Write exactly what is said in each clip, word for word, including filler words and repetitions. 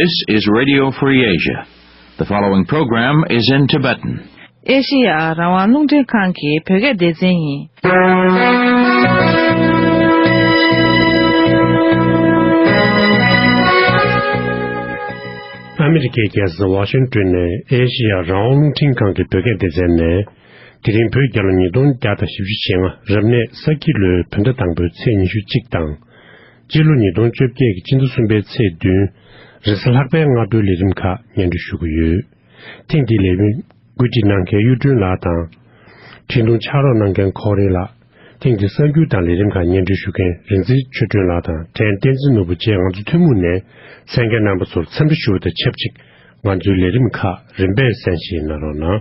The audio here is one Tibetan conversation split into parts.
This is Radio Free Asia. The following program is in Tibetan. ཨེ་ཤེ་ཡ་རང་དབང་རླུང་འཕྲིན་ཁང་གི་བོད་སྐད་སྡེ་ཚན་ཡིན། ཨ་མི་རི་ཀའི་རྒྱལ་ས་ཝ་ཤིང་ཏོན་ནས་ཨེ་ཤེ་ཡ་རང་དབང་རླུང་འཕྲིན་ཁང་གི་བོད་སྐད་སྡེ་ཚན་ནས། དེ་རིང་བོད་རྒྱལ་ལོ་ཉིས་སྟོང་བརྒྱ་དང་བཞི་བཅུ་ཞེ་ལྔ་རབ་གནས་ས་ཁྱི་ལོའི་བོད་ཟླ་དང་པོའི་ཚེས་ཉི་ཤུ་གཅིག་དང་། སྤྱི་ལོ་ཉིས་སྟོང་བཅོ་བརྒྱད་ཀྱི་སྤྱི་ཟླ་གསུམ་པའི་ཚེས་བདུན། རེས་གཟའ་ལྷག་པའི་སྔ་དྲོའི་ལས་རིམ་ཁག་སྙན་སྒྲོན་ཞུ་གི་ཡོད། ཐེངས་འདིའི་ལས་རིམ་བཀོད་སྒྲིག་གནང་མཁན་གཡུ་སྒྲོན་ལགས་དང་། འཕྲིན་ཐུང་ཕྱག་རོགས་གནང་མཁན་ཁོ་རེ་ལགས། ཐེངས་འདིའི་གསར་འགྱུར་དང་ལས་རིམ་ཁག་སྙན་སྒྲོན་ཞུ་མཁན་རིག་འཛིན་ཆོས་སྒྲོན་ལགས་དང་བྲན་བསྟན་འཛིན་ནོར་བུ་བཅས་ང་ཚོ་ཐུན་མོང་ནས་གསན་མཁན་རྣམ་པ་ཚོར་འཚམས་འདྲི་ཞུ་བ་དང་ཆབས་ཅིག་ང་ཚོའི་ལས་རིམ་ཁག་རིམ་པས་གསན་བཞེས་གནང་རོགས་གནང་།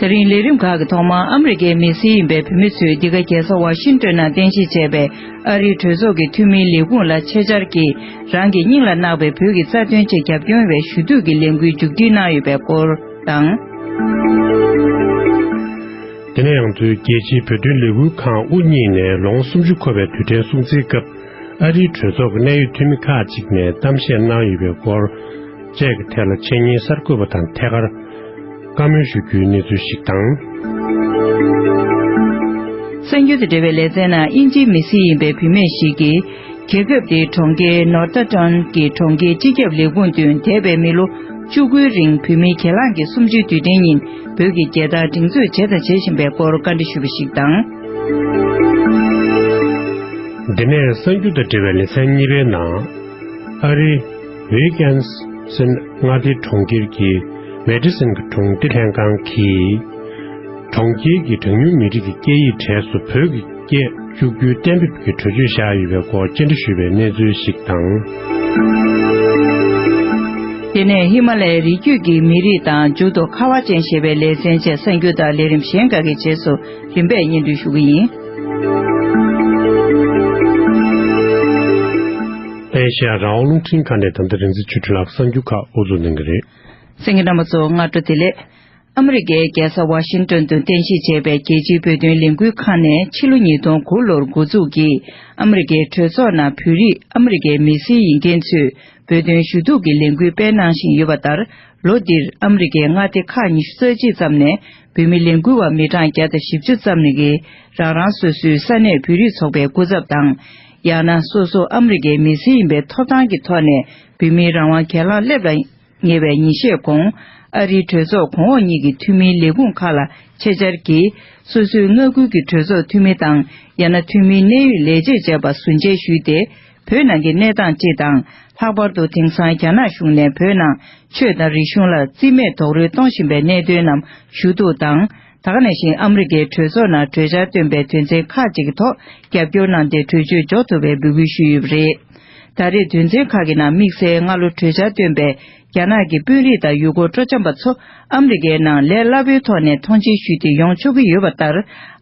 དེ་རིང་ལས་རིམ་ཁག་གི་ཐོག་མར་ཨ་མི་རི་ཀའི་མི་སེར་ཡིན་པའི་བོད་མི་ཚོས་འདི་ག་རྒྱལ་ས་ཝ་ཤིང་ཏོན་ནང་རྟེན་གཞི་བྱས་པའི་ཨ་རིའི་གྲོས་ཚོགས་ཀྱི་འཐུས་མིའི་ལས་ཁུངས་ལ་ཆེད་བཅར་གྱིས་རང་གི་སྙིང་ལ་བརྣག་པའི་བོད་ཀྱི་རྩ་དོན་ཆེད་རྒྱབ་སྐྱོར་བའི་ཞུ་གཏུག་གི་ལས་འགུལ་མཇུག་སྒྲིལ་གནང་ཡོད་པའི་སྐོར་དང་། དེ་ནས་ཡང་ཚུལ་རྒྱལ་སྤྱིའི་བོད་དོན་ལས་འགུལ་ཁང་དབུ་བརྙེས་ནས་ལོ་ངོ་སུམ་ཅུ་འཁོར་བའི་དུས་དྲན་སྲུང་བརྩིའི་སྐབས། ཨ་རིའི་གྲོས་ཚོགས་ཀྱི་གནད་ཡོད་འཐུས་མི་ཁག་ཅིག་ནས་གཏམ་བཤད་གནང་ཡོད་པའི་སྐོར་བཅས་ཀྱི་ཐད་ལ་འཆད་ཉན་གསར་འགོད་པ་དང་ཐད་ཀར་བཀའ་མོལ་ཞུ་རྒྱུའི་གནས་ཚུལ་ཞིག་དང་། གསར་འགྱུར་དང་འབྲེལ་བའི་ལེ་ཚན་ནང་དབྱིན་ཇིའི་མི་སེར་ཡིན་པའི་བུད་མེད་ཞིག་གིས་རྒྱལ་ཁབ་དེའི་གྲོང་ཁྱེར་ནོར་ཐ་ཊོན་གྱི་གྲོང་ཁྱེར་སྤྱི་ཁྱབ་ལས་ཁུངས་མདུན་འདས་པའི་མི་ལོ་བཅུ་དགུའི་རིང་བོད་མིའི་སྒེར་ལངས་ཀྱི་གསུམ་བཅུའི་དུས་དྲན་ཉིན་བོད་ཀྱི་རྒྱལ་དར་སྒྲེང་འཛུགས་བྱས་དང་བྱེད་བཞིན་པའི་སྐོར་བཀའ་འདྲི་ཞུས་པ་ཞིག་དང་། འདི་ནས་གསར་འགྱུར་དང་འབྲེལ་བའི་ལེ་ཚན་གཉིས་པའི་ནང་། ཨ་རིའི་ཝི་སྐན་སིན་མངའ་སྡེའི་གྲོང་ཁྱེར་གྱི་མེ་ཌི་སིན་གྱི་གྲོང་སྡེ་ལྷན་ཁང་གིས། གྲོང་ཁྱེར་གྱི་གྲངས་ཉུང་མི་རིགས་ཀྱི་སྐད་ཡིག་གྲས་སུ་བོད་ཀྱི་སྐད་བཅུག་རྒྱུའི་གཏན་འབེབས་ཀྱི་གྲོས་ཆོད་བཞག་ཡོད་པའི་སྐོར་བཅར་འདྲི་ཞུས་པའི་གནས་ཚུལ་ཞིག་དང་། དེ་ནས་ཧི་མ་ལ་ཡའི་རི་རྒྱུད་ཀྱི་མི་རིགས་དང་མཇུག་ཏུ་ཁ་བ་ཅན་ཞེས་པའི་ལེ་ཚན་བཅས་གསར་འགྱུར་དང་ལས་རིམ་གཞན་ཁག་གི་རྗེས་སུ་རིམ་པས་སྙན་སྒྲོན་ཞུ་གི་ཡིན། ཨེ་ཤ་ཡ་རང་དབང་རླུང་འཕྲིན་ཁང་ནས་ད་ལྟ་རིག་འཛིན་ཆོས་སྒྲོན་ལགས་གསར་འགྱུར་ཁག་དབུ་འཛུགས་གནང་གི་རེད། གསན་མཁན་རྣམ་པ་ཚོ་སྔ་དྲོ་བདེ་ལེགས། ཨ་མི་རི་ཀའི་རྒྱལ་ས་ཝ་ཤིང་ཏོན་དུ་རྟེན་གཞི་བྱས་པའི་རྒྱལ་སྤྱིའི་བོད་དོན་ལས་འགུལ་ཁང་ནས་ཕྱི་ལོ་ཉིས་སྟོང་དགུ་ལོར་འགོ་འཛུགས་ཀྱིས་ཨ་མི་རི་ཀའི་གྲོས་ཚོགས་ནང་བོད་རིགས་ཨ་མི་རི་ཀའི་མི་སེར་ཡིན་མཁན་ཚོས་བོད་དོན་ཞུ་གཏུག་གི་ལས་འགུལ་སྤེལ་གནང་བཞིན་ཡོད་པ་ལྟར། ལོ་འདིར་ཨ་མི་རི་ཀའི་མངའ་སྡེ་ཁག་ཉི་ཤུ་རྩ་གཅིག་ཙམ་ནས་བོད་མི་ལས་འགུལ་བ་མི་གྲངས་བརྒྱ་དང་བཞི་བཅུ་ཙམ་ནས་ཀྱིས་རང་རང་སོ་སོའི་ས་གནས་བོད་རིགས་ཚོགས་པའི་སྐུ་ཚབ་དང་། ཡང་ན་སོ་སོ་ཨ་མི་རི་ཀའི་མི་སེར་ཡིན་པའི་ཐོབ་ཐང་གི་ཐོག་ནས་བོད་མིའི་རང་དབང་སྒེར་ལངས་སླེབས་ལ་ཉེ་བའི་ཉིན་ཤས་གོང་། ཨ་རིའི་གྲོས་ཚོགས་གོང་འོག་གཉིས་ཀྱི་འཐུས་མིའི་ལས་ཁུངས་ཁག་ལ་ཆེད་བཅར་གྱིས། སོ་སོའི་མངའ་ཁུལ་གྱི་གྲོས་ཚོགས་འཐུས་མི་དང་། ཡང་ན་འཐུས་མིའི་གནད་ཡོད་ལས་བྱེད་བཅས་པ་ཟུར་མཇལ་ཞུས་ཏེ། བོད་ནང་གི་གནས་སྟངས་སྤྱི་དང་། ལྷག་པར་དུ་དེང་སང་རྒྱ་ནག་གཞུང་ནས་བོད་ནང་ཆོས་དང་རིག་གཞུང་ལ་རྩིས་མེད་རྡོག་རོལ་གཏོང་བཞིན་པའི་གནད་དོན་རྣམས་ཞུ་གཏུག་དང་། ད་ག་ནང་བཞིན་ཨ་མི་རི་ཀའི་གྲོས་ཚོགས་ནང་གྲོས་འཆར་བཏོན་པའི་དོན་ཚན་ཁག་ཅིག་གི་ཐོག་རྒྱབ་སྐྱོར་གནང་སྟེ་གྲོས་ཆོད་འཇོག་ཐུབ་པའི་འབོད་སྐུལ་ཞུས་ཡོད་པ་རེད། ད་རེས་དོན་ཚན་ཁག་གི་ནང་དམིགས་བསལ་སྔ་ལོ་གྲོས་འཆར་བཏོན་པའི་རྒྱ་ནག་གི་དཔོན་རིགས་དང་ཡུལ་སྐོར་སྤྲོ་འཆམ་པ་ཚོ་ཨ་མི་རི་ཀའི་ནང་ལས་སླ་པོའི་ཐོག་ནས་མཐོང་མཆན་ཞུས་ཏེ་ཡོང་ཆོག་གི་ཡོད་པ་ལྟར།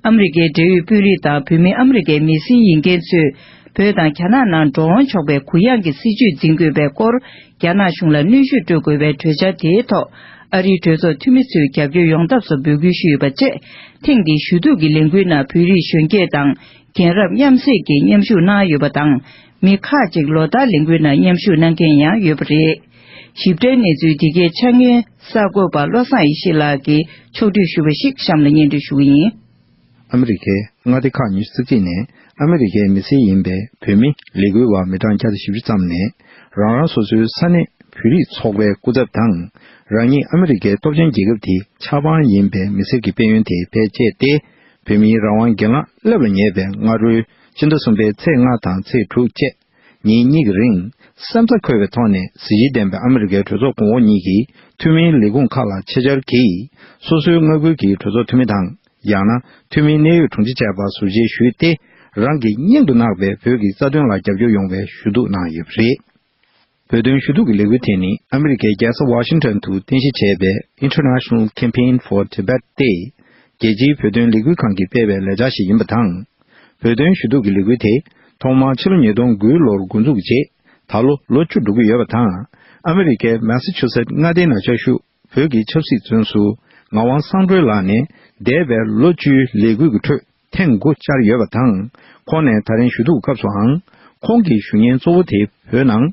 ཨ་མི་རི་ཀའི་འབྲེལ་ཡོད་དཔོན་རིགས་དང་བོད་མི་ཨ་མི་རི་ཀའི་མི་སེར་ཡིན་མཁན་ཚོས་བོད་དང་རྒྱ་ནག་ནང་འགྲོ་འོང་ཆོག་པའི་གུ་ཡངས་ཀྱི་སྲིད་བྱུས་འཛིན་དགོས་པའི་སྐོར། རྒྱ་ནག་གཞུང་ལ་གནོན་ཤུགས་སྤྲོད་དགོས་པའི་གྲོས་འཆར་དེའི་ཐོག་ཨ་རིའི་གྲོས་ཚོགས་འཐུས་མི་ཚོས་རྒྱབ་སྐྱོར་ཡོང་ཐབས་སུ་འབོད་སྐུལ་ཞུས་ཡོད་པ་བཅས། ཐེངས་འདིའི་ཞུ་གཏུག་གི་ལས་འགུལ་ནང་བོད་རིགས་གཞོན་སྐྱེས་དང་། རྒན་རབས་མཉམ་བསྲེས་ཀྱིས་མཉམ་ཞུགས་གནང་ཡོད་པ་དང་། མི་ཁག་ཅིག་ལོ་ལྟར་ལས་འགུལ་ནང་མཉམ་ཞུགས་གནང་མཁན་ཡང་ཡོད་པ་རེད། ཞིབ་ཕྲའི་གནས་ཚུལ་འདི་གའི་འཆར་ངན་གསར་འགོད་པ་བློ་བཟང་ཡེ་ཤེས་ལགས་ཀྱིས་ཕྱོགས་བསྒྲིགས་ཞུས་པ་ཞིག་གཤམ་ལ་སྙན་སྒྲོན་ཞུ་གི་ཡིན། ཨ་མི་རི་ཀའི་མངའ་སྡེ་ཁག་ཉི་ཤུ་རྩ་གཅིག་ནས་ཨ་མི་རི་ཀའི་མི་སེར་ཡིན་པའི་བོད་མི་ལས་འགུལ་བ་མི་གྲངས་བརྒྱ་དང་བཞི་བཅུ་ཙམ་ནས་རང་རང་སོ་སོའི་ས་གནས་བོད་རིགས་ཚོགས་པའི་སྐུ་ཚབ་དང་། རང་ཉིད་ཨ་མི་རི་ཀའི་སྟོབས་ཆེན་རྒྱལ་ཁབ་དེའི་ཆབ་འབངས་ཡིན་པའི་མི་སེར་གྱི་དཔལ་ཡོན་དེ་ཕལ་ཆེར་ཏེ། བོད་མིའི་རང་དབང་སྒེར་ལངས་སླེབས་ལ་ཉེ་བའི་སྔ་དྲོའི་ཕྱི་ཟླ་གསུམ་པའི་ཚེས་ལྔ་དང་ཚེས་དྲུག་བཅས་ཉིན་གཉིས་ཀྱི་རིང་སེམས་རྩ་འཁོལ་བའི་ཐོག་ནས་གཟི་བརྗིད་ལྡན་པའི་ཨ་མི་རི་ཀའི་གྲོས་ཚོགས་གོང་འོག་གཉིས་ཀྱི་འཐུས་མིའི་ལས་ཁུངས་ཁག་ལ་ཆེད་བཅར་གྱིས་སོ་སོའི་མངའ་ཁུལ་གྱི་གྲོས་ཚོགས་འཐུས་མི་དང་། ཡང་ན་འཐུས་མིའི་གནད་ཡོད་དྲུང་ཆེ་བཅས་པ་ཟུར་མཇལ་ཞུས་ཏེ། རང་གི་སྙིང་དུ་བརྣག་པའི་བོད་ཀྱི་རྩ་དོན་ལ་རྒྱབ་སྐྱོར་ཡོང་བའི་ཞུ་གཏུག་གནང་ཡོད་པ་རེད། བོད་དོན་ཞུ་གཏུག་གི་ལས་འགུལ་དེ་ནི་ཨ་མི་རི་ཀའི་རྒྱལ་ས་ཝ་ཤིང་ཊོན་དུ་རྟེན་གཞི་བྱས་པའི་International Campaign for Tibet སྟེ། རྒྱལ་སྤྱིའི་བོད་དོན་ལས་འགུལ་ཁང་གིས་སྤེལ་བའི་ལས་འཆར་ཞིག་ཡིན་པ་དང་། བོད་དོན་ཞུ་གཏུག་གི་ལས་འགུལ་དེ་ཐོག་མར་ཕྱི་ལོ་ཉིས་སྟོང་དགུ་ལོར་འགོ་འཛུགས་ཀྱི་རྗེས་ད་ལོ་ལོ་བཅུ་འགྲོ་གི་ཡོད་པ་དང་། ཨ་མི་རི་ཀའི་མེ་ས་ཆུ་སེད་མངའ་སྡེའི་ནང་བཅའ་བཞུགས་བོད་ཀྱི་ཆབ་སྲིད་བཙོན་ཟུར་ངག་དབང་བསམ་གྲུབ་ལགས་ནས་འདས་པའི་ལོ་བཅུའི་ལས་འགུལ་གྱི་ཁྲོད། ཐེངས་དགུ་བཅར་ཡོད་པ་དང་། ཁོང་ནས་ད་རིང་ཞུ་གཏུག་སྐབས་སུའང་། ཁོང་གི་ཞུ་སྙན་གཙོ་བོ་དེ་བོད་ནང་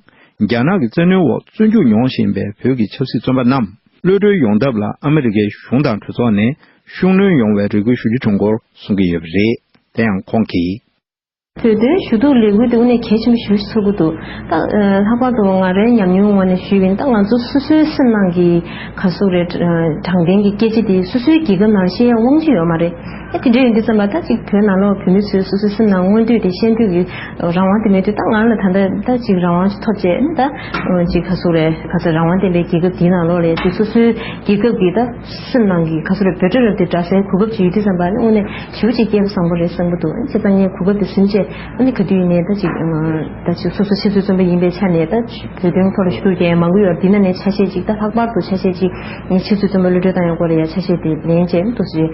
རྒྱ་ནག་གི་བཙན་གནོན་འོག་བཙོན་འཇུག་མྱོང་བཞིན་པའི་བོད་ཀྱི་ཆབ་སྲིད་བཙོན་པ་རྣམས་གློད་གྲོལ་ཡོང་ཐབས་ལ་ཨ་མི་རི་ཀའི་གཞུང་དང་གྲོས་ཚོགས་ནས་ཤུགས་སྣོན་ཡོང་བའི་རེ་སྐུལ་ཞུ་རྒྱུ་བྱུང་སྐོར་གསུང་གི་ཡོད་པ་རེད། དེ་ཡང་ཁོང་གིས། བོད་དོན་ཞུ་གཏུག་ལས་འགུལ་དེ་དངོས་གནས་གལ་ཆེན་པོ་ཞེ་པོ་ཅིག་ཚོར་གྱི་འདུག་ད་ལྷག་པར་དུ་ང་རའི་ཉམས་མྱོང་ངོས་ནས་ཞུས་པ་ཡིན་ན། ད་ང་ཚོ་སོ་སོའི་སེམས་ནང་གི་ག་ཟེར་དགོས་རེད། དྲང་བདེན་གྱི་སྐད་ཆ་དེ་སོ་སོའི་རྒྱལ་ཁབ་ནང་བཤད་ཡ་དབང་ཆ་ཡོད་མ་རེད། ཨེ་དེ་འདྲ་ཡིན་དུས་ཙམ་པ། ད་ཅིག་བོད་ནང་ལོགས་བོད་མི་ཚོས་སོ་སོའི་སེམས་ནང་མངོན་འདོད་དེ་བཤད་འདོད་ཀྱི་རང་དབང་དེ་མེད་དུས། ད་ང་ལ་ད་ལྟ་ད་ཅིག་རང་དབང་ཞིག་ཐོབ་བྱས་ནས། ད་ཅིག་ག་ཟེར་དགོས་རེད། ག་ཚོད་རང་དབང་ལྡན་པའི་རྒྱལ་ཁབ་དེའི་ནང་ལོགས་ལ་ཡ་ཅིག་སོ་སོའི་རྒྱལ་ཁབ་ཀྱི་ད་སེམས་ནང་གི་ག་ཟེར་དགོས་རེད། བོད་འདྲ་རབ་དེ་འདྲ་སའི་གོ་སྐབས་ཅིག་ཡོད་དུས་ཙམ་པ། ཨ་ནི་དངོས་གནས་ཞེ་པོ་ཅིག་སྐལ་བ་བཟང་པོ་རེད་བསམ་གྱི་འདུག་བྱས་ཙང་ངས་གོ་སྐབས་དེ་ཟིན་བྱས། ཨ་ནི་ག་དུས་ཡིན་ནའི་ད་ཅིག་ད་ཅིག་སོ་སོ་ཕྱི་སྲིད་བཙོན་པ་ཡིན་པའི་ཆ་ནས། ད་བོད་དོན་ཐོག་ལ་ཞུ་གཏུག་བྱེད་མཁན་མང་པོ་ཡོད། འདི་ནང་ནས་ཆ་ཤས་ཅིག་ད་ལྷག་པར་དུ་ཆ་ཤས་ཅིག་ངས་ཕྱི་སྲིད་བཙོན་པ་གློད་གྲོལ་བཏང་ཡག་སྐོར་ལ་ཡ་ཆ་ཤས་དེ་ལེན་བྱས། ཨ་ནི་ཏོག་ཙམ་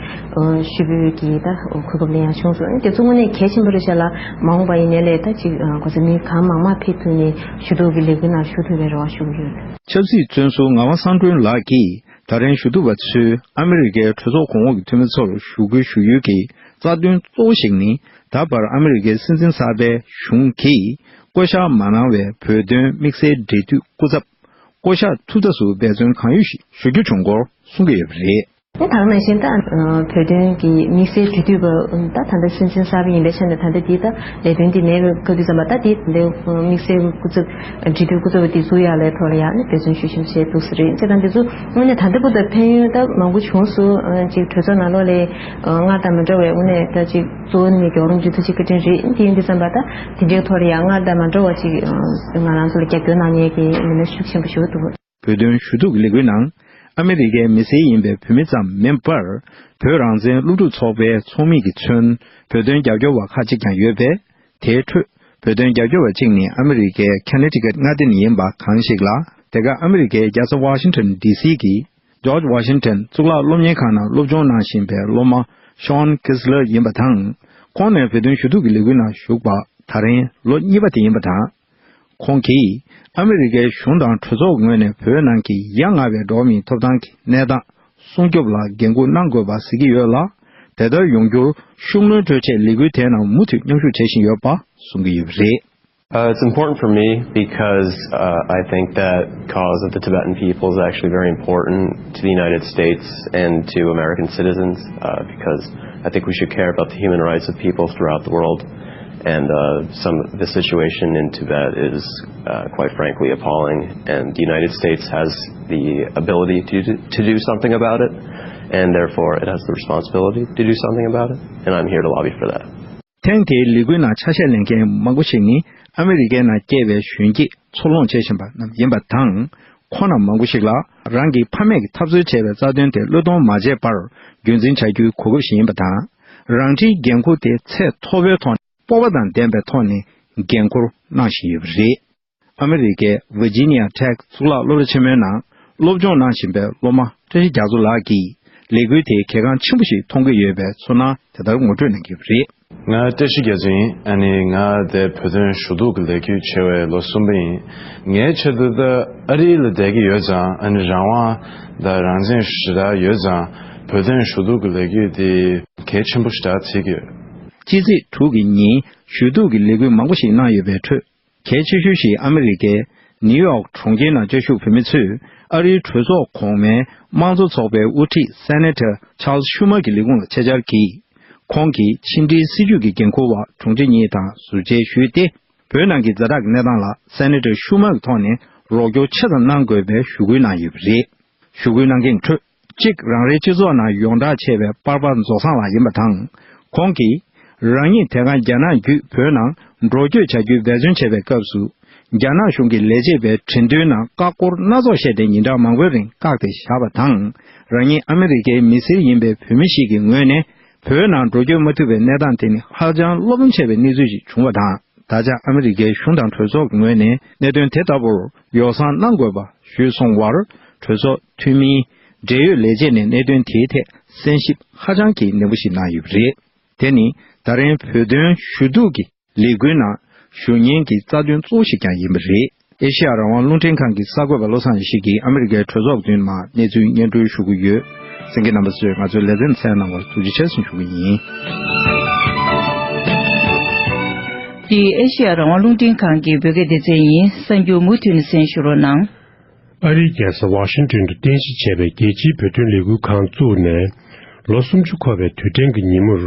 ཞུ་འབོད་ཀྱི་ད་གོ་སྐབས་ལེན་ཡག་བྱུང་སོང་། ཨ་ནི་དེ་ཚོ་དངོས་གནས་གལ་ཆེན་པོ་རེད་ཤག་ལ། མ་འོངས་པ་ཡིན་ནའི་ལས་ད་ཅིག་ག་ཚོད་མི་གང་མང་མང་ཕེབས་ཐུབ་ནས་ཞུ་གཏུག་གི་ལས་འགུལ་ནང་ཞུགས་ཐུབ་པའི་རེ་བ་ཞུ་གི་ཡོད། ཆབ་སྲིད་བཙོན་ཟུར་ངག་དབང་བསམ་གྲུབ་ལགས་ཀྱིས། ད་རིང་ཞུ་གཏུག་པ་ཚོས་ཨ་མི་རི་ཀའི་གྲོས་ཚོགས་གོང་འོག་གི་འཐུས་མི་ཚོར་ཞུ་སྐུལ་ཞུ་ཡུལ་གྱི་རྩ་དོན་གཙོ་བོ་ཞིག་ནི། ད་བར་ཨ་མི་རི་ཀའི་སྲིད་འཛིན་གསར་པའི་གཞུང་གིས་བསྐོ་བཞག་མ་གནང་བའི་བོད་དོན་དམིགས་བསལ་འབྲེལ་མཐུད་སྐུ་ཚབ་བསྐོ་གཞག་ཐུབ་ཐབས་སུ་འབད་བརྩོན་གང་ཡོད་ཞིག་ཞུ་རྒྱུ་བྱུང་སྐོར་གསུང་གི་ཡོད་པ་རེད། ད་ག་ནང་བཞིན་ད་བོད་དོན་གྱི་དམིགས་བསལ་འབྲེལ་མཐུད་པ་ད་ད་ལྟ་སྲིད་འཛིན་གསར་པ་ཡིན་པའི་ཆ་ནས། ད་ལྟ་འདི་ད་ལས་དོན་འདི་མེད་པའི་སྐབས་དུས་ཙམ་པ། ད་འདི་དེ་འདྲའི་དམིགས་བསལ་སྐུ་ཚབ་འབྲེལ་མཐུད་སྐུ་ཚབ་པ་འདི་བཙུགས་ཡག་ལ་ཐོག་ལ་ཡ་ཨ་ནི་འབད་བརྩོན་ཞུ་བཞིན་བྱས་འདུག་ས་རེད། བྱས་ཙང་འདི་ཚོ་དངོས་གནས་ད་ལྟ་བར་དུ་ཕན་ཡོན་ད་མང་པོ་བྱུང་སོང་། ཅིག་གྲོས་ཚོགས་ནང་ལོགས་ལ་སྔར་དང་མ་འདྲ་བའི་དངོས་གནས་ད་ཅིག་གཙོ་བོ་ནི་རྒྱལ་བ་རིན་པོ་ཆེའི་ཐུགས་རྗེ་བཀའ་དྲིན་རེད། དེ་ཡིན་དུས་ཙམ་པ་ད་དེ་འདྲའི་ཐོག་ལ་ཡ་སྔར་དང་མ་འདྲ་བ་ཅིག་ང་རང་ཚོ་ལ་རྒྱབ་སྐྱོར་གནང་མཁན་གྱི་མི་སྣ་ཤུགས་ཆེན་པོ་ཞིག་འདུག་བོད་དོན་ཞུ་གཏུག་གི་ལས་འགུལ་ནང་། ཨ་མི་རི་ཀའི་མི་སེར་ཡིན་པའི་བོད་མི་ཙམ་མིན་པར། བོད་རང་བཙན་སློབ་ཕྲུག་ཚོགས་པའི་ཚོགས་མི་གིས་མཚོན། བོད་དོན་རྒྱབ་སྐྱོར་བ་ཁག་ཅིག་ཀྱང་ཡོད་པས། དེའི་ཁྲོད་བོད་དོན་རྒྱབ་སྐྱོར་བ་གཅིག་ནི་ཨ་མི་རི་ཀའི་ཁ་ནེ་ཊི་ཀེ་ཊི་མངའ་སྡེ་ནས་ཡིན་པ་གང་ཞིག་ལ། དེ་ག་ཨ་མི་རི་ཀའི་རྒྱལ་ས་ཝ་ཤིང་ཊོན་ཌི་སི་གི་ཇོརྗ་ཝ་ཤིང་ཊོན་གཙུག་ལག་སློབ་གཉེར་ཁང་ནང་སློབ་སྦྱོང་གནང་བཞིན་པའི་སློབ་མ་ཤོན་ཀིས་ལར་ཡིན་པ་དང་། ཁོང་ནས་བོད་དོན་ཞུ་གཏུག་གི་ལས་འགུལ་ནང་ཞུགས་པ་ད་རིང་ལོ་གཉིས་པ་དེ་ཡིན་པ་དང་། ཁོང་གིས་ཨ་མི་རི་ཀའི་གཞུང་དང་གྲོས་ཚོགས་ངོས་ནས་བོད་ནང་གི་ཡ་ང་བའི་འགྲོ་བ་མིའི་ཐོབ་ཐང་གི་གནས་སྟངས་སྲུང་སྐྱོབ་ལ་འགན་འཁུར་གནང་དགོས་པ་གཟིགས་ཀྱི་ཡོད་ལ། དེ་ལྟར་ཡོང་རྒྱུར་ཤུགས་སྣོན་སྤྲོད་ཆེད་ལས་འགུལ་དེའི་ནང་མུ་མཐུད་མཉམ་ཞུགས་བྱེད་བཞིན་ཡོད་པ་གསུང་གི་ཡོད་པ་རེད། Uh, it's important for me because uh, I think that cause of the Tibetan people is actually very important to the United States and to American citizens uh, because I think we should care about the human rights of people throughout the world. And uh, some the situation in Tibet is uh, quite frankly appalling, and the United States has the ability to to do something about it, and therefore it has the responsibility to do something about it. And I'm here to lobby for that. ཐེངས་དེའི་ལས་འགུལ་ནང་ཆ་ཤས་ལེན་མཁན་མང་པོ་ཞིག་ནི་ཨ་མི་རི་ཀའི་ནང་སྐྱེས་པའི་གཞོན་སྐྱེས་ཚུར་ལོངས་སྤྱད་བཞིན་པ་རྣམས་ཡིན་པ་དང་། ཁོང་རྣམས་མང་པོ་ཞིག་ལ་རང་གི་ཕ་མེས་ཀྱིས་འཐབ་རྩོད་བྱས་པའི་རྩ་དོན་དེ་བློས་གཏོང་མ་བྱས་པར་རྒྱུན་འཛིན་བྱ་རྒྱུའི་གོ་སྐབས་ཤིག་ཡིན་པ་དང་། རང་འཁྲིའི་འགན་འཁུར་དེ་ཚད་མཐོ་པོའི་ཐོག་ནས་སྤོབས་པ་དང་ལྡན་པའི་ཐོག་ནས་འགན་འཁུར་གནང་བཞིན་ཡོད་པ་རེད། ཨ་མི་རི་ཀའི་ཝི་ཇི་ནི་ཡ་ཊེག་གཙུག་ལག་སློབ་གྲྭ་ཆེན་མོའི་ནང་སློབ་སྦྱོང་གནང་བཞིན་པའི་སློབ་མ་བཀྲ་ཤིས་རྒྱ་མཚོ་ལགས་ཀྱིས་ལས་འགུལ་དེས་གལ་འགངས་ཆེན་པོ་ཞིག་མཐོང་གི་ཡོད་པའི་ཚོར་སྣང་དེ་ལྟར་ངོ་སྤྲོད་གནང་གི་ཡོད་པ་རེད། ང་བཀྲ་ཤིས་རྒྱ་མཚོ་ཡིན། ཨ་ནི་ང་དེ་བོད་དོན་ཞུ་གཏུག་གི་ལས་འགུལ་བྱེད་པའི་ལོ་གསུམ་པ་ཡིན། ངའི་ཆེད་དུ་ད་ཨ་རི་ལ་བསྡད་ཀྱི་ཡོད་ཙང་། ཨ་ནི་རང་དབང་དང་རང་བཙན་ཞེ་དྲག་ཡོད་ཙང་། བོད་དོན་ཞུ་གཏུག་གི་ལས་འགུལ་དེ་གལ་ཆེན་པོ་ཞེ་དྲག་བརྩི་གི་ཡོད། ཕྱི་ཚེས་དྲུག་གི་ཉིན་ཞུ་གཏུག་གི་ལས་འགུལ་མང་པོ་ཞིག་གནང་ཡོད་པའི་ཁྲོད། གལ་ཆེ་ཤོས་ཤིག་ཨ་མི་རི་ཀའི་ནིའུ་ཡོག་གྲོང་ཁྱེར་ནང་བཅའ་བཞུགས་བོད་མི་ཚོས་ཨ་རིའི་གྲོས་ཚོགས་གོང་མའི་དམངས་གཙོ་ཚོགས་པའི་དབུ་ཁྲིད་སེ་ནེ་ཊར་ཆཱལ་ཤུ་མར་གྱི་ལས་ཁུངས་ལ་ཆེད་བཅར་གྱིས། ཁོང་གིས་ཕྱི་འབྲེལ་སྲིད་ཇུས་ཀྱི་འགན་འཁུར་བ་དྲུང་ཆེ་གཉིས་དང་ཟུར་མཇལ་ཞུས་ཏེ། བོད་ནང་གི་ཛ་དྲག་གི་གནས་སྟངས་ལ་སེ་ནེ་ཊར་ཤུ་མར་གྱི་ཐོག་ནས་རོགས་སྐྱོར་ཆེ་ཙམ་གནང་དགོས་པའི་ཞུ་སྐུལ་གནང་ཡོད་པ་རེད། ཞུ་སྐུལ་གནང་མཁན་ཁྲོད་གཅིག་རང་རེའི་སྤྱི་ཚོགས་ནང་ཡོངས་གྲགས་ཆེ་བའི་པར་པ་རྫོགས་སངས་ལགས་ཡིན་པ་དང་། ཁོང་གིས་རང་ཉིད་དེ་སྔ་རྒྱ་ནག་བརྒྱུད་བོད་ནང་འགྲོ་སྐྱོད་བྱ་རྒྱུའི་འབད་བརྩོན་བྱས་པའི་སྐབས་སུ། རྒྱ་ནག་གཞུང་གིས་ལས་བྱེད་པའི་དྲན་རྟེན་ནང་ཀ་ཀོར་སྣ་ཚོགས་བཤད་དེ་ཉིན་གྲངས་མང་པོའི་རིང་བཀག་སྟེ་བཞག་པ་དང་། རང་ཉིད་ཨ་མི་རི་ཀའི་མི་སེར་ཡིན་པའི་བོད་མི་ཞིག་གི་ངོས་ནས་བོད་ནང་འགྲོ་སྐྱོད་མ་ཐུབ་པའི་གནས་སྟངས་དེ་ནི་ཧ་ཅང་བློ་ཕམ་ཆེ་བའི་གནས་ཚུལ་ཞིག་བྱུང་བ་དང་། ད་ཆ་ཨ་མི་རི་ཀའི་གཞུང་དང་གྲོས་ཚོགས་ཀྱི་ངོས་ནས་གནད་དོན་དེ་ལྟ་བུར་ཡོ་བསྲང་གནང་དགོས་པ་ཞུས་སོང་བར། གྲོས་ཚོགས་འཐུས་མིའི་འབྲེལ་ཡོད་ལས་བྱེད་ནས་གནད་དོན་དེའི་ཐད་གསན་ཞིབ་ཧ་ཅང་གི་ནན་པོ་ཞིག་གནང་ཡོད་པ་རེད། དེ་ནི་ད་རིང་བོད་དོན་ཞུ་གཏུག་གི་ལས་འགུལ་ནང་ཞུགས་མཁན་གྱི་རྩ་དོན་གཙོ་བོ་ཞིག་ཀྱང་ཡིན་པ་རེད། ཨེ་ཤེ་ཡ་རང་དབང་རླུང་འཕྲིན་ཁང་གི་གསར་འགོད་པ་བློ་བཟང་ཡེ་ཤེས་ཀྱིས་ཨ་མི་རི་ཀའི་གྲོས་ཚོགས་མདུན་མར་གནས་ཚུལ་སྙན་སྒྲོན་ཞུ་གི་ཡོད། གསན་མཁན་རྣམ་པ་ཚོས་ང་ཚོའི་ལེ་ཚན་གསན་གནང་བར་ཐུགས་རྗེ་ཆེ་ཞུ་གི་ཡིན། འདི་ཨེ་ཤེ་ཡ་རང་དབང་རླུང་འཕྲིན་ཁང་གི་བོད་སྐད་སྡེ་ཚན་ཡིན། གསར་འགྱུར་མུ་མཐུད་ནས་གསན་ཞུ་རོགས་གནང་། ཨ་རིའི་རྒྱལ་ས་ཝ་ཤིང་ཏོན་དུ་རྟེན་གཞི་བྱས་པའི་རྒྱལ་སྤྱིའི་བོད་དོན་ལས་འགུལ་ཁང་བཙུགས་ནས་ལོ་སུམ་ཅུ་འཁོར་བའི་དུས་དྲན་གྱི་ཉིན་མོར།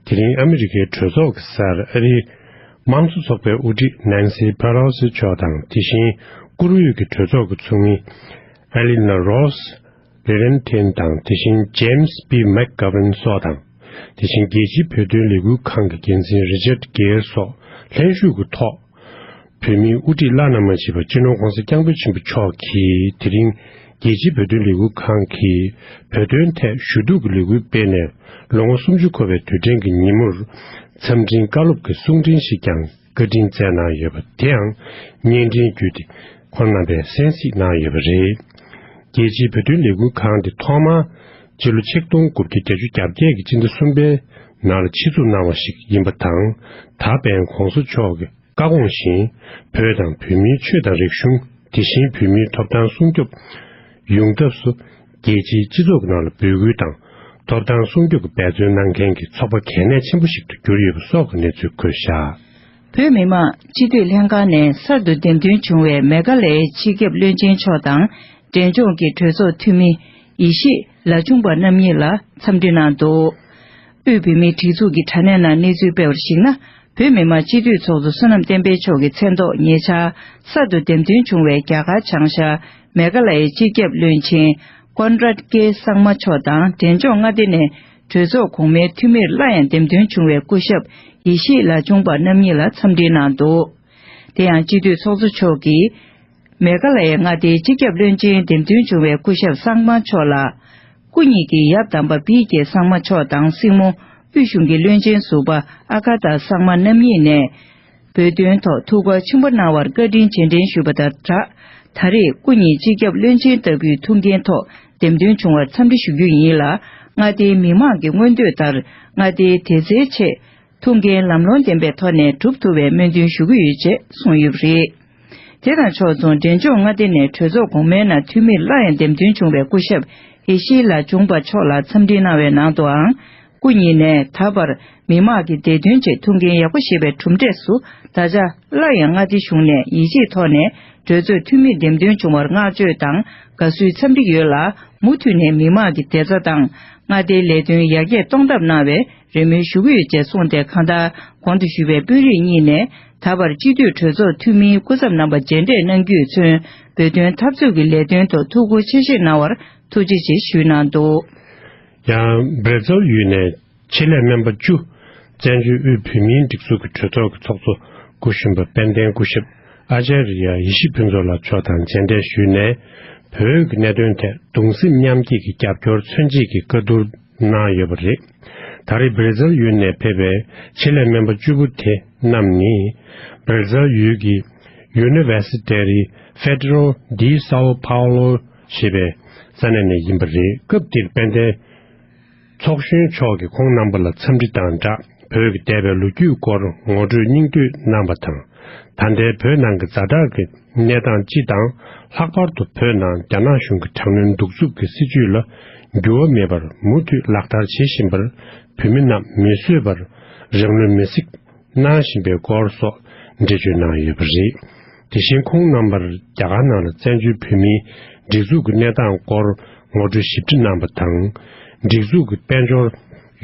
དེ་རིང་ཨ་མི་རི་ཀའི་གྲོས་ཚོགས་ཀྱི་སར་ཨ་རིའི་དམངས་གཙོ་ཚོགས་པའི་དབུ་ཁྲིད་ནན་སི་ཕེ་ལོ་སི་མཆོག་དང་། དེ་བཞིན་བཀུར་འོས་ཀྱི་གྲོས་ཚོགས་ཀྱི་ཚོགས་མི་ཨེ་ལི་ན་རོས་ལེ་རེན་ཐིན་དང་། དེ་བཞིན་ཇེམ་སི་པི་མེག་གྷ་ཝན་སོགས་དང་། དེ་བཞིན་རྒྱལ་སྤྱིའི་བོད་དོན་ལས་འགུལ་ཁང་གི་འགན་འཛིན་རི་ཅར་གེར་སོགས་ལྷན་ཞུགས་ཀྱི་ཐོག་བོད་མིའི་དབུ་ཁྲིད་བླ་ན་མ་མཆིས་པ་སྤྱི་ནོར་༧གོང་ས་༧སྐྱབས་མགོན་ཆེན་པོ་མཆོག་གིས། དེ་རིང་རྒྱལ་སྤྱིའི་བོད་དོན་ལས་འགུལ་ཁང་གིས་བོད་དོན་ཐད་ཞུ་གཏུག་གི་ལས་འགུལ་སྤེལ་ནས་ལོ་ངོ་སུམ་ཅུ་འཁོར་བའི་དུས་དྲན་གྱི་ཉིན་མོར། འཚམས་འཕྲིན་བཀའ་སློབ་ཀྱི་གསུང་འཕྲིན་ཞིག་ཀྱང་བཀའ་དྲིན་སྩལ་གནང་ཡོད་པ་དེའང་བརྙན་འཕྲིན་བརྒྱུད་དེ་ཁོང་རྣམ་པས་གསན་གཟིགས་གནང་ཡོད་པ་རེད། རྒྱལ་སྤྱིའི་བོད་དོན་ལས་འགུལ་ཁང་འདི་ཐོག་མར་སྤྱི་ལོ་ཆིག་སྟོང་དགུ་བརྒྱ་བརྒྱད་ཅུ་གྱ་བརྒྱད་ཀྱི་སྤྱི་ཟླ་གསུམ་པའི་ནང་ལ་ཆེད་འཛུགས་གནང་བ་ཞིག་ཡིན་པ་དང་། ད་ཕན་༧གོང་ས་མཆོག་གི་བཀའ་དགོངས་བཞིན། བོད་དང་བོད་མིའི་ཆོས་དང་རིག་གཞུང་། དེ་བཞིན་བོད་མིའི་ཐོབ་ཐང་སྲུང་སྐྱོབ་ཡོང་ཐབས་སུ། རྒྱལ་སྤྱིའི་སྤྱི་ཚོགས་ཀྱི་ནང་ལ་འབོད་སྐུལ་དང་། ཐོབ་ཐང་སྲུང་སྐྱོབ་ཀྱི་འབད་བརྩོན་གནང་མཁན་གྱི་ཚོགས་པ་གལ་གནད་ཆེན་པོ་ཞིག་ཏུ་གྱུར་ཡོད་པ་སོགས་ཀྱི་གནས་ཚུལ་འཁོད་བཞག་བོད་མི་མང་སྤྱི་འཐུས་ལྷན་ཁང་ནས་གསར་དུ་འདེམས་ཐོན་བྱུང་བའི་མེ་གྷ་ལ་ཡའི་སྤྱི་ཁྱབ་བློན་ཆེན་མཆོག་དང་། འབྲས་ལྗོངས་ཀྱི་གྲོས་ཚོགས་འཐུས་མི་ཡེ་ཤེས་ལ་ཆུང་པ་རྣམ་གཉིས་ལ་འཚམས་འདྲི་གནང་འདུག་དབུས་བོད་མིའི་སྒྲིག་འཛུགས་ཀྱི་དྲ་གནས་ནང་གནས་ཚུལ་སྤེལ་བར་གཞིགས་ན། བོད་མི་མང་སྤྱི་འཐུས་ཚོགས་གཙོ་བསོད་ནམས་བསྟན་འཕེལ་མཆོག་གི་མཚན་ཐོག་ཉེ་ཆར་གསར་དུ་འདེམས་ཐོན་བྱུང་བའི་རྒྱ་གར་བྱང་ཤར་མེ་གྷ་ལ་ཡའི་སྤྱི་ཁྱབ་བློན་ཆེན་ཀོན་རཱད་ཀེ་སངས་མ་མཆོག་དང་། འབྲས་ལྗོངས་མངའ་སྡེ་ནས་གྲོས་ཚོགས་གོང་མའི་འཐུས་མིར་སླར་ཡང་འདེམས་ཐོན་བྱུང་བའི་སྐུ་ཞབས་ཡེ་ཤེས་ལ་ཆུང་པ་རྣམ་གཉིས་ལ་འཚམས་འདྲི་གནང་འདུག་དེ་ཡང་སྤྱི་འཐུས་ཚོགས་གཙོ་མཆོག་གིས། མེ་གྷ་ལ་ཡའི་མངའ་སྡེའི་སྤྱི་ཁྱབ་བློན་ཆེན་འདེམས་ཐོན་བྱུང་བའི་སྐུ་ཞབས་སངས་མ་མཆོག་ལ། སྐུ་ཉིད་ཀྱི་ཡབ་དམ་པ་བི་ཀེ་སངས་མ་མཆོག་དང་སྲིང་མོ་དབུས་གཞུང་གི་བློན་ཆེན་ཟུར་པ་ཨ་ག་ཏ་སངས་མ་རྣམ་གཉིས་ནས། བོད་དོན་ཐོག་ཐུགས་ཁུར་ཆེན་པོ་གནང་བར་བཀའ་དྲིན་རྗེས་དྲན་ཞུས་པ་དང་སྦྲགས། ད་རེས་སྐུ་ཉིད་སྤྱི་ཁྱབ་བློན་ཆེན་ལྟ་བུའི་ཐུགས་འགན་ཐོག་འདེམས་ཐོན་བྱུང་བར་འཚམས་འདྲི་ཞུ་རྒྱུ་ཡིན་ལ། མངའ་སྡེའི་མི་མང་གི་མངོན་འདོད་ལྟར་མངའ་སྡེའི་བདེ་རྩའི་ཆེད། ཐུགས་འགན་ལམ་ལྷོང་ལྡན་པའི་ཐོག་ནས་འགྲུབ་ཐུབ་པའི་སྨོན་འདུན་ཞུ་གི་ཡོད་ཅེས་གསུངས་ཡོད་པ་རེད། དེ་དང་ཕྱོགས་མཚུངས། འབྲས་ལྗོངས་མངའ་སྡེ་ནས་གྲོས་ཚོགས་གོང་མའི་ནང་འཐུས་མིར་སླར་ཡང་འདེམས་ཐོན་བྱུང་བའི་སྐུ་ཞབས་ཡེ་ཤེས་ལ་ཆུང་པ་མཆོག་ལ་འཚམས་འདྲི་གནང་བའི་ནང་དུའང་། སྐུ་ཉིད་ནས་ད་བར་མི་དམངས་ཀྱི་བདེ་དོན་ཆེད་ཐུགས་འགན་ཡག་པོ་བཞེས་པའི་གྲུབ་འབྲས་སུ། ད་ཆ་སླར་ཡང་མངའ་སྡེ་གཞུང་ནས་ཡིད་ཆེས་ཐོག་ནས་གྲོས་ཚོགས་འཐུས་མིར་འདེམས་ཐོན་བྱུང་བར་བསྔགས་བརྗོད་དང་དགའ་བསུའི་འཚམས་འདྲི་ཡོད་ལ། མུ་མཐུད་ནས་མི་དམངས་ཀྱི་བདེ་རྩ་དང་མངའ་སྡེའི་ལས་དོན་ཡར་རྒྱས་གཏོང་ཐབས་གནང་བའི་རེ་སྨོན་ཞུ་གི་ཡོད་ཅེས་གསུངས་ཏེ། གང་ལྟར་གོང་དུ་ཞུས་པའི་དཔོན་རིགས་གཉིས་ནས་ད་བར་སྤྱི་འཐུས་གྲོས་ཚོགས་འཐུས་མིའི་སྐུ་ཚབ་རྣམ་པ་མཇལ་འཕྲད་གནང་རྒྱུས་མཚོན། བོད་དོན་འཐབ་རྩོད་ཀྱི་ལས་དོན་ཐོག་ཐུགས་ཁུར་ཆེ་བཞེས་གནང་བར་ཐུགས་རྗེ་ཆེ་ཞུས་གནང་འདུག་ཡང་། སྦྲེལ་ཟལ་ཡུལ་ནས་ཆེད་ལས་སྨན་པ་བཅུ། བཙན་བྱོལ་དབུས་བོད་མིའི་སྒྲིག་འཛུགས་ཀྱི་གྲོས་ཚོགས་ཀྱི་ཚོགས་གཙོ་སྐུ་གཞོན་པ་དཔལ་ལྡན་སྐུ་ཞབས་ཨ་ཅཱརྱ་ཡེ་ཤེས་ཕུན་ཚོགས་ལགས་མཆོག་དང་མཇལ་འཕྲད་ཞུས་ནས། བོད་ཀྱི་གནད་དོན་ཐད་གདུང་སེམས་མཉམ་སྐྱེད་ཀྱི་རྒྱབ་སྐྱོར་མཚོན་བྱེད་ཀྱི་བཀའ་བསྡུར་གནང་ཡོད་པ་རེད། ད་རེས་སྦྲེལ་ཟལ་ཡུལ་ནས་ཕེབས་པའི་ཆེད་ལས་སྨན་པ་བཅུ་པོ་དེ་རྣམས་ནི། སྦྲེལ་ཟལ་ཡུལ་གྱི་Universidade Federal de São Paulo ཞེས་པའི་ས་གནས་ནས་ཡིན་པ་རེད། སྐབས་དེར་དཔལ་ལྡན་ཚོགས་གཞོན་མཆོག་གིས་ཁོང་རྣམ་པ་ལ་འཚམས་འདྲི་དང་སྦྲགས། བོད་ཀྱི་འདས་པའི་ལོ་རྒྱུས་སྐོར་ངོ་སྤྲོད་སྙིང་བསྡུས་གནང་བ་དང་། ད་ལྟའི་བོད་ནང་གི་ཛ་དྲག་གི་གནས་སྟངས་སྤྱི་དང་། ལྷག་པར་དུ་བོད་ནང་རྒྱ་ནག་གཞུང་གི་དྲག་གནོན་གདུག་རྩུབ་ཀྱི་སྲིད་བྱུས་ལ་འགྱུར་བ་མེད་པར་མུ་མཐུད་ལག་བསྟར་བྱེད་བཞིན་པར། བོད་མི་རྣམས་མི་བཟོད་པར་རང་ལུས་མེར་སྲེག་གནང་བཞིན་པའི་སྐོར་སོགས་འགྲེལ་བརྗོད་གནང་ཡོད་པ་རེད། དེ་བཞིན་ཁོང་རྣམ་པར་རྒྱ་གར་ནང་ལ་བཙན་བྱོལ་བོད་མིའི་སྒྲིག་འཛུགས་ཀྱི་གནས་སྟངས་སྐོར་ངོ་སྤྲོད་ཞིབ་ཕྲ་གནང་བ་དང་། སྒྲིག་འཛུགས་ཀྱི་དཔལ་འབྱོར་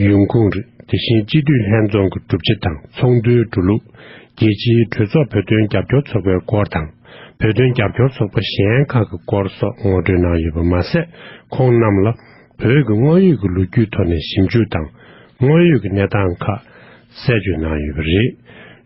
ཡོང་ཁུངས་རིགས། དེ་བཞིན་སྤྱི་འཐུས་ལྷན་འཛོམས་ཀྱི་གྲུབ་ཆ་དང་ཚོགས་འདུའི་འགྲོ་ལུགས། རྒྱལ་སྤྱིའི་གྲོས་ཚོགས་བོད་དོན་རྒྱབ་སྐྱོར་ཚོགས་པའི་སྐོར་དང་། བོད་དོན་རྒྱབ་སྐྱོར་ཚོགས་པ་གཞན་ཁག་གི་སྐོར་སོགས་ངོ་སྤྲོད་གནང་ཡོད་པ་མ་ཟད། ཁོང་རྣམས་ལ་བོད་ཀྱི་དངོས་ཡོད་ཀྱི་ལོ་རྒྱུས་ཐོག་ནས་ཞིབ་འཇུག་དང་། དངོས་ཡོད་ཀྱི་གནས་སྟངས་ཁག་གསལ་བརྗོད་གནང་ཡོད་པ་རེད།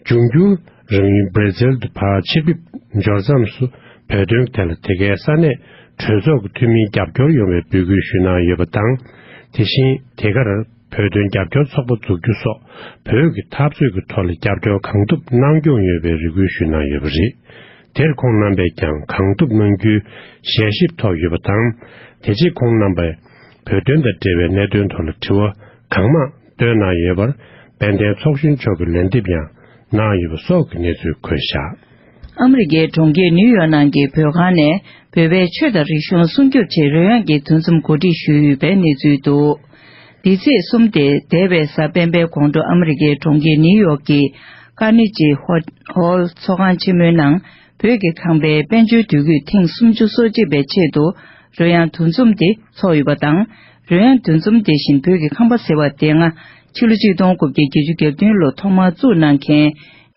འབྱུང་འགྱུར་རང་ཡུལ་སྦྲེལ་ཟལ་དུ་ཕར་ཕྱིར་འབུད་འབྱོར་མཚམས་སུ། བོད་དོན་ཐད་ལ་དེ་གའི་ས་གནས་གྲོས་ཚོགས་ཀྱི་འཐུས་མིའི་རྒྱབ་སྐྱོར་ཡོང་བའི་འབོད་སྐུལ་ཞུས་གནང་ཡོད་པ་དང་། དེ་བཞིན་དེ་གར་བོད་དོན་རྒྱབ་སྐྱོར་ཚོགས་པ་འཛུགས་རྒྱུ་སོགས་བོད་ཀྱི་འཐབ་རྩོད་ཀྱི་ཐོག་ལ་རྒྱབ་སྐྱོར་གང་ཐུབ་གནང་སྐྱོང་ཡོད་པའི་རེ་སྐུལ་ཞུས་གནང་ཡོད་པ་རེད། དེར་ཁོང་རྣམ་པས་ཀྱང་གང་ཐུབ་གནང་རྒྱུའི་ཞལ་བཞེས་ཐོབ་ཡོད་པ་དང་། དེ་རྗེས་ཁོང་རྣམ་པས་བོད་དོན་དང་འབྲེལ་བའི་གནད་དོན་ཐོག་ལ་དྲི་བ་གང་མང་བཏོན་གནང་ཡོད་པར། དཔལ་ལྡན་ཚོགས་གཞོན་མཆོག་གིས་ལན་འདེབས་ཡང་གནང་ཡོད་པ་སོགས་ཀྱི་གནས་ཚུལ་འཁོད་བཞག་ཨ་མི་རི་ཀའི་གྲོང་ཁྱེར་ནིའུ་ཡོག་ནང་གི་བོད་ཁང་ནས་བོད་པའི་ཆོས་དང་རིག་གཞུང་སྲུང་སྐྱོབ་ཆེད་རོལ་དབྱངས་ཀྱི་འདུ་འཛོམས་གོ་སྒྲིག་ཞུས་ཡོད་པའི་གནས་ཚུལ་འདུག་འདི་ཚེས་གསུམ་སྟེ་འདས་པའི་གཟའ་སྤེན་པའི་དགོང་དྲོ་ཨ་མི་རི་ཀའི་གྲོང་ཁྱེར་ནིའུ་ཡོག་གི་ ཀར་ནེ་ཇི་ཧོ་ཧོལ་ཚོགས་ཁང་ཆེན་མོའི་ནང་། བོད་ཀྱི་ཁང་པའི་དཔལ་འབྱོར་དུས་འགོས་ཐེངས་སུམ་ཅུ་སོ་གཅིག་པའི་ཆེད་དུ་རོལ་དབྱངས་འདུ་འཛོམས་དེ་ཚོགས་ཡོད་པ་དང་། རོལ་དབྱངས་འདུ་འཛོམས་དེ་བཞིན་བོད་ཀྱི་ཁང་པ་ཟེར་བ་དེ་སྔ་ཕྱི་ལོ་ཆིག་སྟོང་དགུ་བརྒྱ་བརྒྱད་ཅུ་གྱ་བདུན་ལོ་ཐོག་མར་བཙུགས་གནང་མཁན་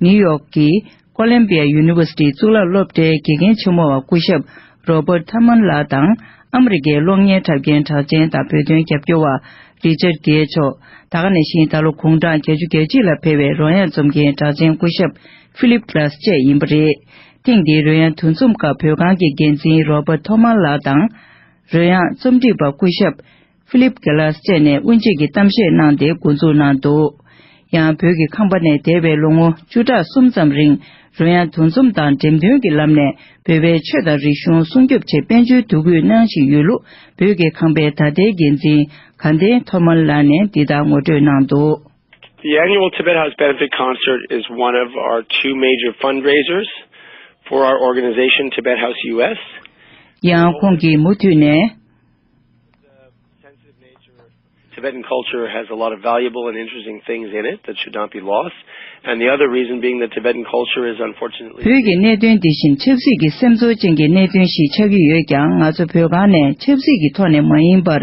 ནིའུ་ཡོག་གི་ཀོ་ལམ་བི་ཡ་ཡུ་ནི་ཝར་སི་ཊིའི་གཙུག་ལག་སློབ་གྲྭའི་དགེ་རྒན་ཆེན་མོ་བ་སྐུ་ཞབས་རོ་བར་ཐ་མན་ལགས་དང་། ཨ་མི་རི་ཀའི་གློག་བརྙན་འཁྲབ་མཁན་གྲགས་ཅན་དང་བོད་དོན་རྒྱབ་སྐྱོར་བ་རི་ཅར་གེ་མཆོག་ད་ག་ནང་བཞིན་ད་ལོ་དགུང་གྲངས་བརྒྱད་ཅུ་གྱ་གཅིག་ལ་ཕེབས་པའི་རོལ་དབྱངས་འཛོམས་མཁན་གྲགས་ཅན་སྐུ་ཞབས་ཕི་ལིབ་གྷི་ལཱས་བཅས་ཡིན་པ་རེད། ཐེངས་འདིའི་རོལ་དབྱངས་འདུ་འཛོམས་སྐབས་བོད་ཁང་གི་འགན་འཛིན་རོ་བར་ཐོ་མན་ལགས་དང་། རོལ་དབྱངས་རྩོམ་སྒྲིག་པ་སྐུ་ཞབས་ཕི་ལིབ་གྷི་ལཱས་བཅས་ནས་དབུ་འབྱེད་ཀྱི་གཏམ་བཤད་གནང་སྟེ་འགོ་འཛུགས་གནང་འདུག་ཡང་བོད་ཀྱི་ཁང་པ་ནས་འདས་པའི་ལོ་ངོ་བཅུ་ཕྲག་གསུམ་ཙམ་རིང་རོལ་དབྱངས་འདུ་འཛོམས་དང་འགྲེམས་སྟོན་གྱི་ལམ་ནས་བོད་པའི་ཆོས་དང་རིག་གཞུང་སྲུང་སྐྱོབ་ཆེད་དཔལ་འབྱོར་འདུ་འགོད་གནང་བཞིན་ཡོད་ལུགས་བོད་ཀྱི་ཁང་པའི་ད་ལྟའི་འགན་འཛིན་དགའ་ལྡན་ཐོ་མན་ལགས་ནས་འདི་ལྟར་ངོ་སྤྲོད་གནང་འདུག The annual Tibet House Benefit Concert is one of our two major fundraisers for our organization, Tibet House U S. ཡང་ཁོང་གིས་མུ་མཐུད་ནས། Tibetan culture has a lot of valuable and interesting things in it that should not be lost. And the other reason being that Tibetan culture is unfortunately བོད་ཀྱི་གནད་དོན་འདི་བཞིན་ཆབ་སྲིད་ཀྱི་སེམས་ཚོར་ཅན་གྱི་གནད་དོན་ཞིག་ཆགས་ཀྱི་ཡོད་ཀྱང་། ང་ཚོ་བོད་ཁང་ནས་ཆབ་སྲིད་ཀྱི་ཐོག་ནས་མ་ཡིན་པར།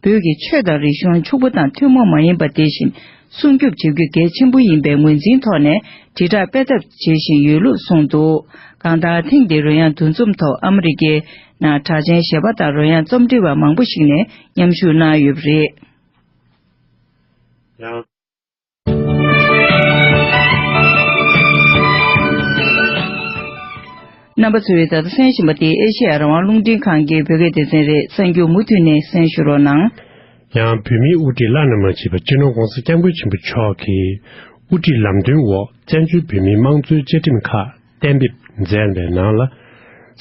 བོད་ཀྱི་ཆོས་དང་རིག་གཞུང་ཕྱུག་པོ་དང་ཐུན་མོང་མ་ཡིན་པ་དེ་བཞིན་སྲུང་སྐྱོབ་བྱེད་རྒྱུ་གལ་ཆེན་པོ་ཡིན་པའི་ངོས་འཛིན་ཐོག་ནས་དྲིལ་བསྒྲགས་སྤེལ་ཐབས་བྱེད་བཞིན་ཡོད་ལུགས་གསུངས་འདུག་གང་ལྟར། ཐེངས་འདིའི་རོལ་དབྱངས་འདུ་འཛོམས་ཐོག་ཨ་མི་རི་ཀའི་ནང་གྲགས་ཅན་གཞས་པ་དང་རོལ་དབྱངས་རྩོམ་སྒྲིག་པ་མང་པོ་ཞིག་ནས་མཉམ་ཞུགས་གནང་ཡོད་པ་རེད། ཡང་། རྣམ་པ་ཚོས་ད་ལྟ་གསན་བཞིན་པ་དེ་ཨེ་ཤེ་ཡ་རང་དབང་རླུང་འཕྲིན་ཁང་གི་བོད་སྐད་སྡེ་ཚན་རེད། གསར་འགྱུར་མུ་མཐུད་ནས་གསན་ཞུ་རོགས་གནང་། ཡང་། བོད་མིའི་དབུ་ཁྲིད་བླ་ན་མ་མཆིས་པ་སྤྱི་ནོར་༧གོང་ས་༧སྐྱབས་མགོན་ཆེན་པོ་མཆོག་གིས་དབུ་ཁྲིད་ལམ་སྟོན་འོག་བཙན་བྱོལ་བོད་མིའི་དམངས་གཙོའི་བཅའ་ཁྲིམས་ཁག་གཏན་འབེབས་མཛད་པའི་ནང་ལ།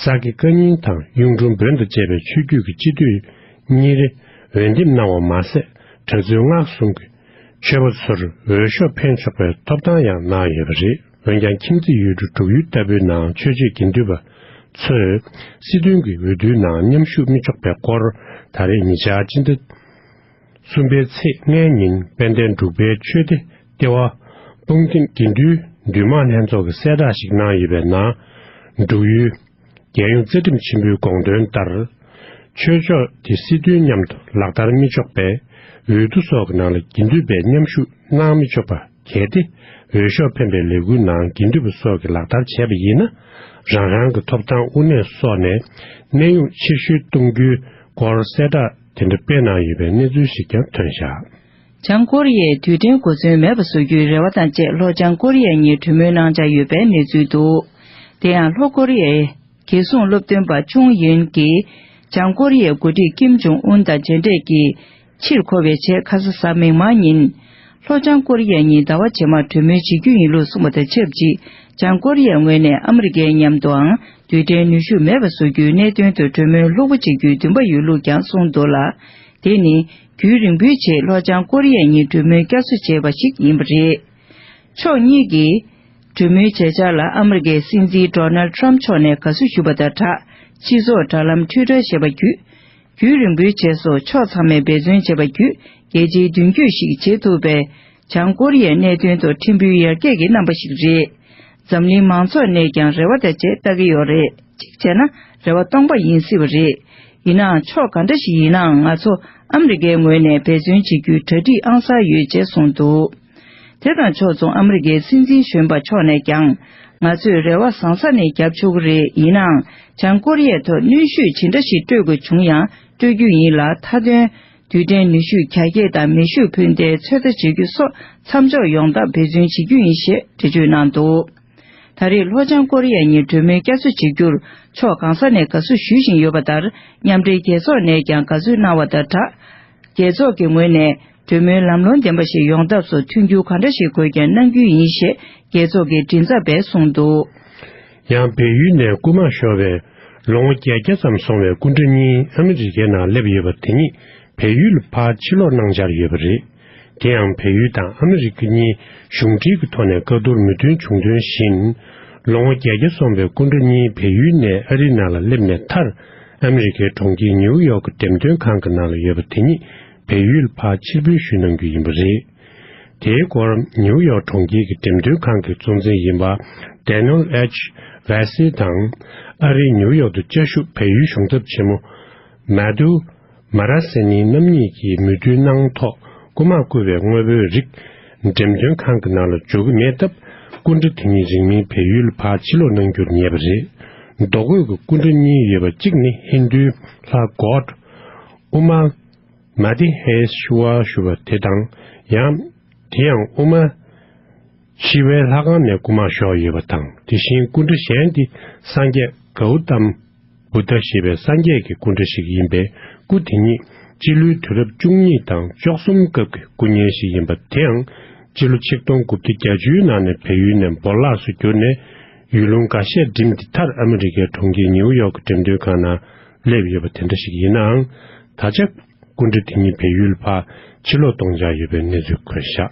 ས་དགེ་བཀའ་རྙིང་དང་གཡུང་དྲུང་བོན་དང་བཅས་པའི་ཆོས་བརྒྱུད་ཀྱི་སྤྱི་འཐུས་གཉིས་རེ་འོས་འདེམས་གནང་བ་མ་ཟད། གྲྭ་བཙུན་སྔགས་གསུམ་གྱི་ཆོས་པ་ཚོར་འོས་ཤོག་འཕེན་ཆོག་པའི་ཐོབ་ཐང་ཡང་གནང་ཡོད་པ་རེད། འོན་ཀྱང་། ཁྱིམ་མཚེས་ཡུལ་གྲུ་འབྲུག་ཡུལ་ལྟ་བུའི་ནང་ཆོས་བྱེད་དགེ་འདུན་པ་ཚོས་སྲིད་དོན་གྱི་འོས་བསྡུའི་ནང་མཉམ་ཞུགས་མི་ཆོག་པའི་སྐོར། ད་རེས་ཉེ་ཆར་སྤྱི་ཟླ་གསུམ་པའི་ཚེས་ལྔའི་ཉིན་དཔལ་ལྡན་འབྲུག་པའི་ཆོས་སྡེ་ལྟེ་བ་སྤུངས་ཐིམ་དགེ་འདུན་འདུས་མང་ལྷན་ཚོགས་ཀྱིས་གསལ་བསྒྲགས་ཤིག་གནང་ཡོད་པའི་ནང་། འབྲུག་ཡུལ་རྒྱལ་ཡོངས་རྩ་ཁྲིམས་ཆེན་པོའི་དགོངས་དོན་ལྟར། ཆོས་ཕྱོགས་དེ་སྲིད་དོན་མཉམ་དུ་ལག་བསྟར་མི་ཆོག་པས། འོས་བསྡུ་སོགས་ཀྱི་ནང་ལ་དགེ་འདུན་པས་མཉམ་ཞུགས་གནང་མི་ཆོག་པ། གལ་ཏེ། འོས་ཤོག་འཕེན་པའི་ལས་འགུལ་ནང་དགེ་འདུན་པ་སོགས་ཀྱིས་ལག་བསྟར་བྱས་པ་ཡིན་ན། རང་རང་གི་ཐོབ་ཐང་དབུ་གནས་སོགས་ནས་གནས་དབྱུང་ཕྱིར་བཤོལ་གཏོང་རྒྱུའི་སྐོར་གསལ་བསྒྲགས་དེ་འདྲ་སྤེལ་གནང་ཡོད་པའི་གནས་ཚུལ་ཞིག་ཀྱང་ཐོན་བཞག་བྱང་ཀོ་རི་ཡས་རྡུལ་ཕྲན་གོ་མཚོན་མེད་པ་བཟོ་རྒྱུའི་རེ་བ་དང་བཅས། ལྷོ་བྱང་ཀོ་རི་ཡ་གཉིས་གྲོས་མོལ་གནང་འཆར་ཡོད་པའི་གནས་ཚུལ་འདུག་དེ་ཡང་། ལྷོ་ཀོ་རི་ཡའི་རྒྱལ་སྲུང་སློབ་སྟོན་པ་ཆུང་ཡོན་གྱིས། བྱང་ཀོ་རི་ཡའི་འགོ་ཁྲིད་ཀིམ་ཇོང་ཨུན་དང་མཇལ་འཕྲད་ཀྱིས། ཕྱིར་འཁོར་བའི་རྗེས། ཁ་ས་གཟའ་མིག་དམར་ཉིན། ལྷོ་བྱང་ཀོ་རི་ཡ་གཉིས་ཟླ་བ་རྗེས་མར་གྲོས་མོལ་བྱེད་རྒྱུ་ཡིན་ལུགས་གསུངས་པ་དང་ཆབས་ཅིག་བྱང་ཀོ་རི་ཡའི་ངོས་ནས་ཨ་མི་རི་ཀའི་མཉམ་དུའང་རྡུལ་ཕྲན་ནུས་ཤུགས་མེད་པ་བཟོ་རྒྱུའི་གནད་དོན་དུ་གྲོས་མོལ་ལྷུག་པོ་བྱེད་རྒྱུའི་འདུན་པ་ཡོད་ལུགས་ཀྱང་གསུངས་འདུག་ལ། དེ་ནི་རྒྱུན་རིང་པོའི་རྗེས་ལྷོ་བྱང་ཀོ་རི་ཡ་གཉིས་གྲོས་མོལ་བསྐྱར་གསོ་བྱས་པ་ཞིག་ཡིན་པ་རེད། ཕྱོགས་གཉིས་ཀྱིས་གྲོས་མོལ་བྱེད་འཆར་ལ་ཨ་མི་རི་ཀའི་སྲིད་འཛིན་ཌོ་ནལ་ཊམ་མཆོག་ནས་དགའ་བསུ་ཞུས་པ་དང་སྦྲགས། སྤྱི་ཚོགས་དྲ་ལམ་ཊུའི་ཊར་ཞེས་པ་བརྒྱུད། རྒྱུན་རིང་པོའི་རྗེས་སུ་ཕྱོགས་ཚང་མས་འབད་བརྩོན་བྱས་པ་བརྒྱུད། རྒྱལ་སྤྱིའི་མདུན་སྐྱོད་ཞིག་བྱེད་ཐུབ་པའི་བྱང་ཀོ་རི་ཡའི་གནད་དོན་ཐོག་ཕྲན་བུའི་ཡར་རྒྱས་ཀྱི་རྣམ་པ་ཞིག་རེད། འཛམ་གླིང་མང་ཚོགས་ནས་ཀྱང་རེ་བ་དང་བཅས་ལྟ་གི་ཡོད་རེད། གཅིག་བྱས་ན་རེ་བ་སྟོང་པ་ཡིན་སྲིད་པ་རེད། ཡིན་ནའང་ཕྱོགས་ག་འདྲ་ཞིག་ཡིན་ནའང་ང་ཚོ་ཨ་མི་རི་ཀའི་ངོས་ནས་འབད་བརྩོན་བྱེད་རྒྱུའི་གྲ་སྒྲིག་ཨང་གསར་ཡོད་ཅེས་གསུངས་འདུག་དེ་དང་ཕྱོགས་མཚུངས་ཨ་མི་རི་ཀའི་སྲིད་འཛིན་གཞོན་པ་མཆོག་ནས་ཀྱང་། ང་ཚོས་རེ་བ་བཟང་ས་ནས་བརྒྱབ་ཆོག་གི་རེད། ཡིན་ནའང་། བྱང་ཀོ་རི་ཡའི་ཐོག་གནོན་ཤུགས་ཇི་འདྲ་ཞིག་སྤྲོད་དགོས་བྱུང་ཡང་སྤྲོད་རྒྱུ་ཡིན་ལ། མཐའ་དོན། རྡུལ་ཕྲན་ནུས་ཤུགས་རྒྱ་སྐྱེད་དང་མེ་ཤུགས་འཕུར་མདེལ་ཚོད་ལྟ་བྱེད་རྒྱུ་སོགས་མཚམས་འཇོག་ཡོང་ཐབས་འབད་བརྩོན་བྱེད་རྒྱུ་ཡིན་ཞེས་འགྲེལ་བརྗོད་གནང་འདུག་ད་རེས་ལྷོ་བྱང་ཀོ་རི་ཡ་གཉིས་གྲོས་མོལ་བསྐྱར་གསོ་བྱེད་རྒྱུར་ཕྱོགས་གང་ས་ནས་དགའ་བསུ་ཞུ་བཞིན་ཡོད་པ་ལྟར། མཉམ་འབྲེལ་རྒྱལ་ཚོགས་ནས་ཀྱང་དགའ་བསུ་གནང་བ་དང་སྦྲགས། རྒྱལ་ཚོགས་ཀྱི་ངོས་ནས་གྲོས་མོལ་ལམ་ལྷོང་ལྡན་པ་ཞིག་ཡོང་ཐབས་སུ་མཐུན་འགྱུར་གང་འདྲ་ཞིག་དགོས་ཀྱང་གནང་རྒྱུ་ཡིན་ཞེས་རྒྱལ་ཚོགས་ཀྱི་མགྲིན་ཚབ་པས་གསུངས་འདུག་ཡང་། བལ་ཡུལ་ནས་རྐུན་མ་ཤོར་བའི་ལོ་ངོ་བརྒྱད་བརྒྱ་ཙམ་སོང་བའི་སྐུ་འདྲ་གཉིས་ཨ་མི་རི་ཀའི་ནང་སླེབས་ཡོད་པ་དེ་ཉིད་བལ་ཡུལ་ལ་ཕར་ཕྱིར་ལོག་གནང་འཆར་ཡོད་པ་རེད། དེ་ཡང་། བལ་ཡུལ་དང་ཨ་མི་རི་ཀ་གཉིས་གཞུང་འབྲེལ་གྱི་ཐོག་ནས་བཀའ་བསྡུར་མོས་མཐུན་བྱུང་དོན་བཞིན། ལོ་ངོ་བརྒྱད་བརྒྱ་སོང་བའི་སྐུ་འདྲ་གཉིས་བལ་ཡུལ་ནས་ཨ་རིའི་ནང་ལ་སླེབས་ནས་མཐར། ཨ་མི་རི་ཀའི་གྲོང་ཁྱེར་ཉིའུ་ཡོག་གི་འགྲེམས་སྟོན་ཁང་གི་ནང་ལ་ཡོད་པ་དེ་ཉིད་བལ་ཡུལ་ལ་ཕར་ཕྱིར་འབུད་ཞུས་གནང་རྒྱུ་ཡིན་པ་རེད། དེའི་སྐོར་ནིའུ་ཡོག་གྲོང་ཁྱེར་གྱི་འགྲེམས་སྟོན་ཁང་གི་གཙོ་འཛིན་ཡིན་པ་Daniel H Vasey དང་། ཨ་རིའི་ནིའུ་ཡོག་ཏུ་བཅའ་བཞུགས་བལ་ཡུལ་གཞུང་ཚབ་ཆེན་མོ་Madhu Moorasamy རྣམ་གཉིས་ཀྱིས་མོས་མཐུན་གནང་ཐོག་རྐུ་མ་རྐུ་བའི་དངོས་པོའི་རིགས་འགྲེམས་སྟོན་ཁང་གི་ནང་ལ་འཇོག་གི་མེད་སྟབས། སྐུ་འདྲ་དེ་ཉིད་རིང་མིན་བལ་ཡུལ་ལ་ཕར་ཕྱིར་ལོག་གནང་རྒྱུར་ངེས་པ་རེད། རྡོ་བརྐོས་ཀྱི་སྐུ་འདྲ་གཉིས་ཡོད་པ་གཅིག་ནི་ཧིན་རྡུའི་ལྷ་གོཌ་ཨུ་མ་Mahadev Shiva ཞུ་བ་དེ་དང་། ཡང་། དེ་ཡང་ཨུ་མ་ཤི་ཝའི་ལྷ་ཁང་ནས་རྐུ་མ་ཤོར་ཡོད་པ་དང་། དེ་བཞིན་སྐུ་འདྲ་གཞན་དེ་སངས་རྒྱས་གའུ་ཏམ་བུདྡྷ་ཞེས་པའི་སངས་རྒྱས་ཀྱི་སྐུ་འདྲ་ཞིག་ཡིན་པས། སྐུ་དེ་ཉིད་སྤྱི་ལོའི་དུས་རབས་བཅུ་གཉིས་དང་བཅུ་གསུམ་སྐབས་ཀྱི་སྐུ་བརྙན་ཞིག་ཡིན་པ། དེའང་སྤྱི་ལོ་ཆིག་སྟོང་དགུ་བརྒྱ་བརྒྱད་ཅུའི་ནང་ནས་བལ་ཡུལ་ནས་བོར་བརླག་སུ་གྱུར་ནས། ཡུལ་ལུང་འགའ་ཤས་འགྲིམས་ཏེ། མཐར་ཨ་མི་རི་ཀའི་གྲོང་ཁྱེར་ནིའུ་ཡོག་གི་འགྲེམས་སྟོན་ཁང་ནང་སླེབས་ཡོད་པ་དེ་འདྲ་ཞིག་ཡིན་ནའང་། ད་ཆ་སྐུ་འདྲ་དེ་ཉིད་བལ་ཡུལ་ཕར་ཕྱིར་ལོག་གཏོང་འཆར་ཡོད་པའི་གནས་ཚུལ་འཁོད་བཞག་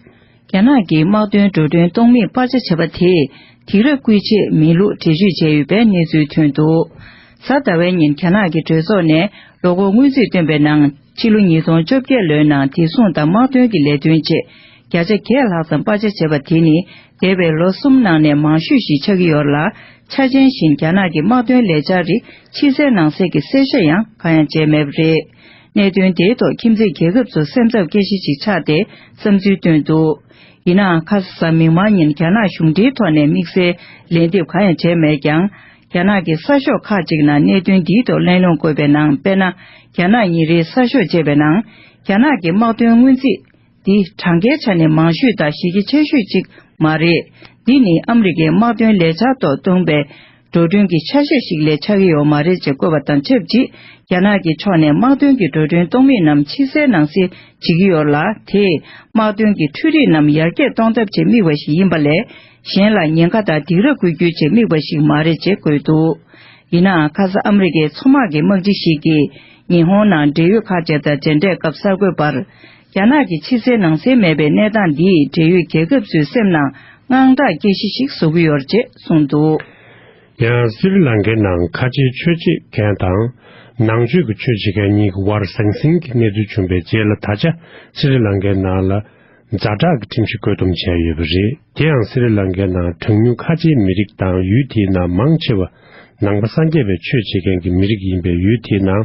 རྒྱ་ནག་གིས་དམག་དོན་འགྲོ་གྲོན་གཏོང་མེད་པར་ཆ་བྱས་པ་དེས། དེང་རབས་སྐུལ་ཆེད་མེད་ལུགས་འགྲེལ་བརྗོད་བྱས་ཡོད་པའི་གནས་ཚུལ་ཐོན་འདུག་གཟའ་ཟླ་བའི་ཉིན་རྒྱ་ནག་གི་གྲོས་ཚོགས་ནས་ལོ་འཁོར་སྔོན་རྩིས་བཏོན་པའི་ནང་། ཕྱི་ལོ་ཉིས་སྟོང་བཅོ་བརྒྱད་ལོའི་ནང་བདེ་སྲུང་དང་དམག་དོན་གྱི་ལས་དོན་ཆེད་བརྒྱ་ཆ་བརྒྱད་ལྷག་ཙམ་པར་ཆ་བྱས་པ་དེ་ནི། འདས་པའི་ལོ་གསུམ་ནང་ནས་མང་ཤོས་ཤིག་ཆགས་ཀྱི་ཡོད་ལ། ཆ་ཅན་བཞིན་རྒྱ་ནག་གི་དམག་དོན་ལས་འཆར་རིགས་ཕྱི་གསལ་ནང་གསལ་གྱི་གསལ་བཤད་ཡང་གང་ཡང་བྱས་མེད་པ་རེད། གནད་དོན་དེའི་ཐོག་ཁྱིམ་མཚེས་རྒྱལ་ཁབ་ཚོ་སེམས་འཚབ་སྐྱེ་གཞི་ཞིག་ཆགས་ཏེ། བསམ་ཚུལ་བཏོན་འདུག་ཡིན་ནའང་། ཁ་ས་གཟའ་མིག་དམར་ཉིན་རྒྱ་ནག་གཞུང་འབྲེལ་ཐོག་ནས་དམིགས་བསལ་ལན་འདེབས་གང་ཡང་བྱས་མེད་ཀྱང་། རྒྱ་ནག་གི་གསར་ཤོག་ཁག་ཅིག་ནང་གནད་དོན་འདིའི་ཐོག་གླེང་སློང་བཀོད་པའི་ནང་། དཔེར་ན། རྒྱ་ནག་ཉིན་རེའི་གསར་ཤོག་ཅེས་པའི་ནང་། རྒྱ་ནག་གི་དམག་དོན་སྔོན་རྩིས་འདི་གྲངས་ཀའི་ཆ་ནས་མང་ཤོས་དང་གཞི་རྒྱ་ཆེ་ཤོས་ཅིག་མ་རེད། འདི་ནི་ཨ་མི་རི་ཀའི་དམག་དོན་ལས་འཆར་ཐོག་བཏོན་པའི་འགྲོ་གྲོན་གྱི་ཆ་ཤས་ཤིག་ལས་ཆགས་ཀྱི་ཡོད་མ་རེད་ཅེས་བཀོད་པ་དང་ཆབས་ཅིག་རྒྱ་ནག་གི་ཕྱོགས་ནས་དམག་དོན་གྱི་འགྲོ་གྲོན་གཏོང་མིན་རྣམས་ཕྱི་གསལ་ནང་གསལ་བྱེད་ཀྱི་ཡོད་ལ། དེས་དམག་དོན་གྱི་འཕྲུལ་རིག་རྣམས་ཡར་རྒྱས་གཏོང་ཐབས་ཆེད་དམིགས་པ་ཞིག་ཡིན་པ་ལས། གཞན་ལ་ཉེན་ཁ་དང་སྡིགས་ར་བསྐུལ་རྒྱུའི་ཆེད་དམིགས་པ་ཞིག་མ་རེད་ཅེས་བཀོད་འདུག་ཡིན་ནའང་། ཁ་ས་ཨ་མི་རི་ཀའི་མཚོ་དམག་གི་དམག་སྤྱི་ཞིག་གིས་ཉི་ཧོང་ནང་འབྲེལ་ཡོད་ཁག་ཅིག་དང་མཇལ་འཕྲད་སྐབས་གསར་འགོད་པར། རྒྱ་ནག་གི་ཕྱི་གསལ་ནང་གསལ་མེད་པའི་གནས་སྟངས་འདིས་འབྲེལ་ཡོད་རྒྱལ་ཁབ་ཚོའི་སེམས་ནང་དངངས་སྐྲག་སྐྱེ་གཞི་ཞིག་བཟོ་གི་ཡོད་ཅེས་གསུངས་འདུག་ཡང་། སི་རི་ལང་ཀའི་ནང་ཁ་ཆེའི་ཆོས་བྱེད་མཁན་དང་། ནང་ཆོས་ཀྱི་ཆོས་བྱེད་མཁན་གཉིས་ཀྱི་དབར་ཟང་ཟིང་གི་གནས་ཚུལ་བྱུང་བའི་རྗེས་ལ། ད་ཆ་སི་རི་ལང་ཀའི་ནང་ལ་ཛ་དྲག་གི་ཁྲིམས་གཞི་བཀོད་འདོམས་བྱས་ཡོད་པ་རེད། དེ་ཡང་སི་རི་ལང་ཀའི་ནང་གྲངས་ཉུང་ཁ་ཆེའི་མི་རིགས་དང་། ཡུལ་དེའི་ནང་མང་ཆེ་བ་ནང་པ་སངས་རྒྱས་པའི་ཆོས་བྱེད་མཁན་གྱི་མི་རིགས་ཡིན་པས། ཡུལ་དེའི་ནང་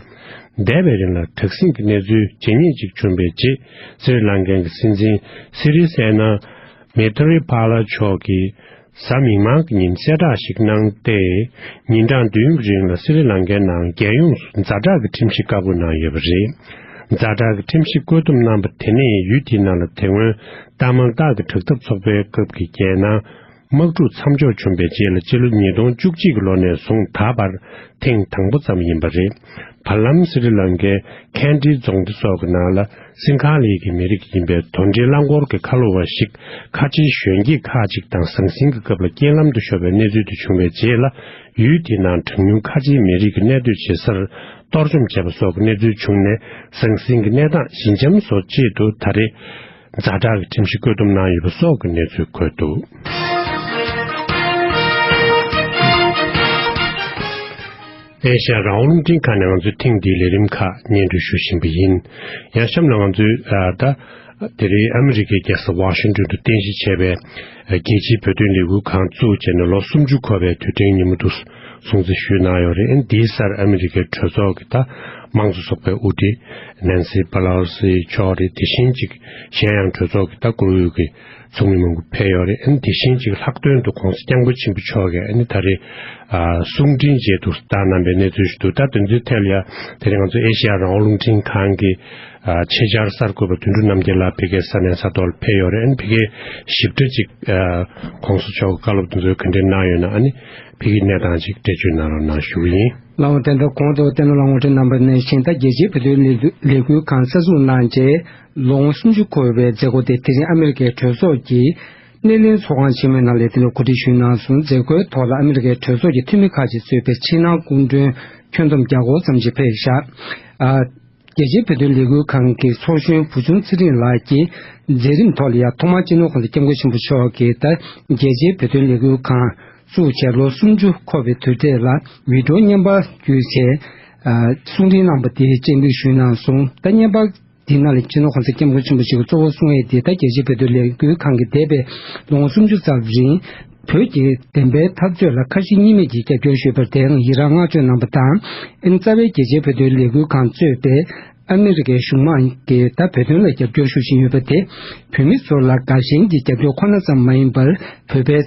འདས་པའི་རིང་ལ་དྲག་ཟིང་གི་གནས་ཚུལ་ཇེ་ཉེ་ཅིག་བྱུང་བའི་རྗེས། སི་རི་ལང་ཀའི་སྲིད་འཛིན་སི་རི་སེ་ན་མེ་ཐི་རི་པཱ་ལ་མཆོག་གིས་གཟའ་མིག་དམར་གྱི་ཉིན་གསལ་བསྒྲགས་ཤིག་གནང་སྟེ། ཉིན་གྲངས་བདུན་རིང་ལ་སི་རི་ལང་ཀའི་ནང་རྒྱལ་ཡོངས་སུ་ཛ་དྲག་གི་ཁྲིམས་གཞི་བཀག་འགོག་གནང་ཡོད་པ་རེད། ཛ་དྲག་གི་ཁྲིམས་གཞི་བཀོད་འདོམས་གནང་པ་དེ་ནས་ཡུལ་དེའི་ནང་ལ་དེ་སྔོན་ལྟ་མ་ལྟག་གི་དྲག་འཐབ་ཚོགས་པའི་སྐབས་ཀྱི་རྒྱལ་ནང་དམག་འཁྲུག་མཚམས་འཇོག་བྱུང་བའི་རྗེས་ལ། སྤྱི་ལོ་ཉིས་སྟོང་བཅུ་གཅིག་གི་ལོ་ནས་བཟུང་ད་བར་ཐེངས་དང་པོ་ཙམ་ཡིན་པ་རེད། བར་ལམ་སི་རི་ལང་ཀའི་ཁན་ཏྲི་རྫོང་སྡེ་སོགས་ཀྱི་ནང་ལ། སིང་གྷ་ལའི་གི་མི་རིགས་ཡིན་པའི་དོན་འབྲེལ་རླངས་འཁོར་གྱི་ཁ་ལོ་བ་ཞིག་ཁ་ཆེའི་གཞོན་སྐྱེས་ཁག་ཅིག་དང་ཟང་ཟིང་གི་སྐབས་ལ་རྐྱེན་ལམ་དུ་ཤོར་བའི་གནས་ཚུལ་དེ་བྱུང་བའི་རྗེས་ལ། ཡུལ་དེའི་ནང་གྲངས་ཉུང་ཁ་ཆེའི་མི་རིགས་ཀྱི་གནས་སྡོད་བྱེད་སར་གཏོར་བཅོམ་བྱས་པ་སོགས་ཀྱི་གནས་ཚུལ་བྱུང་ནས། ཟང་ཟིང་གི་གནས་སྟངས་ཞི་འཇམ་བཟོ་ཆེད་དུ་ད་རེས་ཛ་དྲག་གི་ཁྲིམས་གཞི་བཀོད་འདོམས་གནང་ཡོད་པ་སོགས་ཀྱི་གནས་ཚུལ་འཁོད་འདུག་ཨེ་ཤ་ཡ་རང་དབང་རླུང་འཕྲིན་ཁང་ནས་ང་ཚོའི་ཐེངས་འདིའི་ལས་རིམ་ཁག་སྙན་སྒྲོན་ཞུ་བཞིན་པ་ཡིན། ཡང་གཤམ་ལ་ང་ཚོས་ཨ་ད་དེ་རིང་ཨ་མི་རི་ཀའི་རྒྱལ་ས་ཝ་ཤིང་ཏོན་དུ་རྟེན་གཞི་བྱས་པའི་རྒྱལ་སྤྱིའི་བོད་དོན་ལས་འགུལ་ཁང་བཙུགས་བྱས་ནས་ལོ་སུམ་ཅུ་འཁོར་བའི་དུས་དྲན་ཉིན་མོ་དུ་སྲུང་བརྩི་ཞུས་གནང་ཡོད་རེད། ཨ་ནི་འདིའི་སར་ཨ་མི་རི་ཀའི་གྲོས་ཚོགས་ཀྱི་ད་དམངས་གཙོ་ཚོགས་པའི་དབུ་ཁྲིད་ནན་སི་པ་ལོ་སི་མཆོག་རེད། དེ་བཞིན་ཅིག་གཞན་ཡང་གྲོས་ཚོགས་ཀྱི་ད་བཀུར་འོས་ཀྱི་ཚོགས་མི་མང་པོ་ཕེབས་ཡོད་རེད། ཨ་ནི་དེ་བཞིན་ཅིག་ལྷག་དོན་དུ་༸གོང་ས་༸སྐྱབས་མགོན་ཆེན་པོ་མཆོག་གིས་ཨ་ནི་ད་རེས་ཨ་གསུང་འཕྲིན་བརྒྱུད་དུ་བཏང་གནང་བའི་གནས་ཚུལ་ཞིག་འདུག་ད་དེ་ཚོའི་ཐད་ལ་ཡང་དེ་རིང་ང་ཚོ་ཨེ་ཤེ་ཡ་རང་དབང་རླུང་འཕྲིན་ཁང་གི་ཨ་ཆེད་བཅར་གསར་འགོད་པ་དོན་གྲུབ་རྣམ་རྒྱལ་ལགས་ཕ་གིའི་ས་གནས་ས་ཐོག་ལ་ཕེབས་ཡོད་རེད། ཨ་ནི་ཕ་གིའི་ཞིབ་ཕྲ་ཅིག་ཨ་༸གོང་ས་མཆོག་གི་བཀའ་སློབ་དེ་ཚོའི་ག་འདྲ་གནང་ཡོད་ན། ཨ་ནི་ཕ་གིའི་གནས་སྟངས་ཅིག་འགྲེལ་བརྗོད་གནང་རོགས་གནང་ཞུ་གི་ཡིན། ལགས་འོང་། དེ་འདྲ་གོང་དུ་བསྟན་ལ་ལགས་འོང་། ཁྲིད་རྣམ་པ་ནས་ཤིང་རྟ་རྒྱལ་སྤྱིའི་བོད་དོན་ལས་ལས་འགུལ་ཁང་གསར་འཛུགས་གནང་རྗེས་ལོ་ངོ་སུམ་ཅུ་འཁོར་བའི་མཛད་སྒོ་དེ་དེ་རིང་ཨ་མི་རི་ཀའི་གྲོས་ཚོགས་ཀྱི་སྣེ་ལེན་ཚོགས་ཁང་ཆེན་མོའི་ནང་ལས་དེ་ལ་གོ་སྒྲིག་ཞུས་གནང་སོང་། མཛད་སྒོའི་ཐོག་ལ་ཨ་མི་རི་ཀའི་གྲོས་ཚོགས་ཀྱི་འཐུས་མི་ཁག་ཅིག་གཙོས་པའི་ཕྱི་ནང་སྐུ་མགྲོན་ཁྱོན་བསྡོམས་བརྒྱ་སྐོར་ཙམ་ཞིག་ཕེབས་བཞག་ཨ། རྒྱལ་སྤྱིའི་བོད་དོན་ལས་འགུལ་ཁང་གི་ཚོགས་གཞོན་བུ་ཆུང་ཚེ་རིང་ལགས་ཀྱིས་མཛད་རིམ་ཐོག་ལ་ཡང་ཐོག་མར་སྤྱི་ནོར་༸གོང་ས་༸སྐྱབས་མགོན་ཆེན་པོ་མཆོག་གིས་ད་རྒྱལ་སྤྱིའི་བོད་དོན་ལས་འགུལ་ཁང་བཙུགས་བྱས་ལོ་སུམ་ཅུ་འཁོར་བའི་དུས་དྲན་ལ་བི་ཌི་འོ་བརྙན་པར་བརྒྱུད་བྱས་གསུང་འཕྲིན་གནང་བ་དེའི་སྤྱན་འབུལ་ཞུས་གནང་སོང་། ད་བརྙན་པར་ དེའི་ནང་ལ་སྤྱི་ནོར་གོང་ས་སྐྱབས་མགོན་ཆེན་པོ་མཆོག་གིས་གཙོ་བོ་གསུང་ཡས་དེ་ད་རྒྱལ་སྤྱིའི་བོད་དོན་ལས་འགུལ་ཁང་གིས་འདས་པའི་ལོ་ངོ་སུམ་ཅུ་ཙམ་རིང་བོད་ཀྱི་བདེན་པའི་འཐབ་རྩོད་ལ་ཁ་ཞེ་གཉིས་མེད་ཀྱི་རྒྱབ་སྐྱོར་ཞུས་པར་དེ་ཡང་ཡི་རངས་བསྔགས་བརྗོད་གནང་པ་དང་། ཨིན་རྩ་བའི་རྒྱལ་སྤྱིའི་བོད་དོན་ལས་འགུལ་ཁང་གཙོས་པའི་ཨ་མི་རི་ཀའི་གཞུང་མང་གིས་ད་བོད་དོན་ལ་རྒྱབ་སྐྱོར་ཞུ་བཞིན་ཡོད་པ་དེ་བོད་མི་ཚོ་ལ་དགའ་ཞེན་གྱི་རྒྱབ་སྐྱོར་ཁོ་ན་ཙམ་མ་ཡིན་པར་བོད་པའི་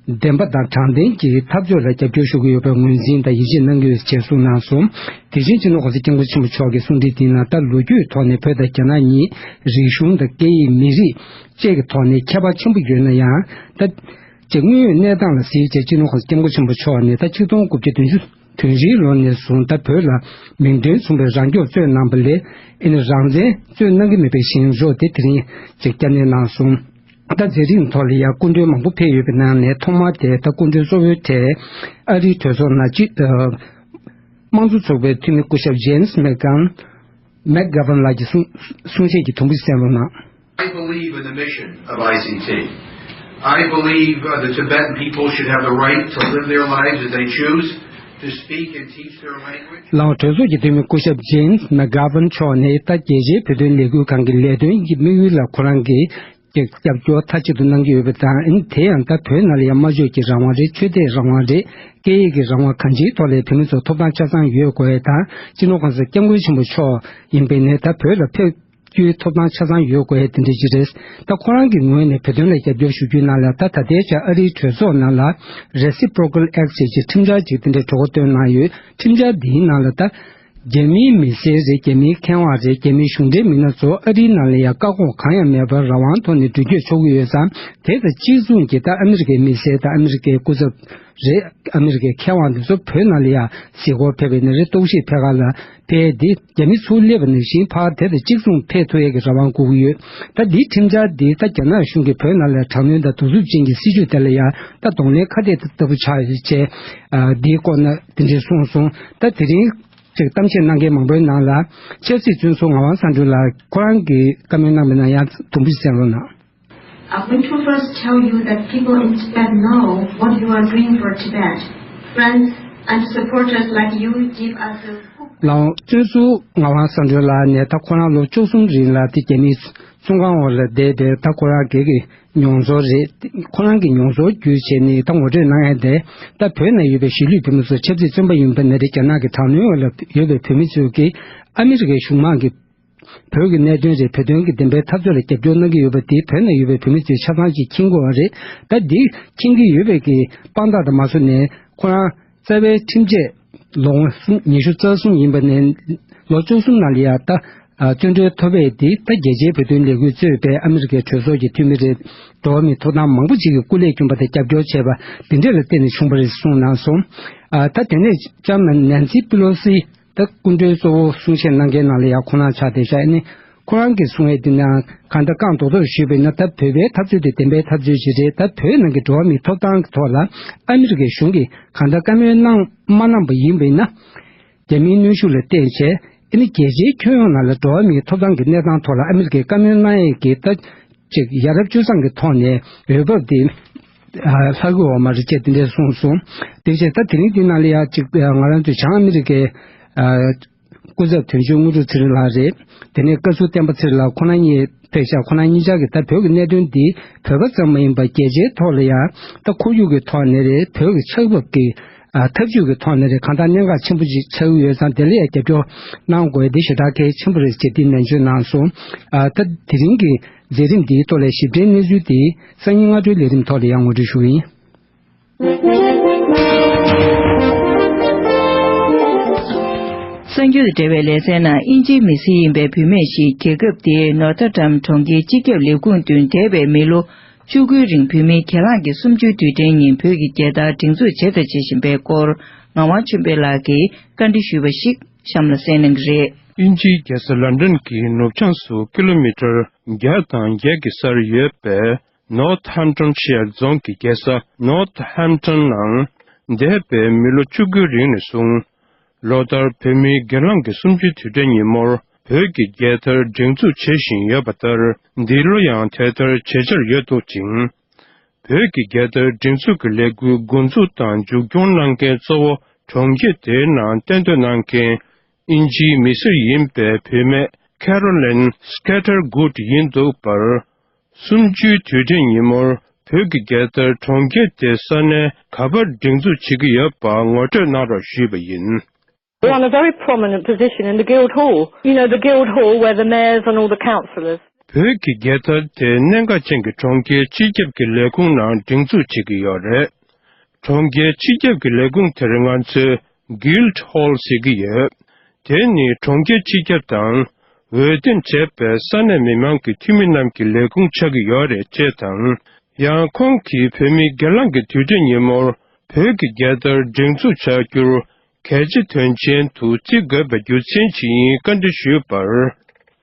བདེན་པ་དང་དྲང་བདེན་གྱི་འཐབ་རྩོད་ལ་རྒྱབ་སྐྱོར་ཞུ་གི་ཡོད་པའི་ངོས་འཛིན་དང་ཡིད་ཆེས་གནང་གི་ཡོད་ཅེས་གསུངས་གནང་སོང་། དེ་བཞིན་སྤྱི་ནོར་གོང་ས་སྐྱབས་མགོན་ཆེན་པོ་མཆོག་གི་གསུང་འཕྲིན་འདིའི་ནང་ད་ལོ་རྒྱུས་ཐོག་ནས་བོད་དང་རྒྱ་ནག་གཉིས་རིག་གཞུང་དང་སྐད་ཡིག་མི་རིགས་བཅས་ཀྱི་ཐོག་ནས་ཁྱད་པར་ཆེན་པོ་ཡོད་ན་ཡང་། ད་ཅེས་དངོས་ཡོད་གནས་སྟངས་ལ་གཟིགས་བྱས་སྤྱི་ནོར་གོང་ས་སྐྱབས་མགོན་ཆེན་པོ་མཆོག་ནས་ད་ཆིག་སྟོང་དགུ་བརྒྱ་བདུན་ཅུ་དོན་བཞིའི་ལོ་ནས་བཟུང་ད་བོད་ལ་མིང་དོན་མཚུངས་པའི་རང་སྐྱོང་རྩོད་གནང་པ་ལས་ཨེ་ནི་རང་བཙན་རྩོད་གནང་གི་མེད་པའི་ཞེན་རོགས་དེ་དེ་རིང་ཅིག་བསྐྱར་ནན་གནང་སོང་། ད་མཛད་རིམ་ཐོག་ལ་ཡང་སྐུ་མགྲོན་མང་པོ་ཕེབས་ཡོད་པའི་ནང་ནས་ཐོག་མར་དེ་ད་སྐུ་མགྲོན་གཙོ་བོའི་གྲས་ཨ་རིའི་གྲོས་ཚོགས་ནང་སྤྱི་དམངས་གཙོ་ཚོགས་པའི་འཐུས་མི་སྐུ་ཞབས་ཇེམ་སི་མེག་གྷན་མེག་གྷ་ཝན་ལགས་ཀྱི་གསུང་གསུང་བཤད་ཀྱི་དུམ་བུ་གསན་རོགས་གནང་། I believe in the mission of I C T. I believe uh, the Tibetan people should have the right to live their lives as they choose, to speak and teach their language. ལའང་གྲོས་ཚོགས་ཀྱི་འཐུས་མི་སྐུ་ཞབས་ཇེམ་སི་མེག་གྷ་ཝན་མཆོག་ནས་ད་རྒྱལ་སྤྱིའི་བོད་དོན་ལས་འགུལ་ཁང་གི་ལས་དོན་གྱི་དམིགས་ཡུལ་ལ་ཁོ་རང་གིས་ཀྱི་རྒྱབ་སྐྱོར་མཐའ་གཅིག་ཏུ་གནང་གི་ཡོད་པ་དང་། དེ་ཡང་ད་བོད་ནང་ལ་ཡང་སྨྲ་བརྗོད་ཀྱི་རང་དབང་རེད། ཆོས་དད་རང་དབང་རེད། སྐད་ཡིག་གི་རང་དབང་གང་ཅིའི་ཐོག་ལ་བོད་མི་ཚོ་ཐོབ་ཐང་ཆ་ཚང་ཡོད་དགོས་ཡས་དང་། སྤྱི་ནོར་གོང་ས་སྐྱབས་མགོན་ཆེན་པོ་མཆོག་ཡིན་པའི་ནས་ད་བོད་ལ་ཕེབས་རྒྱུའི་ཐོབ་ཐང་ཆ་ཚང་ཡོད་དགོས་ཡས་དེ་འདྲ་ཅིག་རེད། ད་ཁོ་རང་གི་ངོས་ནས་བོད་དོན་ལ་རྒྱབ་སྐྱོར་ཞུ་རྒྱུའི་ནང་ལ་ད་ད་ལྟའི་ཆར་ཨ་རིའི་གྲོས་ཚོགས་ནང་ལ་Reciprocal Act ཅེས་ཀྱི་ཁྲིམས་འཆར་ཅིག་དེ་འདྲའི་གྲོས་འགོ་བཏོན་གནང་ཡོད། ཁྲིམས་འཆར་འདིའི་ནང་ལ་ད། རྒྱ་མིའི་མི་སེར་རེད། རྒྱ་མིའི་མཁས་དབང་རེད། རྒྱ་མིའི་གཞུང་འབྲེལ་མི་སྣ་ཚོ་ཨ་རིའི་ནང་ལ་ཡང་བཀག་འགོག་གང་ཡང་མེད་པར་རང་དབང་ཐོག་ནས་འགྲུལ་སྐྱོད་ཆོག་གི་ཡོད་ཙང་། དེ་དང་གཅིག་མཚུངས་ཀྱིས་ད་ཨ་མི་རི་ཀའི་མི་སེར་དང་ཨ་མི་རི་ཀའི་སྐུ་ཚབ་རེད། ཨ་མི་རི་ཀའི་མཁས་དབང་དེ་ཚོ་བོད་ནང་ལ་ཡང་གཟིགས་སྐོར་ཕེབས་པའི་ནང་རེད། རྟོག་ཞིབ་ཕེབས་ཁ་ལ་ཕེབས་ཏེ་རྒྱ་མི་ཚུར་སླེབས་པ་ནང་བཞིན་ཕར་དེ་དང་གཅིག་མཚུངས་ཕེབས་ཐུབ་ཡས་ཀྱི་རང་དབང་དགོས་ཀྱི་ཡོད། ད་འདིའི་ཁྲིམས་འཆར་འདི་ད་རྒྱ་ནག་གཞུང་གིས་བོད་ནང་ལ་དྲག་གནོན་དང་གདུག་རྩུབ་ཅན་གྱི་སྲིད་བྱུས་དེ་ལ་ཡང་ད་གདོང་ལེན་ཁ་གཏད་ལྟ་བུ་ཆགས་ཡོད་ཅེས་འདིའི་སྐོར་ན་དེ་འདྲས་གསུངས་སོང་། ད་དེ་རིང་ཅིག་གཏམ་བཤད་གནང་མཁན་མང་པོའི་ནང་ལ་ཆབ་སྲིད་བཙོན་ཟུར་ངག་དབང་སངས་སྒྲོན་ལགས་ཁོ་རང་གིས་བཀའ་མོལ་གནང་བའི་ནང་ཡང་དུམ་བུ་གསན་རོགས་གནང་། I'm going to first tell you that people in Tibet know what you are doing for Tibet. Friends and supporters like you give us a hope. ལའང་བཙོན་ཟུར་ངག་དབང་སངས་སྒྲོན་ལགས་ནས་ད་ཁོ་རང་ལོ་བཅུ་གསུམ་རིང་ལ་དེ་རྒྱ་མིའི་བཙོན་ཁང་འོག་ལ་བསྡད་པའི་ད་ཁོ་རང་སྒེར་གྱི་མྱོང་ཚོར་རེད། ཁོ་རང་གི་མྱོང་ཚོར་བརྒྱུད་བྱས་ནས་ད་ངོ་སྤྲོད་གནང་ཡ་དེ་ད་བོད་ནང་ཡོད་པའི་གཞིས་ལུས་བོད་མི་ཚོ་ཆབ་སྲིད་བཙོན་པ་ཡིན་པ་ནས་རེད། རྒྱ་ནག་གི་དྲག་གནོན་འོག་ལ་ཡོད་པའི་བོད་མི་ཚོས་ཀྱིས་ཨ་མི་རི་ཀའི་གཞུང་མང་གིས་བོད་ཀྱི་གནད་དོན་རེད། བོད་དོན་གྱི་བདེན་པའི་འཐབ་རྩོད་ལ་རྒྱབ་སྐྱོར་གནང་གི་ཡོད་པ་དེ་བོད་ནང་ཡོད་པའི་བོད་མི་ཚོས་ཆ་ཚང་གིས་མཁྱེན་དགོས་པ་རེད། ད་འདི་མཁྱེན་གྱི་ཡོད་པའི་གི་དཔང་རྟགས་དང་མ་སོ་ནས་ཁོ་རང་རྩ་བའི་ཁྲིམས་ཆད་ལོ་ངོ་གསུམ་ཉི་ཤུ་རྩ་གསུམ་ཡིན་པ་ནས་ལོ་བཅུ་གསུམ་ནང་ལ་ཡ་ད་བཙོན་གྲོལ་ཐོབ་པའི་འདི་ད་རྒྱལ་སྤྱིའི་བོད་དོན་ལས་འགུལ་གཙོས་པའི་ཨ་མི་རི་ཀའི་གྲོས་ཚོགས་ཀྱི་འཐུས་མི་རེད། འགྲོ་བ་མིའི་ཐོབ་ཐང་མང་པོ་ཅིག་གིས་སྐུ་ལས་བསྐྱོན་པ་དང་རྒྱབ་སྐྱོར་བྱས་པ་འདི་འདྲ་ལ་བརྟེན་ནས་བྱུང་བ་རེད་གསུངས་གནང་སོང་། ད་དེ་ནས་ལྕམ་ནན་སི་པི་ལོ་སི་ད་སྐུ་མགྲོན་གཙོ་བོ་གསུང་བཤད་གནང་མཁན་ནང་ལ་ཡང་ཁོང་རང་ཆགས་བསྡད་ཤག་ཨ་ནི་ཁོ་རང་གིས་གསུང་ཡས་འདི་ནང་གང་ལྟར་རྐང་རྡོག་རྡོག་ཞུས་པ་ཡིན་ན་ད་བོད་པའི་འཐབ་རྩོད་དེ་བདེན་པའི་འཐབ་རྩོད་ཅིག་རེད། ད་བོད་ནང་གི་འགྲོ་བ་མིའི་ཐོབ་ཐང་གི་ཐོག་ལ་ཨ་མི་རི་ཀའི་གཞུང་གིས་གང་ལྟར་བཀའ་མོལ་གནང་མ་གནང་པ་ཡིན་པ་ཡིན་ན། རྒྱ་མིའི་གནོན་ཤུགས་ལ་བརྟེན་བྱས་ཨ་ནི་རྒྱལ་སྤྱིའི་ཁྱོན་ཡོངས་ནང་ལ་འགྲོ་བ་མིའི་ཐོབ་ཐང་གི་གནས་སྟངས་ཐོག་ལ་ཨ་མི་རི་ཀའི་བཀའ་མོལ་གནང་ཡས་ཀྱི་ད་ཅིག་ཡ་རབས་སྤྱོད་བཟང་གི་ཐོག་ནས་འོས་བབ་དེ་ལྷག་གི་ཡོད་མ་རེད་ཅེས་དེ་འདྲས་གསུངས་སོང་། དེ་བྱས་ད་དེ་རིང་འདི་ནང་ལ་ཡ་ཅིག་ང་རང་ཚོའི་བྱང་ཨ་མི་རི་ཀའི་སྐུ་ཚབ་དོན་གཅོད་དངོས་གྲུབ་ཚེ་རིང་ལགས་རེད། དེ་ནས་བཀའ་ཟུར་བསྟན་པ་ཚེ་རིང་ལགས་ཁོང་རྣམ་གཉིས་ཕེབས་ཤག་ཁོང་རྣམ་གཉིས་ཆ་གིས་ད་བོད་ཀྱི་གནད་དོན་འདི་བོད་པ་ཙམ་མ་ཡིན་པར་རྒྱལ་སྤྱིའི་ཐོག་ལ་ཡང་ད་ཁོར་ཡུག་གི་ཐོག་ནས་རེད། བོད་ཀྱི་ཆགས་བབ་ཀྱི་ཨ་འཐབ་ཇུས་ཀྱི་ཐོག་ནས་རེད། གང་ལྟར་གནད་འགག་ཆེན་པོ་ཅིག་ཆགས་ཀྱི་ཡོད་ཙང་དེ་ལ་ཡང་རྒྱབ་སྐྱོར་གནང་དགོས་འདི་ཞེ་དྲག་གལ་ཆེན་པོ་རེད་ཅེས་འདི་ནན་བརྗོད་གནང་སོང་། ཨ་ད་དེ་རིང་གི་མཛད་རིམ་འདིའི་ཐོག་ལ་ཞིབ་ཕྲའི་གནས་ཚུལ་དེ་སང་ཉིན་སྔ་དྲོའི་ལས་རིམ་ཐོག་ལ་ཡང་ངོ་སྤྲོད་ཞུ་གི་ཡིན། གསར་འགྱུར་དང་འབྲེལ་བའི་ལེ་ཚན་ནང་དབྱིན་ཇིའི་མི་སེར་ཡིན་པའི་བུད་མེད་ཞིག་རྒྱལ་ཁབ་དེའི་ནོར་ཐར་ཌམ་གྲོང་ཁྱེར་སྤྱི་ཁྱབ་ལས་ཁུངས་མདུན་འདས་པའི་མི་ལོ་བཅུ་དགུའི་རིང་བོད་མིའི་གྱེན་ལངས་ཀྱི་གསུམ་བཅུའི་དུས་དྲན་ཉིན་བོད་ཀྱི་རྒྱལ་དར་སྒྲེང་འཛུགས་བྱས་དང་བྱེད་བཞིན་པའི་སྐོར་ངག་དབང་ཆོས་འཕེལ་ལགས་ཀྱིས་བཀའ་འདྲི་ཞུས་པ་ཞིག་གཤམ་ལ་གསན་གནང་གི་རེད། དབྱིན་ཇིའི་རྒྱལ་ས་ལན་ཌན་གྱི་ནུབ་བྱང་སུ་ཀི་ལོ་མི་ཊར་བརྒྱ་དང་བརྒྱད་ཀྱི་སར་ཡོད་པའི་Northamptonshire རྫོང་གི་རྒྱལ་ས་Northampton ནང་འདས་པའི་མི་ལོ་བཅུ་དགུའི་རིང་ནས་བཟུང་། ལོ་ལྟར་བོད་མིའི་གྱེན་ལངས་ཀྱི་གསུམ་བཅུའི་དུས་དྲན་ཉིན་མོར་བོད་ཀྱི་རྒྱལ་དར་སྒྲེང་འཛུགས་བྱེད་བཞིན་ཡོད་པ་ལྟར། འདི་ལོ་ཡང་དེ་ལྟར་བྱེད་འཆར་ཡོད་འདུག་ཅིང་། བོད་ཀྱི་རྒྱལ་དར་སྒྲེང་འཛུགས་ཀྱི་ལས་འགུལ་འགོ་འཛུགས་དང་མཇུག་སྐྱོང་གནང་མཁན་གཙོ་བོ་གྲོང་ཁྱེར་དེའི་ནང་གཏན་སྡོད་གནང་མཁན་དབྱིན་ཇིའི་མི་སེར་ཡིན་པའི་བུད་མེད་ Carolyn Scattergood ཡིན་འདུག་པར། གསུམ་བཅུའི་དུས་དྲན་ཉིན་མོར་བོད་ཀྱི་རྒྱལ་དར་གྲོང་ཁྱེར་དེའི་ས་གནས་ག་པར་སྒྲེང་འཛུགས་བྱེད་ཀྱི་ཡོད་པ་ངོ་སྤྲོད་གནང་རོགས་ཞུས་པ་ཡིན། We're on a very prominent position in the Guildhall. You know, the Guildhall where the mayors and all the councillors. བོད་ཀྱི་རྒྱལ་དར་དེ་གནད་འགག་ཅན་གྱི་གྲོང་ཁྱེར་སྤྱི་ཁྱབ་ཀྱི་ལས་ཁུངས་ནང་སྒྲེང་འཛུགས་བྱེད་ཀྱི་ཡོད་རེད། གྲོང་ཁྱེར་སྤྱི་ཁྱབ་ཀྱི་ལས་ཁུངས་དེར་ང་ཚོས་Guildhall ཟེར་གྱི་ཡོད། དེ་ནི་གྲོང་ཁྱེར་སྤྱི་ཁྱབ་དང་། འོས་འདེམས་བྱས་པའི་ས་གནས་མི་མང་གི་འཐུས་མི་རྣམས་ཀྱི་ལས་ཁུངས་ཆགས་ཀྱི་ཡོད་རེད་ཅེས་དང་། ཡང་ཁོང་གིས་བོད་མིའི་སྒེར་ལངས་ཀྱི་དུས་དྲན་ཉིན་མོར་བོད་ཀྱི་རྒྱལ་དར་སྒྲེང་འཛུགས་བྱ་རྒྱུར་གལ་ཆེ་དོན་ཆེན་དུ་བརྩི་དགོས་པའི་རྒྱུ་མཚན་ཞིག་ཡིན་བཀའ་འདྲི་ཞུས་པར།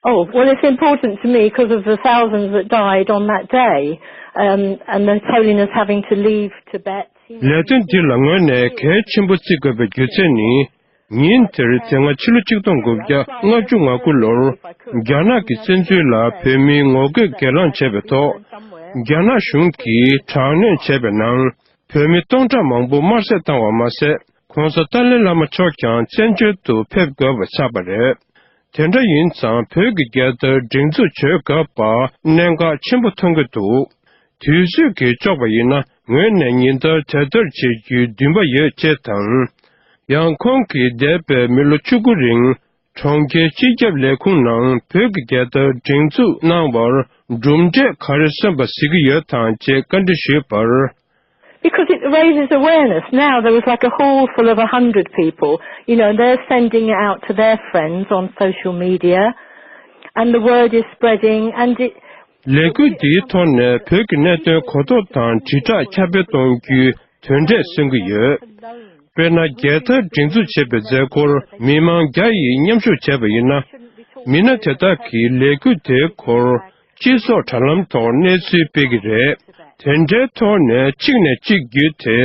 Oh, well, it's important to me because of the thousands that died on that day, um, and His Holiness having to leave Tibet. ལས་དོན་འདི་ལ་ངོས་ནས་གལ་ཆེན་པོ་བརྩི་དགོས་པའི་རྒྱུ་མཚན་ནི། ཉིན་དེར་དེ་སྔ་ཕྱི་ལོ་ཆིག་སྟོང་དགུ་བརྒྱ་ལྔ་བཅུ་ང་དགུ་ལོར། རྒྱ་ནག་གི་བཙན་འཛུལ་ལ་བོད་མིའི་ངོ་རྒོལ་སྒེར་ལངས་བྱས་པའི་ཐོག་རྒྱ་ནག་གཞུང་གིས་དྲག་གནོན་བྱས་པའི་ནང་། བོད་མི་སྟོང་ཕྲག་མང་པོ་དམར་གསོད་བཏང་བ་མ་ཟད། ྋགོང་ས་ཏཱ་ལའི་བླ་མ་མཆོག་ཀྱང་བཙན་བྱོལ་དུ་ཕེབས་དགོས་པ་ཆགས་པ་རེད། དེ་འདྲ་ཡིན་ཙང་བོད་ཀྱི་རྒྱལ་དར་སྒྲེང་འཛུགས་བྱེད་དགོས་པ་གནད་འགག་ཆེན་པོ་མཐོང་གི་འདུག་དུས་ཚོད་ཀྱིས་ལྕོགས་པ་ཡིན་ན་ངོས་ནས་ཉིན་ལྟར་དེ་ལྟར་བྱེད་རྒྱུའི་འདུན་པ་ཡོད་ཅེས་དང་། ཡང་ཁོང་གིས་འདས་པའི་མི་ལོ་བཅུ་དགུ་རིང་། གྲོང་ཁྱེར་སྤྱི་ཁྱབ་ལས་ཁུངས་ནང་བོད་ཀྱི་རྒྱལ་དར་སྒྲེང་འཛུགས་གནང་བར་གྲུབ་འབྲས་ག་རེ་སོན་པ་གཟིགས་ཀྱི་ཡོད་དམ་ཅེས་བཀའ་འདྲི་ཞུས་པར། Because it raises awareness. Now there was like a hall full of a hundred people. You know, they're sending it out to their friends on social media, and the word is spreading, and it. ལས་འགུལ་འདིའི་ཐོག་ནས་བོད་ཀྱི་གནད་དོན་གོ་རྟོགས་དང་དྲིལ་བསྒྲགས་ཁྱབ་སྤེལ་གཏོང་རྒྱུའི་དོན་འབྲས་སོན་གྱི་ཡོད། དཔེར་ན། རྒྱལ་དར་སྒྲེང་འཛུགས་བྱེད་པའི་མཛད་སྒོར་མི་མང་བརྒྱ་ཡིས་མཉམ་ཞུགས་བྱས་པ་ཡིན་ན། མི་སྣ་དེ་དག་གིས་ལས་འགུལ་དེའི་སྐོར་སྤྱི་ཚོགས་དྲ་ལམ་ཐོག་གནས་ཚུལ་སྤེལ་གྱི་རེད། དེ་འདྲའི་ཐོག་ནས་གཅིག་ནས་གཅིག་བརྒྱུད་དེ་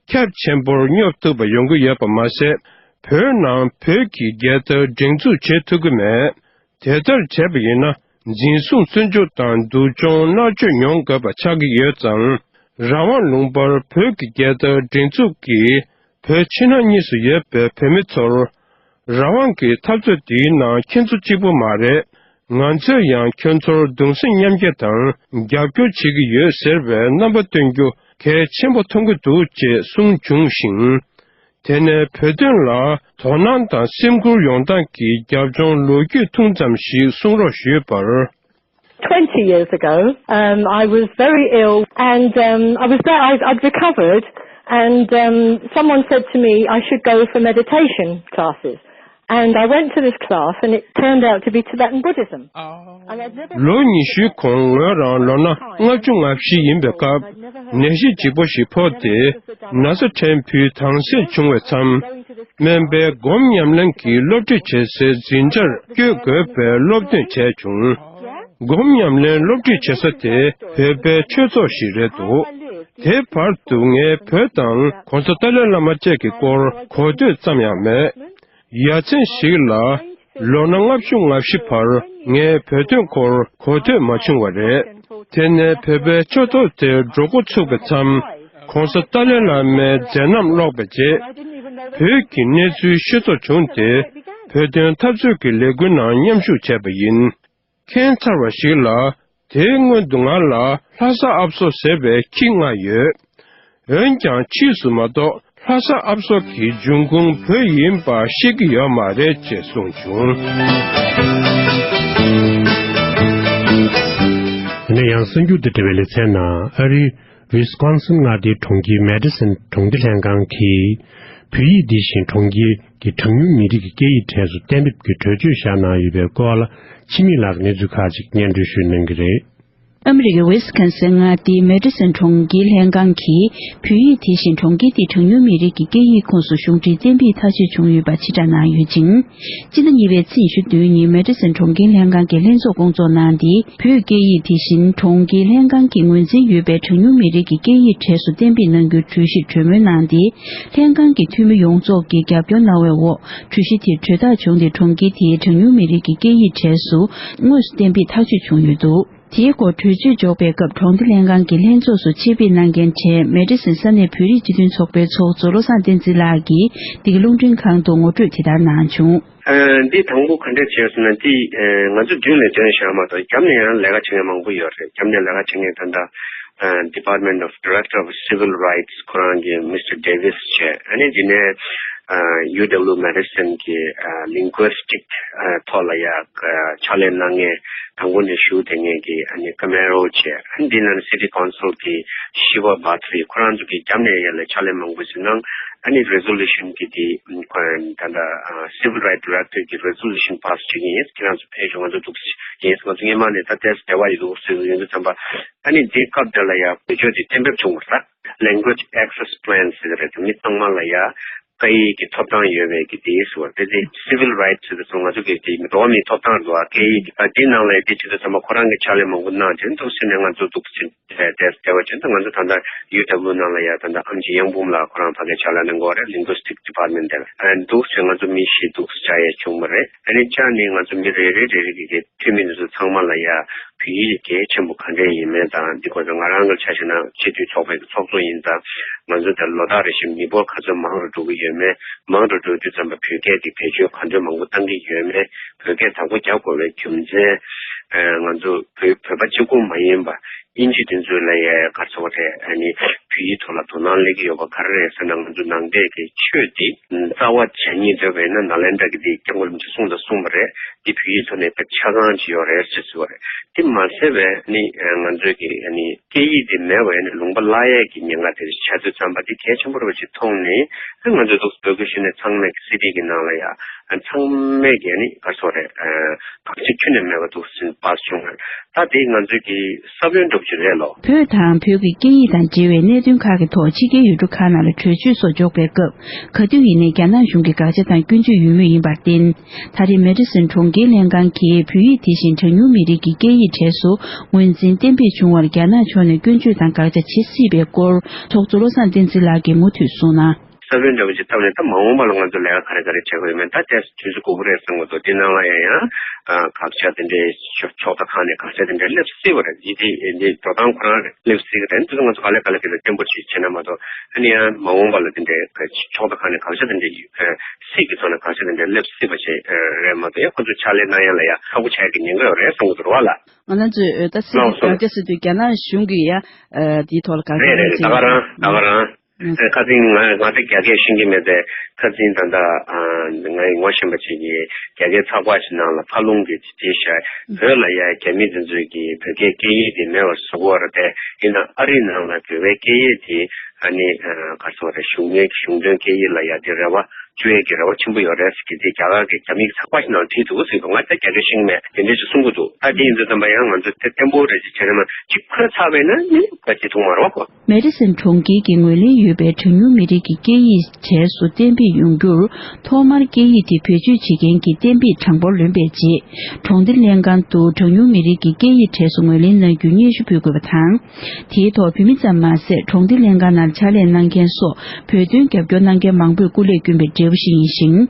ཁྱབ་ཆེན་པོར་སྙོབ་ཐུབ་པ་ཡོང་གི་ཡོད་པ་མ་ཟད། བོད་ནང་བོད་ཀྱི་རྒྱལ་དར་སྒྲེང་འཛུགས་བྱེད་ཐུབ་ཀྱི་མེད། དེ་ལྟར་བྱས་པ་ཡིན་ན། འཛིན་བཟུང་བཙོན་འཇུག་དང་སྡུག་སྦྱོང་མནར་གཅོད་མྱོང་དགོས་པ་ཆགས་ཀྱི་ཡོད་ཙང་། རང་དབང་ལུང་པར་བོད་ཀྱི་རྒྱལ་དར་སྒྲེང་འཛུགས་ཀྱིས་བོད་ཕྱི་ནང་གཉིས་སུ་ཡོད་པའི་བོད་མི་ཚོར། རང་དབང་གི་འཐབ་རྩོད་འདིའི་ནང་ཁྱེད་ཚོ་གཅིག་པུ་མ་རེད། ང་ཚོས་ཡང་ཁྱོད་ཚོར་གདུང་སེམས་མཉམ་སྐྱེད་དང་རྒྱབ་སྐྱོར་བྱེད་ཀྱི་ཡོད་ཟེར་བའི་རྣམ་པ་སྟོན་རྒྱུ་གལ་ཆེན་པོ་མཐོང་གི་འདུག་ཅེས་གསུངས་བྱུང་ཞིང་། དེ་ནས་བོད་དོན་ལ་དོ་སྣང་དང་སེམས་ཁུར་ཡོང་སྟངས་ཀྱི་རྒྱབ་ལྗོངས་ལོ་རྒྱུས་ཐུང་ཙམ་ཞིག་གསུང་རོགས་ཞུས་པར། Twenty years ago, um, I was very ill and um, I was there, I, I'd recovered, and um, someone said to me I should go for meditation classes. And I went to this class, and it turned out to be Tibetan Buddhism. And I'd never ལོ་ཉི་ཤུའི་གོང་ངོས་རང་ལོ་ན་ལྔ་བཅུ་ང་བཞི་ཡིན་པའི་སྐབས། ནད་གཞི་ལྗིད་པོ་ཞིག་ཕོག་སྟེ། ན་ཚ་ཕྲན་བུའི་དྭངས་གསལ་བྱུང་བའི་མཚམས། སྨན་པའི་སྒོམ་ཉམས་ལེན་གྱི་སློབ་ཁྲིད་བྱེད་སའི་འཛིན་གྲྭར་བསྐྱོད་དགོས་པའི་སློབ་སྟོན་བྱས་བྱུང་། སྒོམ་ཉམས་ལེན་སློབ་ཁྲིད་བྱེད་ས་དེ་བོད་པའི་ཆོས་ཚོགས་ཤིག་རེད་འདུག་དེའི་བར་དུ་ངས་བོད་དང་ྋགོང་ས་ཏཱ་ལའི་བླ་མ་བཅས་ཀྱི་སྐོར་གོ་ཐོས་ཙམ་ཡང་མེད། ཡ་མཚན་ཞིག་ལ། ལོ་ན་ལྔ་བཅུ་ང་བཞི་བར་ངས་བོད་དོན་སྐོར་གོ་ཐོས་མ་བྱུང་བ་རེད། དེ་ནས་བོད་པའི་ཆོས་ཚོགས་དེར་འགྲོ་འགོ་ཚུགས་པའི་མཚམས། ྋགོང་ས་ཏཱ་ལའི་བླ་མའི་མཛད་རྣམ་ཀློག་པའི་རྗེས། བོད་ཀྱི་གནས་ཚུལ་ཤེས་རྟོགས་བྱུང་སྟེ། བོད་དོན་འཐབ་རྩོད་ཀྱི་ལས་འགུལ་ནང་མཉམ་ཞུགས་བྱས་པ་ཡིན། མཁྱེན་ཚར་བ་ཞིག་ལ། དེའི་སྔོན་དུ་ང་ལ་ལྷ་ས་ཨབ་སོ་ཟེར་བའི་ཁྱི་ལྔ་ཡོད། འོན་ཀྱང་ཕྱིས་སུ་མ་གཏོགས་ལྷ་ས་ཨབ་སོ་གི་འབྱུང་ཁུངས་བོད་ཡིན་པ་ཤེས་ཀྱི་ཡོད་མ་རེད་ཅེས་གསུངས་བྱུང་། དེ་ནས་ཡང་གསར་འགྱུར་དང་འབྲེལ་བའི་ལེ་ཚན་ནང་ཨ་རིའི་ཝི་སི་ཀོན་སིན་མངའ་སྡེའི་གྲོང་ཁྱེར་མེ་ཏི་སོན་གྲོང་སྡེ་ལྷན་ཁང་གིས། བོད་ཡིག་འདི་བཞིན་གྲོང་ཁྱེར་གྱི་གྲངས་ཉུང་མི་རིགས་ཀྱི་སྐད་ཡིག་གྲས་སུ་གཏན་འབེབས་ཀྱི་གྲོས་ཆོད་བཞག་གནང་ཡོད་པའི་སྐོར་ལ། འཆི་མེད་ལགས་ཀྱིས་གནས་ཚུལ་ཁག་ཅིག་སྙན་སྒྲོན་ཞུ་གནང་གི་རེད། ཨ་མི་རི་ཀའི་ཝི་སི་ཀོན་སིན་མངའ་སྡེའི་མེ་ཏི་སོན་གྲོང་ཁྱེར་ལྷན་ཁང་གིས། བོད་ཡིག་དེ་བཞིན་གྲོང་ཁྱེར་དེའི་གྲངས་ཉུང་མི་རིགས་ཀྱི་སྐད་ཡིག་ཁོངས་སུ་གཞུང་འབྲེལ་གཏན་འབེབས་ཐག་གཅོད་བྱུང་ཡོད་པ་ཕྱིར་བསྒྲགས་གནང་ཡོད་ཅིང་། སྤྱི་ཟླ་གཉིས་པའི་ཚེས་ཉི་ཤུ་བདུན་ཉིན་མེ་ཏི་སོན་གྲོང་ཁྱེར་ལྷན་ཁང་གིས་ལྷན་ཚོགས་སྐོང་ཚོགས་གནང་སྟེ། བོད་སྐད་ཡིག་དེ་བཞིན་གྲོང་ཁྱེར་ལྷན་ཁང་གི་ངོས་འཛིན་ཡོད་པའི་གྲངས་ཉུང་མི་རིགས་ཀྱི་སྐད་ཡིག་གྲས་སུ་གཏན་འབེབས་གནང་རྒྱུའི་གྲོས་གཞིར་གྲོས་མོལ་གནང་སྟེ། ལྷན་ཁང་གི་འཐུས་མི་ཡོངས་རྫོགས་ཀྱིས་རྒྱབ་སྐྱོར་གནང་བའི་འོག་གྲོས་གཞི་དེ་གྲོས་ཐག་བྱུང་སྟེ། གྲོང་ཁྱེར་དེའི་གྲངས་ཉུང་མི་རིགས་ཀྱི་སྐད་ཡིག་གྲས་སུ་དངོས་སུ་གཏན་འབེབས་ཐག་གཅོད་བྱུང་ཡོད་འདུག་དེའི་སྐོར་གྲོས་ཆོད་འཇོག་པའི་སྐབས་གྲོང་སྡེ་ལྷན་ཁང་གི་ལྷན་ཚོགས་སུ་ཆེད་ཕེབས་གནང་མཁན་བྱས་མེ་ཌི་སན་ས་གནས་བོད་རིགས་སྤྱི་མཐུན་ཚོགས་པའི་ཚོགས་གཙོ་བློ་བཟང་བསྟན་འཛིན་ལགས་ཀྱིས་འདི་ག་རླུང་འཕྲིན་ཁང་དུ་ངོ་སྤྲོད་དེ་ལྟར་གནང་བྱུང་། ཨ། འདི་དང་པོ་ག་འདྲས་བྱས་སོང་ན་འདི་ཨ་ང་ཚོ་མདུན་ལས་མདུན་བཞག་མ་གཏོགས་རྒྱབ་ནས་ཡང་ལས་ཀ་བྱེད་མཁན་མང་པོ་ཡོད་རེད། རྒྱབ་ནས་ལས་ཀ་བྱེད་མཁན་ད་ལྟ་ཨ་Department of Director of Civil Rights ཁོ་རང་གི་Mister Davis བྱས། ཨ་ནི་འདི་ནས་ཨ་UW Madison གི་ཨ་linguistic ཨ་ཐོག་ལ་ཡ་ཨ་ཕྱག་ལས་གནང་མཁན་དང་པོ་ནས་ཞུགས་བསྡད་མཁན་གྱི་ཨ་ནི་Camero བྱས། ཨ་ནི་འདི་ནང་City Council གི་Shiva Bhattri ཁོ་རང་ཚོ་གི་རྒྱབ་ནས་ཡ་ལ་ཕྱག་ལས་མང་པོ་ཞིག་གནང་། ཨ་ནི་resolution གི་དེ་ཁོ་ད་ལྟ་ཨ་Civil Right Director གི་resolution pass བྱེད་ཀྱི་ཡིན། ཁྱེད་རང་ཚོ་ཕེབས་ཤོག་ང་ཚོ་འདུག་ཡིན། ང་ཚོ་སྔས་མ་ནས་ད་ལྟའི་འབྲེལ་བ་ཡོད་འདུག་ཟེར་ཡོང་དུས་ཙམ་པ། ཨ་ནི་འདི་སྐབས་དེ་ལ་ཡང་བེད་སྤྱོད་དེ་གཏན་འབེབས་བྱུང་བ་རེད། Language Access Plan ཟེར་གྱི་རེད། མི་ཚང་མ་ལ་ཡང་སྐད་ཡིག་གི་ཐོབ་ཐང་ཡོད་པའི་གི་དེ་ཟེར་བ་དེ་དེ་civil rights ཟེར་དུས་ང་ཚོ་གི་དེ་འགྲོ་བ་མིའི་ཐོབ་ཐང་རེད་བ། སྐད་ཡིག་གི་ད་དེའི་ནང་ལ་ཡང་དེ་བྱེད་དུས་ཙམ་པ་ཁོ་རང་གི་ཕྱག་ལས་མང་པོ་གནང་བྱས་འདུག་ཟེར་ནས་ང་ཚོ་འདུག་ཟེར། དེ་དེ་བ་ཅན་དུ་ང་ཚོ་ད་ལྟ་UW ནང་ལ་ཡ་ད་ལྟ་ཨམ་ཆི་གཡང་འབུམ་ལགས་ཁོ་རང་ཕ་གིར་ཕྱག་ལས་གནང་གི་ཡོད་རེད། Linguistic Department དེར་ཨ་འདུག་ཟེར་ང་ཚོ་མི་བཞི་འདུག་བཅར་ཡས་བྱུང་བ་རེད། ཨ་ནི་བཅར་ནས་ང་ཚོ་མི་རེ་རེ་རེ་རེ་གི་གི་འཐུས་མི་འདི་ཚོ་ཚང་མ་ལ་ཡ་བོད་ཡིག་གལ་ཆེན་པོ་ག་འདྲས་ཡིན་མིན་དང་འདི་སྐོར་དུ་ང་རང་གི་ཆ་བཞག་ན་སྤྱི་འཐུས་ཚོགས་པའི་གི་ཚོགས་གཙོ་ཡིན་ཙང་ང་ཚོ་དེར་ལོ་ལྟར་རེ་བཞིན་མི་འབོར་ག་ཚོད་མང་རུ་འགྲོ་གི་ཡོད་མེད། མང་རུ་འགྲོ་དུས་ཙམ་པ་བོད་སྐད་དེ་བེད་སྤྱོད་ག་ཚོད་མང་པོ་བཏང་གི་ཡོད་མེད། བོད་སྐད་དག་པོ་རྒྱག་དགོས་པའི་རྒྱུ་མཚན། ཨ་ང་ཚོ་བོད་བོད་པ་གཅིག་པུ་མ་ཡིན་པ། དབྱིན་ཇི་དེ་ཚོ་ལ་ཡ་ག་ཚོད་རེད། ཨ་ནི་བོད་ཡིག་ཐོག་ལ་དོ་སྣང་སླེབས་ཀྱི་ཡོད་པ་ག་རེ་རེད་ཟེར་ན། ང་ཚོ་ནང་པའི་གི་ཆོས་འདི་རྩ་བ་སྦྱང་སྙིང་འདོད་པ་ཡིན་ན་ནཱ་ལེནྡྲ་གི་འདི་སྐྱབས་མགོན་རིན་པོ་ཆེ་གསུང་དང་གསུངས་པ་རེད། འདི་བོད་ཡིག་ཐོག་ནས་དཔེ་ཆ་ཚང་ཅིག་ཡོད་རེད་ཟེར་ཟེར་བ་རེད། དེ་མ་ཟད་པའི་ཨ་ནི་ང་ཚོའི་གི་ཨ་ནི་སྐད་ཡིག་འདི་མེད་པ་ཡིན་ན་ལུང་པ་བརླག་ཡས་ཀྱི་ཉེན་ཁ་དེ་ཆགས་དུས་ཙམ་པ་འདི་གལ་ཆེན་པོ་རེད་པ་ཞིག་མཐོང་ནས་ཨ་ང་ཚོ་འདུག་བོད་ཀྱི་གཞོན་ནུ་ཚང་མས་སི་ཊི་གི་ནང་ལ་ཡ་ཨ་ཚང་མས་གི་ཨ་ནི་ག་ཚོད་རེད། ཨ་བག་ཆགས་ཁྱོན་ནས་མེད་པ་འདུག་ཟེར་པར་བྱུང་བ་རེད། ད་དེ་ང་ཚོའི་གི་ས་བོན་འདྲ་པོ་ཅིག་རེད་ལོ། བོད་དང་བོད་ཀྱི་སྐད་ཡིག་དང་འབྲེལ་བའི་གནད་དོན་ཁག་གི་ཐོག་ཕྱི་རྒྱལ་ཡུལ་གྲུ་ཁག་ནང་ལ་གྲོས་ཆོད་སོགས་འཇོག་པའི་སྐབས། ག་དུས་ཡིན་ནའི་རྒྱ་ནག་གཞུང་གི་དགག་བྱ་དང་སྐྱོན་བརྗོད་ཡོད་མུས་ཡིན་པར་བརྟེན། ད་རེས་མེ་ཌི་སན་གྲོང་ཁྱེར་ལྷན་ཁང་གིས་བོད་ཡིག་དེ་བཞིན་གྲངས་ཉུང་མི་རིགས་ཀྱི་སྐད་ཡིག་གྲས་སུ་ངོས་འཛིན་གཏན་འབེབས་བྱུང་བར་རྒྱ་ནག་ཕྱོགས་ནས་སྐྱོན་བརྗོད་དང་དགག་བྱ་བྱེད་སྲིད་པའི་སྐོར་ཚོགས་གཙོ་བློ་བཟང་བསྟན་འཛིན་ལགས་ཀྱིས་མུ་མཐུད་གསུངས་ན། ས་བོན་འདྲ་པོ་ཅིག་བཏབ་ནས་ད་མ་འོངས་པ་ལ་ང་ཚོ་ལས་ཀ་ག་རེ་ག་རེ་བྱེད་དགོས་ཡོད་མེད་ད་ཏོག་ཙམ་དུས་ཚོད་འགོར་གྱི་རེད་བསམ་གྱི་འདུག་དེ་ནང་ལ་ཡང་ཡང་དགག་བྱ་དེ་འདྲའི་ཕྱོགས་མཐའ་ཁག་ནས་དགག་བྱ་དེ་འདྲ་སླེབས་སྲིད་པ་རེད། ཡིན་དེ་ཡིན་དེ་འགྲོ་སྟངས་ཁོ་རང་རེད། སླེབས་སྲིད་ཀྱི་རེད། དེ་ཚོ་ང་ཚོ་ག་ལེ་ག་ལེ་ག་ལེ་བརྟན་པོ་ཞིག་བྱས་ན་མ་གཏོགས་ཨ་ནི་ཡང་མ་འོངས་པ་ལ་དེ་འདྲའི་ཕྱོགས་མཐའ་ཁག་ནས་དགག་བྱ་དེ་འདྲ་སྲིད་ཀྱི་ཐོག་ནས་དགག་བྱ་དེ་འདྲ་སླེབས་སྲིད་པ་ཞིག་རེད་མ་གཏོགས་ཡང་ཁོ་ཚོ་ཕྱག་ལས་གནང་ཡ་ལ་ཡང་ཁག་པོ་ཆགས་ཀྱི་ཉེན་ཁ་ཡོད་རེད་བསམ་གྱི་འདུག་རེད་བ་ལ། ང་རང་ཚོས་ད་སྲིད་ཀྱི་དགག་བྱ་ཟེར་དུས་རྒྱ་ནག་གཞུང་གིས་ཡང་དེའི་ཐོག་ལ་དགག་བྱ་རེད་རེད་རེད། ད་ག་རང་ད་ག་རང་། ཨ་ཁ་སང་ང་ང་ཚོ་རྒྱ་སྐད་ཤེས་ཀྱི་མེད་པས་ཁ་སང་ད་ལྟ་ཨ་ང་ཡི་ངོ་ཤེས་པ་ཅིག་གིས་རྒྱ་སྐད་ཚགས་པར་ཞིག་ནང་ལ་ཕར་ལུང་གི་ཅིག་བྲིས་ཤག་བོད་ལ་ཡ་རྒྱ་མི་དེ་ཚོས་ཀྱིས་བོད་སྐད་སྐད་ཡིག་དེ་མེད་པར་བཟོ་གི་ཡོད་རེད་དེ། ཡིན་ནའང་ཨ་རིའི་ནང་ལ་བོད་པའི་སྐད་ཡིག་དེ་ཨ་ནི་ཨ་ག་རེ་ཟེར་དགོས་རེད། གཞུང་གཞུང་དོན་སྐད་ཡིག་ལ་ཡ་དེ་རེ་བ་བཅོལ་ཡས་ཀྱི་རེ་བ་ཆེན་པོ་ཡོད་རེད་ཟེར་གྱི་དེ་རྒྱ་གར་གྱི་རྒྱ་མིའི་ཚགས་པར་ཞིག་ནང་བྲིས་འདུག་ཟེར་གྱི་འདུག་ང་ད་རྒྱ་སྐད་ཤེས་ཀྱི་མེད། དེ་འདྲ་ཞིག་གསུང་གི་འདུག་ད་དེ་ཡིན་དུས་ཙམ་པ་ཡང་ང་ཚོ་དེ་བརྟན་པོ་རེ་ཞིག་བྱས་ན་མ་གཅིག་ཁ་ཚ་བས་ན་ནི་བཀའ་ཅིག་ཐུག་མ་རེད་བ། མེ་ཌི་སན་གྲོང་ཁྱེར་གྱི་ངོས་ལེན་ཡོད་པའི་གྲངས་ཉུང་མི་རིགས་ཀྱི་སྐད་ཡིག་གྲས་སུ་གཏན་འབེབས་ཡོང་རྒྱུར། ཐོག་མར་སྐད་ཡིག་དེ་བེད་སྤྱོད་བྱེད་མཁན་གྱི་གཏན་འབེབས་གྲངས་འབོར་ལོན་པའི་རྗེས། གྲོང་སྡེ་ལྷན་ཁང་དུ་གྲངས་ཉུང་མི་རིགས་ཀྱི་སྐད་ཡིག་གྲས་སུ་ངོས་ལེན་གནང་རྒྱུའི་སྙན་ཞུ་ཕུལ་དགོས་པ་དང་། དེའི་ཐོག་བོད་མི་ཙམ་མ་ཟད་གྲོང་སྡེ་ལྷན་ཁང་ནང་ཕྱག་ལས་གནང་མཁན་སོགས་བོད་དོན་རྒྱབ་སྐྱོར་གནང་མཁན་མང་པོས་སྐུ་ལས་བསྐྱོན་པའི་འབྲས་བུ་ཞིག་ཡིན་ཞིང་།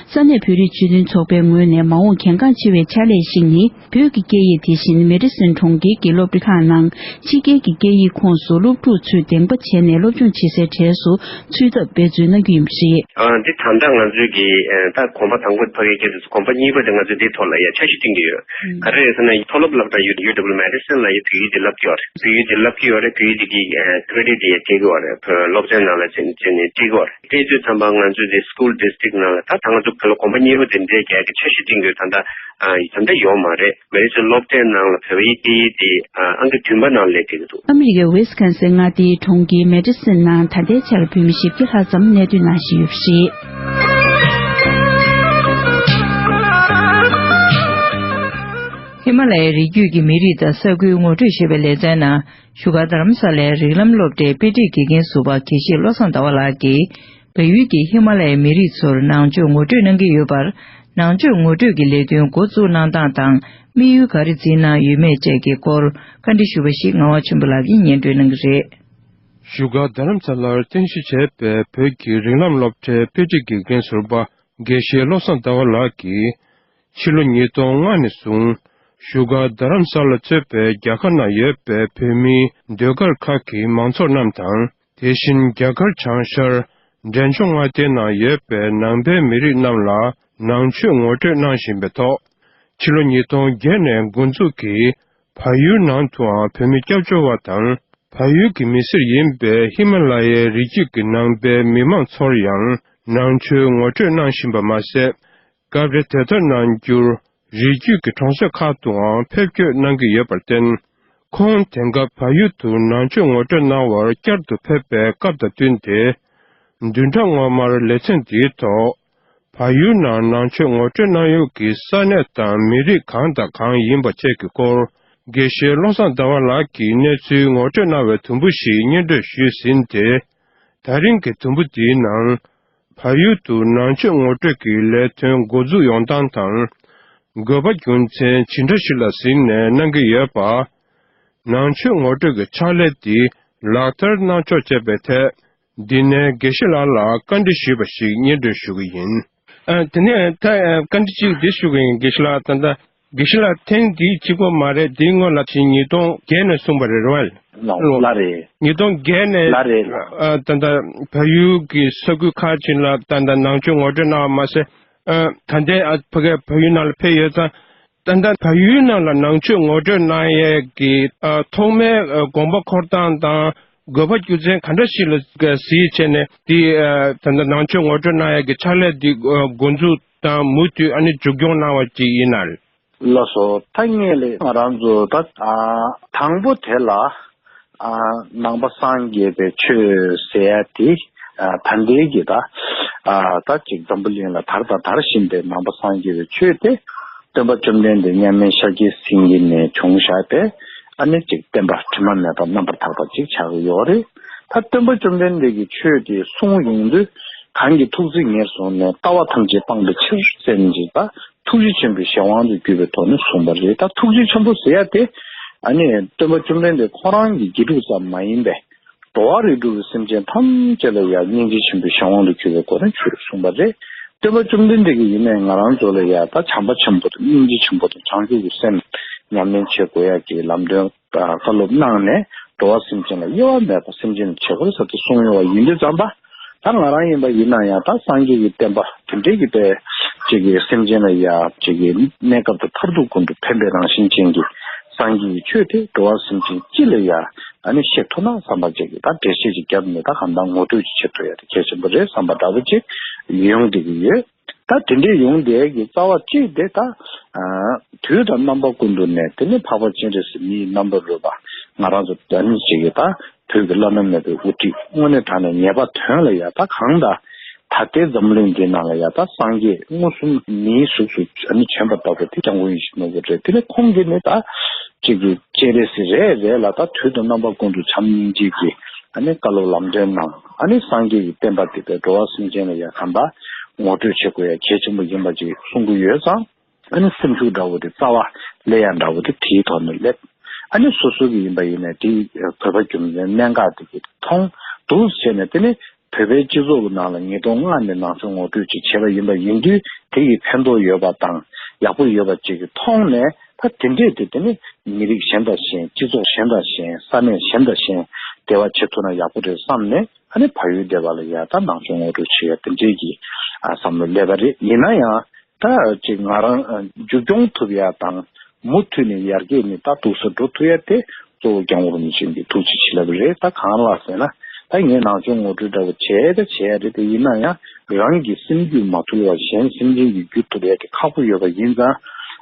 ས་གནས་བོད་རིགས་སྤྱི་མཐུན་ཚོགས་པའི་ངོས་ནས་མ་འོངས་གལ་འགངས་ཆེ་བའི་ཕྱག་ལས་ཤིག་ནི། བོད་ཀྱི་སྐད་ཡིག་དེ་བཞིན་མེ་ཌི་སན་གྲོང་ཁྱེར་གྱི་སློབ་གྲྭ་ཁག་ནང་ཕྱི་རྒྱལ་གྱི་སྐད་ཡིག་ཁོངས་སུ་སློབ་ཕྲུག་ཚོས་གདེང་པ་བྱས་ནས་སློབ་སྦྱོང་བྱེད་སའི་གྲས་སུ་ཚུད་ཐབས་འབད་བརྩོན་གནང་རྒྱུ་ཡིན་པ་རེད། ཨ་འདི་ད་ལྟ་ང་ཚོའི་གི་ཨ་ད་གོམ་པ་དང་པོ་ཕ་གིའི་སྐད་དུ་གོམ་པ་གཉིས་པ་དེ་ང་ཚོས་འདིའི་ཐོག་ལ་ཡ་འཆར་གཞི་བཏིང་གི་ཡོད། ཨང་། ག་རེ་རེད་ཟེར་ན་མཐོ་སློབ་སློབ་གྲྭ་ཡུ་ཡུ་ཌབ་ལུ་མེ་ཌི་སན་ལ་ཡ་བོད་ཡིག་དེ་བསླབ་ཀྱི་ཡོད་རེད། བོད་ཡིག་དེ་བསླབ་ཀྱི་ཡོད་རེད། བོད་ཡིག་དེ་གི་ཨ་ཀེ་རེ་ཌིཊ་དེ་ཡ་སྤྲད་ཀྱི་ཡོད་རེད། བོད་སློབ་ཚན་ནང་ལ་བྱས་ནས་སྤྲད་ཀྱི་ཡོད་རེད། དེ་དུས་ཙམ་པ་ང་ཚོ་དེ་སི་ཀུལ་ཌི་སི་ཊི་རིག་ནང་ལ་ད་ད་ང་ཚོ་བོད་ལ་གོམ་པ་གཉིས་པ་དེ་འདྲའི་རྒྱག་གི་འཆར་གཞི་བཏིང་དགོས་ད་ལྟ་ཨ་ད་ལྟ་ཡོད་མ་རེད། མེ་ཌི་སན་སློབ་གྲྭའི་ནང་ལ་བོད་པའི་སྐད་ཡིག་དེ་ཨ་ཨང་ཀི་བདུན་པ་ནང་སླེབས་བསྡད་ཀྱི་འདུག་ཨ་མི་རི་ཀའི་ཝི་སི་ཀོན་སིན་མངའ་སྡེའི་གྲོང་ཁྱེར་མེ་ཌི་སན་ནང་ད་ལྟའི་ཆར་བོད་མི་བཞི་བརྒྱ་ལྷག་ཙམ་གནས་སྡོད་གནང་བཞིན་ཡོད་པ་རེད། ཧི་མ་ལ་ཡའི་རི་རྒྱུད་ཀྱི་མི་རིགས་དང་ས་ཁུལ་ངོ་སྤྲོད་ཞེས་པའི་ལེ་ཚན་ནང་བཞུགས་སྒར་རྡ་རམ་ས་ལའི་རིགས་ལམ་སློབ་གྲྭའི་དཔེ་སྒྲིག་དགེ་རྒན་ཟུར་པ་དགེ་བཤེས་བློ་བཟང་ཟླ་བ་ལགས་ཀྱིས། བལ་ཡུལ་གྱི་ཧི་མ་ལ་ཡའི་མི་རིགས་ཚོར་ནང་ཆོས་ངོ་སྤྲོད་གནང་གི་ཡོད་པར། ནང་ཆོས་ངོ་སྤྲོད་ཀྱི་ལས་དོན་འགོ་བཙུགས་གནང་སྟངས་དང་དམིགས་ཡུལ་ག་རེ་འཛིན་གནང་ཡོད་མེད་བཅས་ཀྱི་སྐོར་བཀའ་འདྲི་ཞུས་པ་ཞིག་ངག་དབང་ཆོས་འཕེལ་ལགས་ཀྱིས་སྙན་སྒྲོན་གནང་གི་རེད། བཞུགས་སྒར་རྡ་རམ་ས་ལར་རྟེན་གཞི་བྱས་པའི་བོད་ཀྱི་རིགས་ལམ་སློབ་གྲྭའི་དཔེ་སྒྲིག་དགེ་རྒན་ཟུར་པ་དགེ་བཤེས་བློ་བཟང་ཟླ་བ་ལགས་ཀྱིས། ཕྱི་ལོ་ཉིས་སྟོང་ལྔ་ནས་བཟུང་ བཞུགས་སྒར་རྡ་རམ་ས་ལ་གཙོས་པའི་རྒྱ་གར་ནང་ཡོད་པའི་བོད་མིའི་ཟློས་གར་ཁག་གི་མང་ཚོགས་རྣམས་དང་། དེ་བཞིན་རྒྱ་གར་བྱང་ཤར་འབྲས་ལྗོངས་མངའ་སྡེའི་ནང་ཡོད་པའི་ནང་པའི་མི་རིགས་རྣམས་ལ་ནང་ཆོས་ངོ་སྤྲོད་གནང་བཞིན་པའི་ཐོག་ཕྱི་ལོ་ཉིས་སྟོང་བརྒྱད་ནས་འགོ་འཛུགས་ཀྱིས་བལ་ཡུལ་ནང་དུའང་བོད་མི་སྐྱབས་བཅོལ་བ་དང་། བལ་ཡུལ་གྱི་མི་སེར་ཡིན་པའི་ཧི་མ་ལ་ཡའི་རི་རྒྱུད་ཀྱི་ནང་པའི་མི་མང་ཚོར་ཡང་ནང་ཆོས་ངོ་སྤྲོད་གནང་བཞིན་པ་མ་ཟད། སྐབས་རེ་དེ་ལྟར་གནང་རྒྱུར་རི་རྒྱུད་ཀྱི་གྲོང་གསེབ་ཁག་ཏུའང་ཕེབས་སྐྱོད་གནང་གི་ཡོད་པར་བརྟེན། ཁོང་དེང་སྐབས་བལ་ཡུལ་དུ་ནང་ཆོས་ངོ་སྤྲོད་གནང་བར་བསྐྱར་དུ་ཕེབས་པའི་སྐབས་དང་བསྟུན་ཏེ། བདུན་ཕྲག་སྔོན་མར་ལེ་ཚན་འདིའི་ཐོག་བལ་ཡུལ་ནང་ནང་ཆོས་ངོ་སྤྲོད་གནང་ཡུལ་གྱི་ས་གནས་དང་མི་རིགས་གང་དང་གང་ཡིན་པ་བཅས་ཀྱི་སྐོར། དགེ་བཤེས་བློ་བཟང་ཟླ་བ་ལགས་ཀྱིས་གནས་ཚུལ་ངོ་སྤྲོད་གནང་བའི་དུམ་བུ་ཞིག་སྙན་སྒྲོན་ཞུས་ཟིན་ཏེ། ད་རིང་གི་དུམ་བུ་འདིའི་ནང་། བལ་ཡུལ་དུ་ནང་ཆོས་ངོ་སྤྲོད་ཀྱི་ལས་དོན་འགོ་འཛུགས་ཡོང་སྟངས་དང་། དགོས་པ་རྒྱུ་མཚན་ཇི་འདྲ་ཞིག་ལ་གཟིགས་ནས་གནང་གི་ཡོད་པ། ནང་ཆོས་ངོ་སྤྲོད་ཀྱི་ཕྱག་ལས་འདི་ལག་བསྟར་གནང་ཕྱོགས་བཅས་པའི་ཐད། འདི་ནས་དགེ་བཤེས་ལགས་ལ་བཀའ་འདྲི་ཞུས་པ་ཞིག་སྙན་སྒྲོན་ཞུ་གི་ཡིན། ཨ། དེ་ནས་ད་ཨ་བཀའ་འདྲི་གཅིག་འདི་ཞུ་གི་ཡིན། དགེ་བཤེས་ལགས། ད་ལྟ་དགེ་བཤེས་ལགས་ཐེངས་འདིའི་གཅིག་པོ་མ་རེད། འདིའི་སྔོན་ལ་ཕྱིན་ཉིས་སྟོང་བརྒྱད་ནས་གསུངས་པ་རེད། རེད་བ། ལགས་རེད། ཉིས་སྟོང་བརྒྱད་ནས། ལགས་རེད། ཨ། ད་ལྟ་བལ་ཡུལ་གྱི་ས་ཁུལ་ཁག་ཅིག་ལ་ད་ལྟ་ནང་ཆོས་ངོ་སྤྲོད་གནང་བ་མ་ཟད། ཨ། ད་ལྟའི་ཨ་ཕ་གིར་བལ་ཡུལ་ནང་ལ་ཕེབས་ཡོད་ཙང་། ད་ལྟ་བལ་ཡུལ་ནང་ལ་ནང་ཆོས་ངོ་སྤྲོད་གནང་ཡས་ཀྱི་ཨ་ཐོག་མའི་ཨ་དགོངས་པ་འཁོར་སྟངས་དང་དགོས་པ་རྒྱུ་མཚན་ག་འདྲ་ཞིག་ལ་གཟིགས་བྱས་ནས་འདི་ཨ་ད་ལྟ་ནང་ཆོས་ངོ་སྤྲོད་གནང་ཡས་ཀྱི་ཕྱག་ལས་འདི་ཨ་འགོ་འཛུགས་དང་མུ་མཐུད་ཨ་ནི་མཇུག་སྐྱོང་གནང་བ་ཅིག་ཡིན་ན། ལགས་སོ། ད་ངས་ལས་ང་རང་ཚོ་ད་ཨ་དང་པོ་དེ་ལ། ཨ། ནང་པ་སངས་རྒྱས་པའི་ཆོས་ཟེར་ཡ་དེ། ཨ། ད་ལྟའི་གི་ད། ཨ། ད་ཅིག་འཛམ་བུ་གླིང་ལ་དར་དང་དར་བཞིན་པའི་ནང་པ་སངས་རྒྱས་པའི་ཆོས་དེ། སྟོན་པ་བཅོམ་ལྡན་འདས་མཉམ་མེད་ཤཱཀྱའི་སེང་གེ་ནས་བྱུང་བཞག་པའི་ཨ་ནི་ཅིག་བསྟན་པ་དྲི་མ་མེད་པ་རྣམ་པར་དག་པ་ཅིག་ཆགས་ཀྱི་ཡོད་རེད། ད་སྟོན་པ་བཅོམ་ལྡན་འདས་ཀྱི་ཆོས་དེ་གསུང་ཡོང་དུས་གང་གི་ཐུགས་བརྩེ་ཉེར་བཟུང་ནས་ལྟ་བ་ཐམས་ཅད་སྤངས་པའི་ཕྱིར་ཟེར་ནས་ཅིག་ད། ཐུགས་རྗེ་ཆེན་པོའི་གཞན་དབང་དུ་གྱུར་པའི་ཐོག་ནས་གསུངས་པ་རེད། ད་ཐུགས་རྗེ་ཆེན་པོ་ཟེར་ཡ་དེ། ཨ་ནི་སྟོན་པ་བཅོམ་ལྡན་འདས་ཁོ་རང་གི་དགེ་སྒྲུབ་ཙམ་མ་ཡིན་པའི་འགྲོ་བ་རིགས་དྲུག་གི་སེམས་ཅན་ཐམས་ཅད་ལ་ཡང་སྙིང་རྗེ་ཆེན་པོའི་གཞན་དབང་དུ་གྱུར་པའི་སྒོ་ནས་ཆོས་གསུངས་པ་རེད། སྟོན་པ་བཅོམ་ལྡན་འདས་ཀྱིས་ཡིན་ནའི་ང་རང་ཚོ་ལ་ཡང་ད་བྱམས་པ་ཆེན་པོ་དང་སྙིང་རྗེ་ཆེན་པོ་དང་བྱང་ཆུབ་ཀྱི་སེམས་ཉམས་ལེན་བྱེད་དགོས་ཡ་གི་ལམ་སྟོན། བཀའ་སློབ་གནང་ནས་འགྲོ་བ་སེམས་ཅན་ལ་དབྱེ་བ་མེད་པར་སེམས་ཅན་ལ་བྱེད་དགོས་ཟེར་ཏེ་གསུངས་ཡོད་པ་ཡིན་དུས་ཙམ་པ། ད་ང་རང་ཡིན་པ་ཡིན་ན་ཡང་ད་སངས་རྒྱས་ཀྱི་བསྟན་པ་དེ་འདྲའི་གི་དཔེ་ཅིག་གི་སེམས་ཅན་ལ་ཡ་ཅིག་གི་གནས་སྐབས་དང་མཐར་ཐུག་ཀུན་ཏུ་ཕན་པའི་རང་བཞིན་ཅན་གྱི་སངས་རྒྱས་ཀྱི་ཆོས་དེ་འགྲོ་བ་སེམས་ཅན་སྤྱི་ལ་ཡ་ཨ་ནི་བཤད་ཐུབ་ན་བསམ་པ་ཅིག་གི་ད་འགྲེལ་བཤད་ཅིག་བརྒྱབ་ནས་ད་གང་ལྟར་ངོ་སྤྲོད་ཅིག་བྱེད་ཐུབ་ཡ་དེ་གལ་ཆེན་པོ་རེད་བསམ་པ་འདྲ་པོ་ཅིག་ཡོང་བསྡད་ཀྱི་ཡོད། ད་དེ་འདྲའི་ཡོང་བསྡད་ཀྱི་རྩ་བ་གཅིག་དེ་ད། ཨ། དུས་དང་རྣམ་པ་ཀུན་ཏུ་ནས་དེ་ནི་འཕགས་པ་སྤྱན་རས་གཟིགས་མི་ཡི་རྣམ་པར་རོལ་པ་ང་རང་ཚོ་ད་ནི་ཅིག་གི་ད་བོད་ཀྱི་བླ་ན་མེད་པའི་དབུ་ཁྲིད་དངོས་གནས་དྲང་གནས་ངེས་པ་དོན་ལ་ཡ་ད་གང་ད། ད་ལྟའི་འཛམ་གླིང་འདི་ནང་ལ་ཡ་ད་སངས་རྒྱས་མངོན་སུམ་མིའི་གཟུགས་སུ་ཨ་ནི་བྱོན་པ་ལྟ་བུ་དེ་སྐྱབས་མགོན་ཡིད་བཞིན་ནོར་བུ་རེད། དེ་ནི་ཁོང་གིས་ནི་ད་ཅིག་གི་སྤྱན་རས་གཟིགས་རེད་རེད་ལ་ད་དུས་དང་རྣམ་པ་ཀུན་ཏུ་བྱམས་སྙིང་རྗེ་གི་ཨ་ནི་བཀའ་སློབ་ལམ་སྟོན་གནང་། ཨ་ནི་སངས་རྒྱས་ཀྱི་བསྟན་པ་དེ་དཔེ་འགྲོ་བ་སེམས་ཅན་ལ་ཡ་གང་ལྟར་ངོ་སྤྲོད་བྱེད་དགོས་ཡ་གལ་ཆེན་པོ་ཡིན་པ་ཅིག་གསུང་གི་ཡོད་ཙང་། ཨ་ནི་སེམས་ཤུགས་འདྲ་བོ་དེ་རྩ་བ་སླེབས་ཡ་འདྲ་བོ་དེ་དེའི་ཐོག་ནས་སླེབས། ཨ་ནི་སོ་སོ་གི་ཡིན་པ་ཡིན་ནའི་དེའི་བོད་པ་རྒྱུ་མཚན་གནད་འགག་དེ་གི་མཐོང་འདུག་བྱས་ནས་དེ་ནི་བོད་པའི་སྤྱི་ཚོགས་ཀྱི་ནང་ལ་ཉིས་སྟོང་ལྔ་ནས་ནང་ཆོས་ངོ་སྤྲོད་ཅིག་བྱས་པ་ཡིན་པ་ཡིན་དུས་དེ་ཡི་ཕན་ཐོགས་ཡོད་པ་དང་ཡག་པོ་ཡོད་པ་ཅིག་གི་མཐོང་ནས། ད་དེ་འདྲས་དེ་དེ་ནི་མི་རིགས་གཞན་དང་གཞན་སྤྱི་ཚོགས་གཞན་དང་གཞན་ས་གནས་གཞན་དང་གཞན་འབྲེལ་བ་བྱེད་ཐུབ་ན་ཡག་པོ་རེད་བསམ་ནས་ཨ་ནི་བལ་ཡུལ་སྡེ་བ་ལ་ཡ་ད་ནང་ཆོས་ངོ་སྤྲོད་བྱེད་ཡ་དེ་འདྲས་ཀྱི་ཨ་བསམ་བློ་སླེབས་པ་རེད། ཡིན་ན་ཡང་ད་ཅིག་ང་རང་ཨ་མཇུག་སྐྱོང་ཐུབ་ཡ་དང་མུ་མཐུད་ནས་ཡར་རྒྱས་ནི་ད་འདུག་ས་འགྲོ་ཐུབ་ཡ་དེ་གཙོ་བོ་སྐྱབས་མགོན་རིན་པོ་ཆེ་གི་ཐུགས་རྗེ་ཆེ་ལབ་རེད། ད་གང་ལགས་ཟེར་ན་ད་ངས་ནང་ཆོས་ངོ་སྤྲོད་འདྲ་བོ་བྱས་ད་བྱས་ཡ་རེད། དེ་ཡིན་ན་ཡང་རང་གི་སེམས་རྒྱུད་མ་ཐུལ་བ་གཞན་སེམས་ཅན་གྱི་རྒྱུད་ཐུལ་ཡ་དེ་ཁག་པོ་ཡོད་པ་ཡིན་ཙང་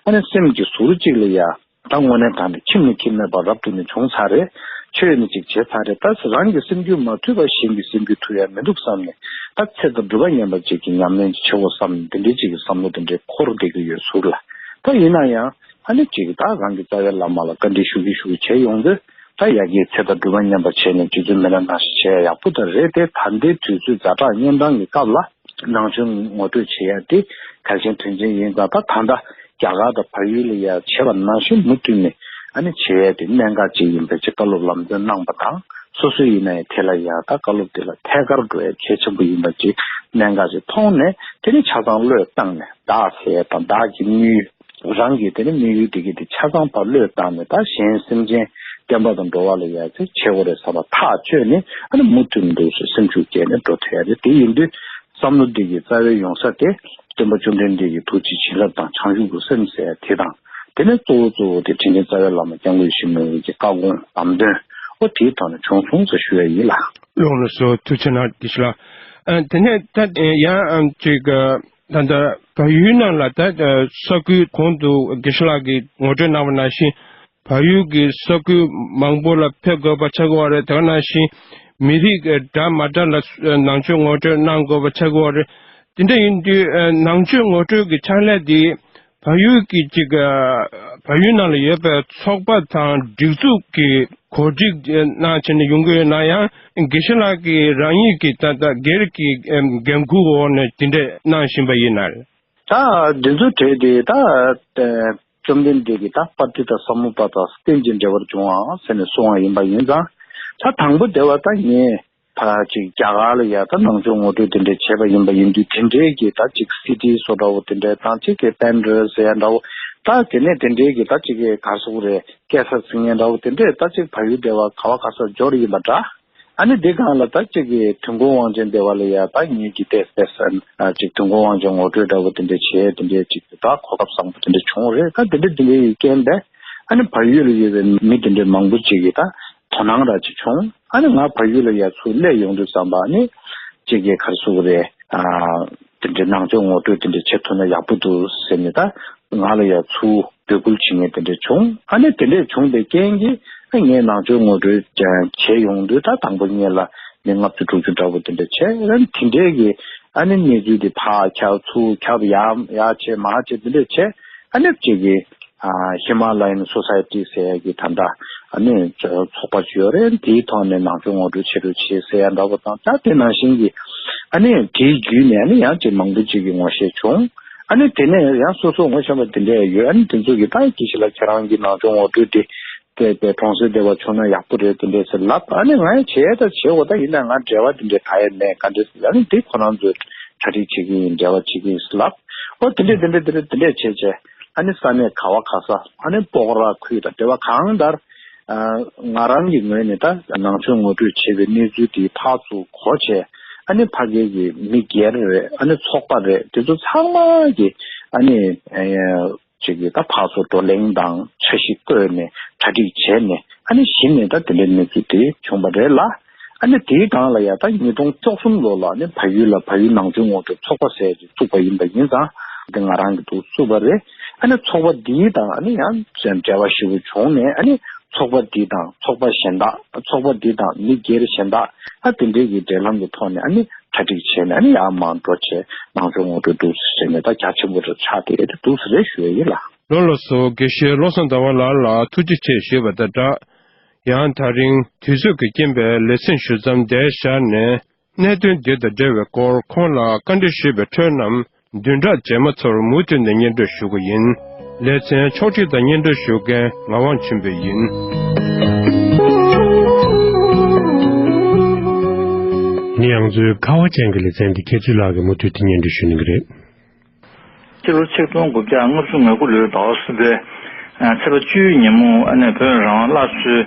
ཨ་ནི་སེམས་ཀྱི་ཟུར་གཅིག་ལ་ཡ། ད་དངོས་གནས་དྲང་གནས་ཁྱིམ་ནས་ཁྱིམ་མེད་པར་རབ་ཏུ་ནི་བྱུང་ཚར་རེད། ཆོས་ནི་ཅིག་བྱས་ཚར་རེད། ད་རང་གི་སེམས་རྒྱུད་མ་ཐུལ་བར་གཞན་གྱི་སེམས་རྒྱུད་ཐུལ་ཡ་མི་འདུག་བསམ་ནས་ད་ཚེ་དང་སྒྲུབ་པ་ཉམས་པ་ཅིག་གི་ཉམས་ལེན་ཅིག་བྱེད་དགོས་བསམ་ནས་དེ་འདྲའི་ཅིག་གི་བསམ་བློ་དེ་འདྲའི་འཁོར་བསྡད་ཀྱི་ཡོད་ཟུར་ལ། ད་ཡིན་ན་ཡང་ཨ་ནི་ཅིག་ད་རང་གི་རྩ་བའི་བླ་མ་ལ་བཀའ་འདྲི་ཞུ་གི་ཞུ་གི་བྱས་ཡོང་དུས་ད་ཡ་གིའི་ཚེ་དང་སྒྲུབ་པ་ཉམས་པ་བྱས་ནས་རྗེ་བཙུན་མི་ལ་ནང་བཞིན་བྱས་ཡ་ཡག་པོ་ད་རེད་དེ། ད་ལྟའི་དུས་ཚོད་ཛ་དྲག་གཉན་འཕྲང་གི་སྐབས་ལ། ནང་ཆོས་ངོ་སྤྲོད་བྱེད་ཡ་དེ་གལ་ཆེན་དོན་ཆེན་ཡིན་ཙང་ད་ད་ལྟ་རྒྱ་གར་དང་བལ་ཡུལ་ལ་ཡ་བྱས་པ་ནང་བཞིན་མུ་མཐུད་ནས་ཨ་ནི་བྱེད་ཡ་དེ་གནད་འགག་ཅིག་ཡིན་པའི་ཅིག་བཀའ་སློབ་ལམ་སྟོན་གནང་པ་དང་སོ་སོ་ཡིན་ན་ཡང་དེ་ལ་ཡ་ད་བཀའ་སློབ་དེ་ལ་ཐད་ཀར་འགྲོ་ཡ་གལ་ཆེན་པོ་ཡིན་པ་ཅིག་གནད་འགག་ཅིག་མཐོང་ནས་དེ་ནི་ཆ་ཚང་བློས་བཏང་ནས་བདག་ཟེར་ཡ་དང་བདག་གི་དངུལ་ རང་གི་དེ་ནི་དམིགས་ཡུལ་དེ་གི་དེ་ཆ་ཚང་ཕར་བློས་བཏང་ནས། ད་གཞན་སེམས་ཅན་བསྟན་པ་དང་འགྲོ་བ་ལ་ཡ་ཚེ་བྱེད་དགོས་རེད་བསམ་པ་ཐག་ཆོད་ནས། ཨ་ནི་མུ་མཐུད་འདུག་སེ་སེམས་ཤུགས་བསྐྱེད་ནས་འགྲོ་ཐུབ་ཡ་རེད། དེ་ཡིན་དུས་བསམ་བློ་འདི་གི་རྩ་བའི་ཡོང་ས་དེ་སྟོན་པ་བཅོམ་ལྡན་འདས་ཀྱི་ཐུགས་རྗེ་བྱིན་རླབས་དང་བྱང་ཆུབ་ཀྱི་སེམས་ཟེར་ཡ་དེ་དང་། དེ་ནས་གཙོ་བོ་གཙོ་བོ་དེ་དྲིན་ཅན་རྩ་བའི་བླ་མ་སྐྱབས་མགོན་ཡིད་བཞིན་ནོར་བུ་གི་བཀའ་དགོངས་ལམ་སྟོན། ཨོ་དེའི་ཐོག་ནས་བྱུང་སོང་ཟེར་ཞུ་ཡ་ཡིན་ལགས། ལགས་སོ། ཐུགས་རྗེ་གནང་། དགེ་བཤེས་ལགས། ཨ། དེ་ནས་ད་ཡང་ཅིག་ད་ལྟ་བལ་ཡུལ་ནང་ལ་ད་ས་ཁུལ་གོང་དུ་དགེ་བཤེས་ལགས་ཀྱིས་ངོ་སྤྲོད་གནང་བ་ནང་བཞིན། བལ་ཡུལ་གྱི་ས་ཁུལ་མང་པོ་ལ་ཕེབས་དགོས་པ་ཆགས་ཀྱི་ཡོད་རེད། དེ་ག་ནང་བཞིན་མི་རིགས་འདྲ་མ་འདྲ་ལ་ནང་ཆོས་ངོ་སྤྲོད་གནང་དགོས་པ་ཆགས་ཀྱི་ཡོད་རེད། དེ་འདྲ་ཡིན་དུས་ནང་ཆོས་ངོ་སྤྲོད་ཀྱི་ཕྱག་ལས་འདི་བལ་ཡུལ་གྱི་ཅིག་བལ་ཡུལ་ནང་ལ་ཡོད་པའི་ཚོགས་པ་དང་སྒྲིག་འཛུགས་ཀྱིས་གོ་སྒྲིག་གནང་བྱས་ནས་ཡོང་གི་ཡོད་ན། ཡང་དགེ་བཤེས་ལགས་ཀྱིས་རང་ཉིད་ཀྱི་ད་ལྟ་སྒེར་གྱི་འགན་ཁུར་འོག་ནས་དེ་འདྲ་གནང་བཞིན་པ་ཡིན་ན། ད་འདི་ཚོ་གྲས་དེ་ད་བཅོམ་ལྡན་འདས་ཀྱིས་ད་པྲ་ཏི་ཏ་ས་མུ་པ་ཏ་རྟེན་ཅིང་འབྲེལ་བར་འབྱུང་བའམ་ཟེར་ནས་གསུངས་པ་ཡིན་པ་ཡིན་ཙང་། ད་དང་པོ་དེ་བ་ད་ངས་ཕར་ཅིག་རྒྱ་གར་ལ་ཡ་ད་ནང་ཆོས་ངོ་སྤྲོད་དེ་འདྲ་བྱས་པ་ཡིན་པ་ཡིན་དུས། དེ་འདྲའི་གི་ད་ཅིག་སི་ཌི་བཟོ་འདྲ་བོ་དེ་འདྲ་དང་། ཅིག་གི་པེན་ཌ་རའི་ཟེར་ཡ་འདྲ་བོ། ད་དེ་ནས་དེ་འདྲའི་གི་ད་ཅིག་གི་ག་རེ་ཟེར་དགོས་རེད། སྐད་ཆ་ཚིག་ངན་འདྲ་བོ་དེ་འདྲས་ད་ཅིག་བལ་ཡུལ་སྡེ་བ་ག་བ་ག་ས་འབྱོར་ཡིན་པ་འདྲ། ཨ་ནི་འདི་སྒང་ལ་ད་ཅིག་གི་དུས་འཁོར་དབང་ཆེན་སྡེ་བ་ལ་ཡ་ད་ངེད་ཀྱི་ཏེས་ཏེས་ཨ་ཅིག་དུས་འཁོར་དབང་ཆེན་ངོ་སྤྲོད་འདྲ་བོ་དེ་འདྲས་བྱས། དེ་འདྲས་ཅིག་ད་གོ་སྐབས་བཟང་པོ་དེ་འདྲས་བྱུང་རེད། ད་དེ་འདྲས་དེ་འདྲས་ཡི་རྐྱེན་པས་ཨ་ནི་བལ་ཡུལ་ལ་ཡོད་པའི་མི་དེ་འདྲས་མང་པོ་ཅིག་གིས་ད་དོ་སྣང་ར་ཅིག་བྱུང་། ཨ་ནི་ང་བལ་ཡུལ་ལ་ཡ་ཚུར་སླེབས་ཡོང་དུས་ཙམ་པ་ཨ་ནི་ཅིག་གི་ག་རེ་ཟེར་དགོས་རེད། ཨ། དེ་འདྲའི་ནང་ཆོས་ངོ་སྤྲོད་དེ་འདྲ་བྱེད་ཐུབ་ན་ཡག་པོ་འདུག་ཟེར་ནས་ད་ང་ལ་ཡང་ཚུར་འབོད་སྐུལ་བྱེད་མཁན་དེ་འདྲ་བྱུང་། ཨ་ནི་དེ་འདྲ་བྱུང་བའི་རྐྱེན་གྱིས་ངས་ནང་ཆོས་ངོ་སྤྲོད་བྱས་ཡོང་དུས་ད་དང་པོ་ཉིད་ལ་མི་ལྔ་བཅུ་དྲུག་ཅུ་འདྲ་བོ་དེ་འདྲ་བྱས། ཨ་ནི་དེ་འདྲའི་གི་ཨ་ནི་གནས་ཚུལ་དེ་ཕར་ཁྱབ་ཚུར་ཁྱབ་ཡར་ཡར་བྱས་མར་བྱས་དེ་འདྲ་བྱས། ཨ་ནི་གཅིག་གི་ཨ་ཧི་མ་ལ་ཡན་སོ་སའི་ཊི་ཟེར་ཡ་གི་ད་ལྟ་ཨ་ནི་ཚོགས་པ་ཅིག་ཡོད་རེད། དེའི་ཐོག་ནས་ནང་ཆོས་ངོ་སྤྲོད་བྱེད་རོགས་བྱེད་ཟེར་ཡ་འདྲ་བོ་དང་། ད་དེ་ནང་བཞིན་གྱི་ཨ་ནི་དེའི་བརྒྱུད་ནས་ཨ་ནི་ཡང་ཅིག་མང་པོ་ཅིག་གིས་ངོ་ཤེས་བྱུང་། ཨ་ནི་དེ་ནས་ཡང་སོ་སོ་ངོ་ཤེས་པ་དེ་འདྲ་ཡོད། ཨ་ནི་དེ་ཚོ་གིས་ད་དགེ་བཤེས་ལགས་ཁྱེད་རང་གི་ནང་ཆོས་ངོ་སྤྲོད་དེ་དེ་དེ་གྲོང་གསེབ་སྡེ་བ་བྱུང་ན་ཡག་པོ་རེད་དེ་འདྲ་ཟེར་ལབ། ཨ་ནི་ང་ཡང་བྱས་ད་བྱེད་དགོས། ད་ཡིན་ན་ང་འབྲེལ་བ་དེ་འདྲ་གང་ཡང་མེད། ག་འདྲ་ཟེར། ཨ་ནི་དེ་ཁོ་རང་ཚོས་གྲ་སྒྲིག་བྱེད་ཀྱི་ཡིན། འབྲེལ་བ་བྱེད་ཀྱི་ཡིན་ཟེར་ལབ། ཨོ་དེ་འདྲས་དེ་འདྲས་དེ་འདྲས་དེ་འདྲས་བྱས་བྱས། ཨ་ནི་ས་གནས་ག་བ་ག་ས་ཨ་ནི་སྤོག་ར་ཁུལ་དང་སྡེ་བ་གང་ལྟར། ཨ་ང་རང་གི་ངོས་ནས་ད་ནང་ཆོས་ངོ་སྤྲོད་བྱས་པའི་གནས་ཚུལ་དེ་ཕར་ཚུར་གོ་བྱས། ཨ་ནི་ཕ་གིའི་གི་མི་སྒེར་རེད། ཨ་ནི་ཚོགས་པ་རེད། དེ་ཚོ་ཚང་མ་གི་ཨ་ནི་ཨ་ཅིག་གི་ད་ཕར་ཚུར་བགྲོ་གླེང་དང་འཆར་གཞི་བཀོད་ནས་གྲ་སྒྲིག་བྱས་ནས། ཨ་ནི་གཞི་ནས་ད་དེ་འདྲའི་གནས་ཚུལ་དེ་བྱུང་བ་རེད་ལ། ཨ་ནི་དེའི་སྒང་ལ་ཡ་ད་ཉིས་སྟོང་བཅུ་གསུམ་ལོ་ལ་ནི་བལ་ཡུལ་ལ་བལ་ཡུལ་ནང་ཆོས་ངོ་སྤྲོད་ཚོགས་པ་ཟེར་ཅིག་བཙུགས་པ་ཡིན་པ་ཡིན་ཙང་། དེ་ང་རང་གིས་འདུག་བཙུགས་པ་རེད། ཨ་ནི་ཚོགས་པ་འདིའི་དང་ཨ་ནི་ཡང་འབྲེལ་བ་ཞེ་པོ་བྱུང་ནས། ཨ་ནི་ཚོགས་པ་འདི་དང་ཚོགས་པ་གཞན་དག་ཚོགས་པ་འདི་དང་མི་སྒེར་གཞན་དག་ཨ་དེ་འདྲའི་གི་འབྲེལ་ལམ་གྱི་ཐོག་ནས་ཨ་ནི་གྲ་སྒྲིག་བྱས་ནས། ཨ་ནི་ཡར་མར་འགྲོ་བྱས་ནང་ཆོས་ངོ་སྤྲོད་འདུག་ཟེར་ནས་ད་རྒྱ་ཆེན་པོ་རེ་ཆགས་བསྡད་ཡོད་དེ་འདུག་ཟེར་རེ་ཞུ་ཡ་ཡིན་ལགས། ལགས་སོ། དགེ་བཤེས་བློ་བཟང་ཟླ་བ་ལགས་ལ་ཐུགས་རྗེ་ཆེ་ཞུས་པ་དང་སྦྲགས། ཡང་དེ་རིང་དུས་ཚོད་ཀྱི་རྐྱེན་པས་ལེ་ཚན་ཞུ་མཚམས་འདིར་བཞག་ནས། གནད་དོན་འདི་དང་འབྲེལ་བའི་སྐོར་ཁོང་ལ་བཀའ་འདྲི་ཞུས་པའི་འཕྲོས་རྣམས་བདུན་ཕྲག་རྗེས་མ་ཚོར་མུ་མཐུད་ནས་སྙན་སྒྲོན་ཞུ་གི་ཡིན། ལེ་ཚན་ཕྱོགས་སྒྲིག་དང་སྙན་སྒྲོན་ཞུ་མཁན་ངག་དབང་ཆོས་འཕེལ་ཡིན། ནི་ང་ཚོའི་ཁ་བ་ཅན་གྱི་ལེ་ཚན་འདི་ཁྱེད་ཚོའི་ལག་གི་མུ་མཐུད་དུ་སྙན་སྒྲོན་ཞུ་གནང་གི་རེད། སྤྱི་ལོ་ཆིག་སྟོང་དགུ་བརྒྱ་ལྔ་བཅུ་ང་དགུ་ལོའི་ཟླ་བ་གསུམ་པའི་ཚེས་པ་བཅུའི་ཉིན་མོ། ཨ་ནི་བོད་རང་དབང་སླར་གསོའི་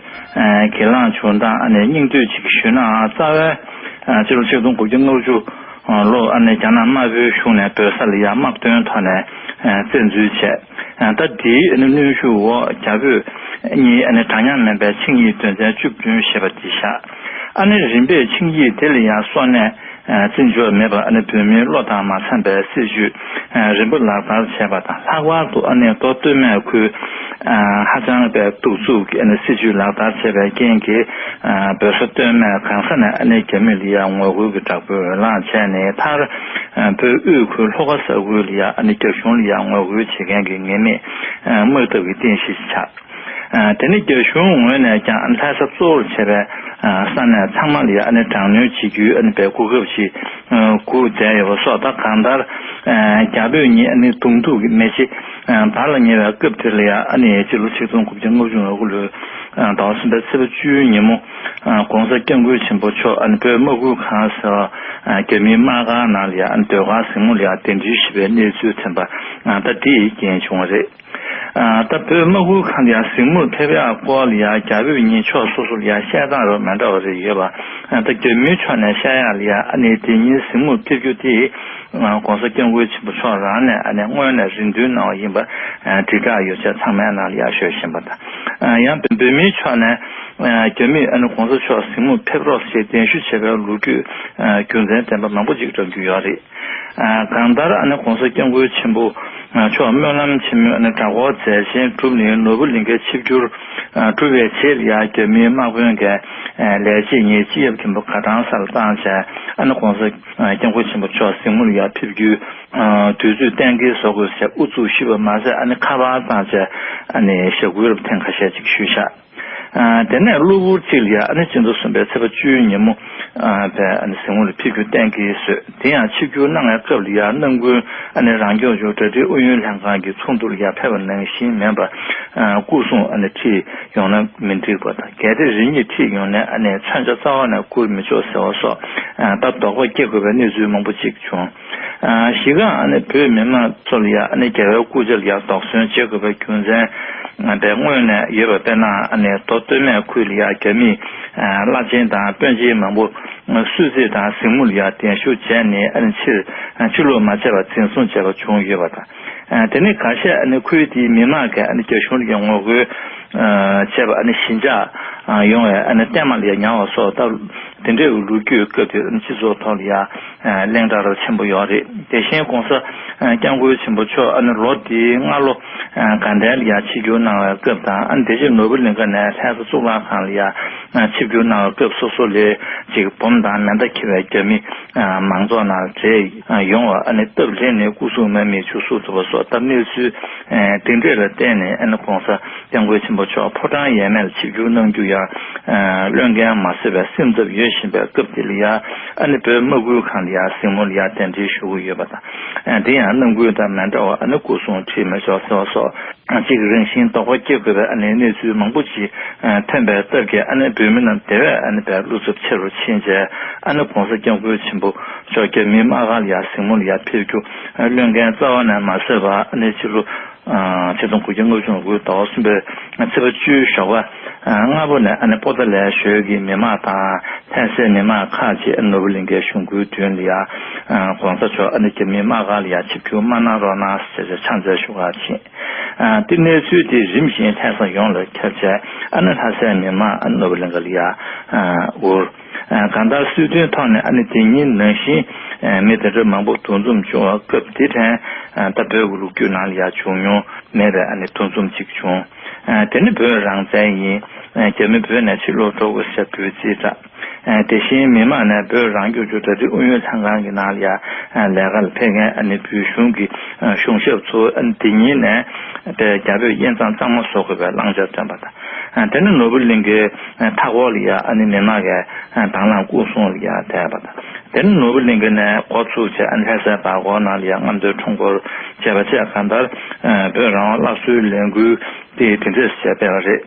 གྱེན་ལངས་བྱུང་སྟངས་ཨ་ནི་སྙིང་བསྡུས་ཅིག་ཞུས་ན། རྩ་བའི་སྤྱི་ལོ་ཆིག་སྟོང་དགུ་བརྒྱ་ལྔ་བཅུ་ལོ་ཨ་ནི་རྒྱ་ནག་དམར་པོའི་གཞུང་ནས་བོད་ས་ལ་ཡ་དམག་དོན་ཐོག་ནས་བཙན་འཛུལ་བྱས། ད་དེའི་ཨ་ནི་གནོན་ཤུགས་འོག་རྒྱ་བོད་གཉིས་ཨ་ནི་འདྲ་མཉམ་མིན་པའི་ཆིངས་ཡིག་དོན་ཚན་བཅུ་བདུན་ཞེས་པ་འདི་བཞག། ཨ་ནི་རིམ་པས་ཆིངས་ཡིག་དེ་ལ་ཡང་སོ་ནས་བརྩི་འཇོག་མེད་པར་ཨ་ནི་བོད་མིའི་བློ་དང་མ་འཚམས་པའི་སྲིད་བྱུས་རིམ་པ་ལག་བསྟར་བྱས་པ་དང་། ལྷག་པར་དུ་ཨ་ནི་མདོ་སྟོད་སྨད་ཁུལ་ཧ་ཅང་པའི་གདུག་རྩུབ་ཀྱི་ཨ་ནི་སྲིད་བྱུས་ལག་བསྟར་བྱས་པའི་རྐྱེན་གྱིས། བོད་ས་སྟོད་སྨད་གང་ས་ནས་ཨ་ནི་རྒྱ་མི་ལ་ཡང་ངོ་རྒོལ་གྱི་བསྒྲགས་འབོད་འོས་ལངས་བྱས་ནས། མཐར་བོད་དབུས་ཁུལ་ལྷོ་ཁ་ས་ཁུལ་ལ་ཡང་ཨ་ནི་རྒྱ་གཞུང་ལ་ཡང་ངོ་རྒོལ་བྱེད་མཁན་གྱི་ངེས་མེད་དམག་འཐབ་ཀྱི་རྟེན་གཞི་ཞིག་ཆགས། དེ་ནི་རྒྱ་གཞུང་ངོས་ནས་ཀྱང་ལྷ་ས་གཙོ་བོར་བྱས་པའི་ས་གནས་ཚང་མ་ལ་ཡང་ཨ་ནི་དྲག་གནོན་བྱེད་རྒྱུའི་ཨ་ནི་བའི་གོ་སྐབས་ཤིག་སྒུག་བསྡད་ཡོད་པ་སོགས། ད་གང་ལྟར་རྒྱ་བོད་གཉིས་ཨ་ནི་གདོང་ཐུག་གི་མེ་ལྕེ་འབར་ལ་ཉེ་བའི་སྐབས་དེ་ལ་ཡང་ཨ་ནི་སྤྱི་ལོ་ཆིག་སྟོང་དགུ་བརྒྱ་ལྔ་བཅུ་ང་དགུ་ལོའི་ཟླ་བ་གསུམ་པའི་ཚེས་པ་བཅུའི་ཉིན་མོ། ཨ་༸གོང་ས་༸སྐྱབས་མགོན་ཆེན་པོ་མཆོག་ཨ་ནི་བོད་དམག་ཁུལ་ཁང་ཟེར་བ་ཨ་རྒྱ་མིའི་དམག་སྒར་ནང་ལ་ཡ་ཨ་ནི་ཟློས་གར་གཟིགས་མོ་ལ་ཡ་གདན་འདྲེན་ཞུས་པའི་གནས་ཚུལ་ཐོན་པ་ཨ་ད་འདི་ཡི་རྐྱེན་བྱུང་བ་རེད། ཨ་ད་བོད་དམག་ཁུལ་ཁང་ལ་ཡ་གཟིགས་མོར་ཕེབས་ཡག་སྐོར་ལ་ཡ་རྒྱ་བོད་གཉིས་ཕྱོགས་སོ་སོ་ལ་ཡ་བཤད་སྟངས་རབ་མི་འདྲ་བ་རེ་ཡོད་པ། ཨ་ད་རྒྱ་མིའི་ཕྱོགས་ནས་བཤད་ཡག་ལ་ཡ་ཨ་ནི་དེ་ཉིན་གཟིགས་མོར་ཕེབས་རྒྱུ་དེ་ཨ་༸གོང་ས་༸སྐྱབས་མགོན་ཆེན་པོ་མཆོག་རང་ནས་ཨ་ནི་སྔོན་ནས་རེ་འདུན་གནང་བ་ཡིན་པ་ཨ་དྲིལ་བསྒྲགས་ཡོ་བྱད་ཚང་མའི་ནང་ལ་ཡ་ཤོད་བཞིན་པ་དང་། ཨ་ཡང་བོད་མིའི་ཕྱོགས་ནས་ཨ་རྒྱ་མིས་ཨ་ནི་༸གོང་ས་མཆོག་གཟིགས་མོར་ཕེབས་རོགས་ཞེས་གདན་ཞུ་བྱས་པའི་ལོ་རྒྱུས་ཨ་རྒྱུ་མཚན་ལྡན་པ་མང་པོ་ཅིག་བཀྲམ་རྒྱུ་ཡོད་རེད། ཨ་གང་ལྟར་ཨ་ནི་༸གོང་ས་༸སྐྱབས་མགོན་ཆེན་པོ་མཆོག་སྨོན་ལམ་ཆེན་མོའི་ཨ་ནི་གྲྭ་སྐོར་མཛད་ཆེན་གྲུབ་ནས་ནོར་བུ་གླིང་གའི་ཆིབས་བསྒྱུར་ཨ་གྲུབ་པའི་རྗེས་ལ་ཡ་རྒྱ་མིའི་དམག་དཔོན་གྱི་ཨ་ལས་བྱེད་གཉིས་སྤྱི་ཁྱབ་མཁན་པོ་ག་ཐང་ས་ལ་བཏང་བྱས་ཨ་ནི་༸གོང་ས་༸སྐྱབས་མགོན་ཆེན་པོ་མཆོག་གཟིགས་མོར་ཡ་ཕེབས་རྒྱུའི་ཨ་དུས་ཚོད་གཏན་འཁེལ་བཟོ་དགོས་ཟེར་ཨུ་ཚུགས་ཞུས་པ་མ་ཟད་ཨ་ནི་ཁ་པར་བཏང་བྱས་ཨ་ནི་ཞྭ་གུ་རབ་ཐེངས་ཁ་ཤས་ཅིག་ཞུས་བཞག་ཨ་དེ་ནས་གློ་བུར་ཅིག་ལ་ཡ་ཨ་ནི་སྤྱི་ཟླ་གསུམ་པའི་ཚེས་པ་བཅུའི་ཉིན་མོ་ཨ་བའི་ཨ་ནི་གཟིགས་མོ་ལ་ཕེབས་རྒྱུ་གཏན་འཁེལ་བཟོས། དེ་ཡང་ཆིབས་བསྒྱུར་གནང་བའི་སྐབས་ལ་ཡ་ནམ་རྒྱུན་ཨ་ནི་རང་སྐྱོང་ལྗོངས་གྲ་སྒྲིག་ཨུ་ཡོན་ལྷན་ཁང་གི་ཚོགས་འདུ་ལ་ཡ་ཕེབས་པ་ནང་བཞིན་མིན་པར་ཨ་སྐུ་སྲུང་ཨ་ནི་ཁྲིད་ཡོང་ན་མི་འགྲིག་པ་དང་། གལ་ཏེ་རེ་གཉིས་ཁྲིད་ཡོང་ན་ཨ་ནི་མཚོན་ཆ་རྩ་བ་ནས་བསྐུར་མི་ཆོག་ཟེར་བ་སོགས་ཨ་ད་དོགས་པ་སྐྱེ་དགོས་པའི་གནས་ཚུལ་མང་པོ་ཅིག་བྱུང་། ཨ་གཞི་རྐང་ཨ་ནི་བོད་མི་མང་ཚོ་ལ་ཡ་ཨ་ནི་རྒྱལ་བའི་སྐུ་ཕྱྭ་ལ་ཡ་དོགས་ཟོན་བྱེད་དགོས་པའི་རྒྱུ་མཚན་ཨ་དེ་སྔོན་ནས་ཡོད་པ། དཔེར་ན་ཨ་ནི་མདོ་སྟོད་སྨད་ཁུལ་ལ་ཡ་རྒྱ་མིས་ཨ་བླ་ཆེན་དང་དཔོན་ཆེན་མང་པོ་གསོལ་ཚིགས་དང་གཟིགས་མོ་ལ་ཡ་གདན་ཞུ་བྱས་ནས་ཨ་ནི་ཕྱིར་ཕྱིར་ལོག་མ་བྱས་པར་འཛིན་བཟུང་བྱས་པ་བྱུང་ཡོད་པ་དང་། ཨ་དེ་ནི་ཁ་ཤས་ཨ་ནི་ཁུལ་དེའི་མི་མང་གིས་ཨ་ནི་རྒྱ་གཞུང་ལ་ཡ་ངོ་རྒོལ་ཨ་བྱས་པ་ཨ་ནི་ཞི་འཇགས་ཨ་ཡོང་བའི་ཨ་ནི་བརྟན་མ་ལ་ཡ་ཉར་བ་སོགས་ད་དེ་འདྲའི་ལོ་རྒྱུས་སྐབས་དེ་ཨ་ནི་སྤྱི་ཚོགས་ཐོག་ལ་ཡ་ཨ་གླེང་བསྒྲགས་རབ་ཆེན་པོ་ཡོད་རེད། དེ་བཞིན་༸གོང་ས་༸སྐྱབས་མགོན་ཆེན་པོ་མཆོག་ཨ་ནི་ལོ་འདིའི་སྔ་ལོ་ཨ་དགའ་ལྡན་ལ་ཡ་ཆིབས་བསྒྱུར་གནང་བའི་སྐབས་དང་། ཨ་ནི་དེ་རྗེས་ནོར་བུ་གླིང་ག་ནས་ལྷ་ས་གཙུག་ལག་ཁང་ལ་ཡ་ཨ་ཆིབས་བསྒྱུར་གནང་བའི་སྐབས་སོ་སོ་ལ་ཅིག་སྦོམ་དང་མེ་མདའ་འཁྱེར་བའི་རྒྱ་མི་ཨ་མང་ཚོགས་ནང་འདྲེས་ཡོང་བ། ཨ་ནི་སྟབས་ལེགས་ནས་སྐུ་སྲུང་དམག་མིས་ཆུ་གསོག་ཐུབ་པ་སོགས་ད་གནས་ཚུལ་ཨ་དེ་འདྲས་ལ་བརྟེན་ནས་ཨ་ནི་༸གོང་ས་༸སྐྱབས་མགོན་ཆེན་པོ་མཆོག་ཕོ་བྲང་ཡས་མས་ལ་ཆིབས་བསྒྱུར་གནང་རྒྱུ་ཡང་ཨ་བློས་འགེལ་མ་བཟོད་པའི་སེམས་འཚབ་ཡོད་བཞིན་པའི་སྐབས་དེ་ལ་ཡ་ཨ་ནི་བོད་དམག་ཁུལ་ཁང་ལ་ཡ་གཟིགས་མོ་ལ་ཡ་གདན་འདྲེན་ཞུ་གི་ཡོད་པ་དང་། ཨ་དེ་ཡང་ནམ་རྒྱུན་དང་མི་འདྲ་བར་ཨ་ནི་སྐུ་སྲུང་ཁྲིད་མི་ཆོག་ཟེར་བ་སོགས་གཅིག་རང་བཞིན་དོགས་པ་སྐྱེ་དགོས་པའི་ཨ་ནི་གནས་ཚུལ་མང་པོ་ཅིག་ཨ་ཐོན་པའི་སྟབས་ཀྱིས་ཨ་ནི་བོད་མི་རྣམས་དེ་བས་ཨ་ནི་བལ་བློ་འཚབ་ཆེ་རུ་ཕྱིན་བྱས། ཨ་ནི་༸གོང་ས་༸སྐྱབས་མགོན་ཆེན་པོ་མཆོག་རྒྱ་མིའི་དམག་སྒར་ལ་ཡ་གཟིགས་མོ་ལ་ཡ་ཕེབས་རྒྱུ་ཨ་བློས་འགེལ་རྩ་བ་ནས་མ་བཟོད་པར། ཨ་ནི་ཕྱི་ལོ་ཨ་ཆིག་སྟོང་དགུ་བརྒྱ་ལྔ་བཅུ་ང་དགུ་ཟླ་བ་གསུམ་པའི་ཚེས་པ་བཅུའི་ཞོགས་པ་ཨ་སྔ་པོ་ནས་ཨ་ནི་པོ་ཏཱ་ལའི་ཞོལ་གྱི་མི་མང་དང་ལྷ་སའི་མི་མང་ཁག་ཅིག་ཨ་ནི་ནོར་བུ་གླིང་གའི་གཞུང་སྒོའི་མདུན་ལ་ཡ་ཨ་༸གོང་ས་མཆོག་ཨ་ནི་རྒྱ་མིའི་དམག་སྒར་ལ་ཡ་ཆིབས་བསྒྱུར་མ་གནང་རོགས་གནང་ཟེར་ཏེ་ཕྱག་འཚལ་ཞུ་གར་ཕྱིན། ཨ་དེ་གནས་ཚུལ་དེ་རིམ་བཞིན་ལྷ་ས་ཡོངས་ལ་ཁྱབ་བྱས། ཨ་ནི་ལྷ་སའི་མི་མང་ཨ་ནི་ནོར་བུ་གླིང་ག་ལ་ཡ་ཨ་འུར། ཨ་གང་ལྟར་སྲིད་དོན་ཐོག་ནས་ཨ་ནི་དེ་ཉིན་ནང་བཞིན་ཨ་མི་དེ་འདྲ་མང་པོ་འདུ་འཛོམས་བྱུང་བ་སྐབས་དེ་དྲན་ཨ་ད་བོད་ཀྱི་ལོ་རྒྱུས་ནང་ལ་ཡ་བྱུང་མྱོང་མེད་པའི་ཨ་ནི་འདུ་འཛོམས་ཅིག་བྱུང་། ཨ་དེ་ནི་བོད་རང་བཙན་ཡིན། ཨ་རྒྱ་མི་བོད་ནས་ཕྱིར་ལོག་འགྲོ་དགོས་ཟེར་འབོད་ཚིག་བསྒྲགས། ཨ་དེ་བཞིན་མི་མང་ནས་བོད་རང་སྐྱོང་ལྗོངས་གྲ་སྒྲིག་ཨུ་ཡོན་ལྷན་ཁང་གི་ནང་ལ་ཡ་ཨ་ལས་ཀ་ལ་ཕེབས་མཁན་ཨ་ནི་བོད་གཞུང་གི་ཨ་གཞུང་ཞབས་ཚོ་ཨ་ནི་དེ་ཉིན་ནས་ཨ་རྒྱ་བོད་དབྱེ་མཚམས་གཙང་མ་བཟོ་དགོས་པའི་བླང་བྱ་བཏོན་པ་དང་། ཨ་དེ་ནི་ནོར་བུ་གླིང་གའི་ཨ་མཐའ་འཁོར་ལ་ཡ་ཨ་ནི་མི་མང་གིས་ཨ་དང་བླངས་སྐུ་སྲུང་ལ་ཡ་བསྡད་པ་དང་། དེ་ནི་ནོར་བུ་གླིང་ག་ནས་འགོ་ཚུགས་བྱས་ཨ་ནི་ལྷ་སའི་བར་སྐོར་ནང་ལ་ཡ་རྔམ་སྟོན་ཁྲོམ་སྐོར་བྱས་པ་བཅས་གང་ལྟར་ཨ་བོད་རང་དབང་སླར་གསོའི་ལས་འགུལ་དེ་དེ་འདྲས་བྱས་པ་རེད།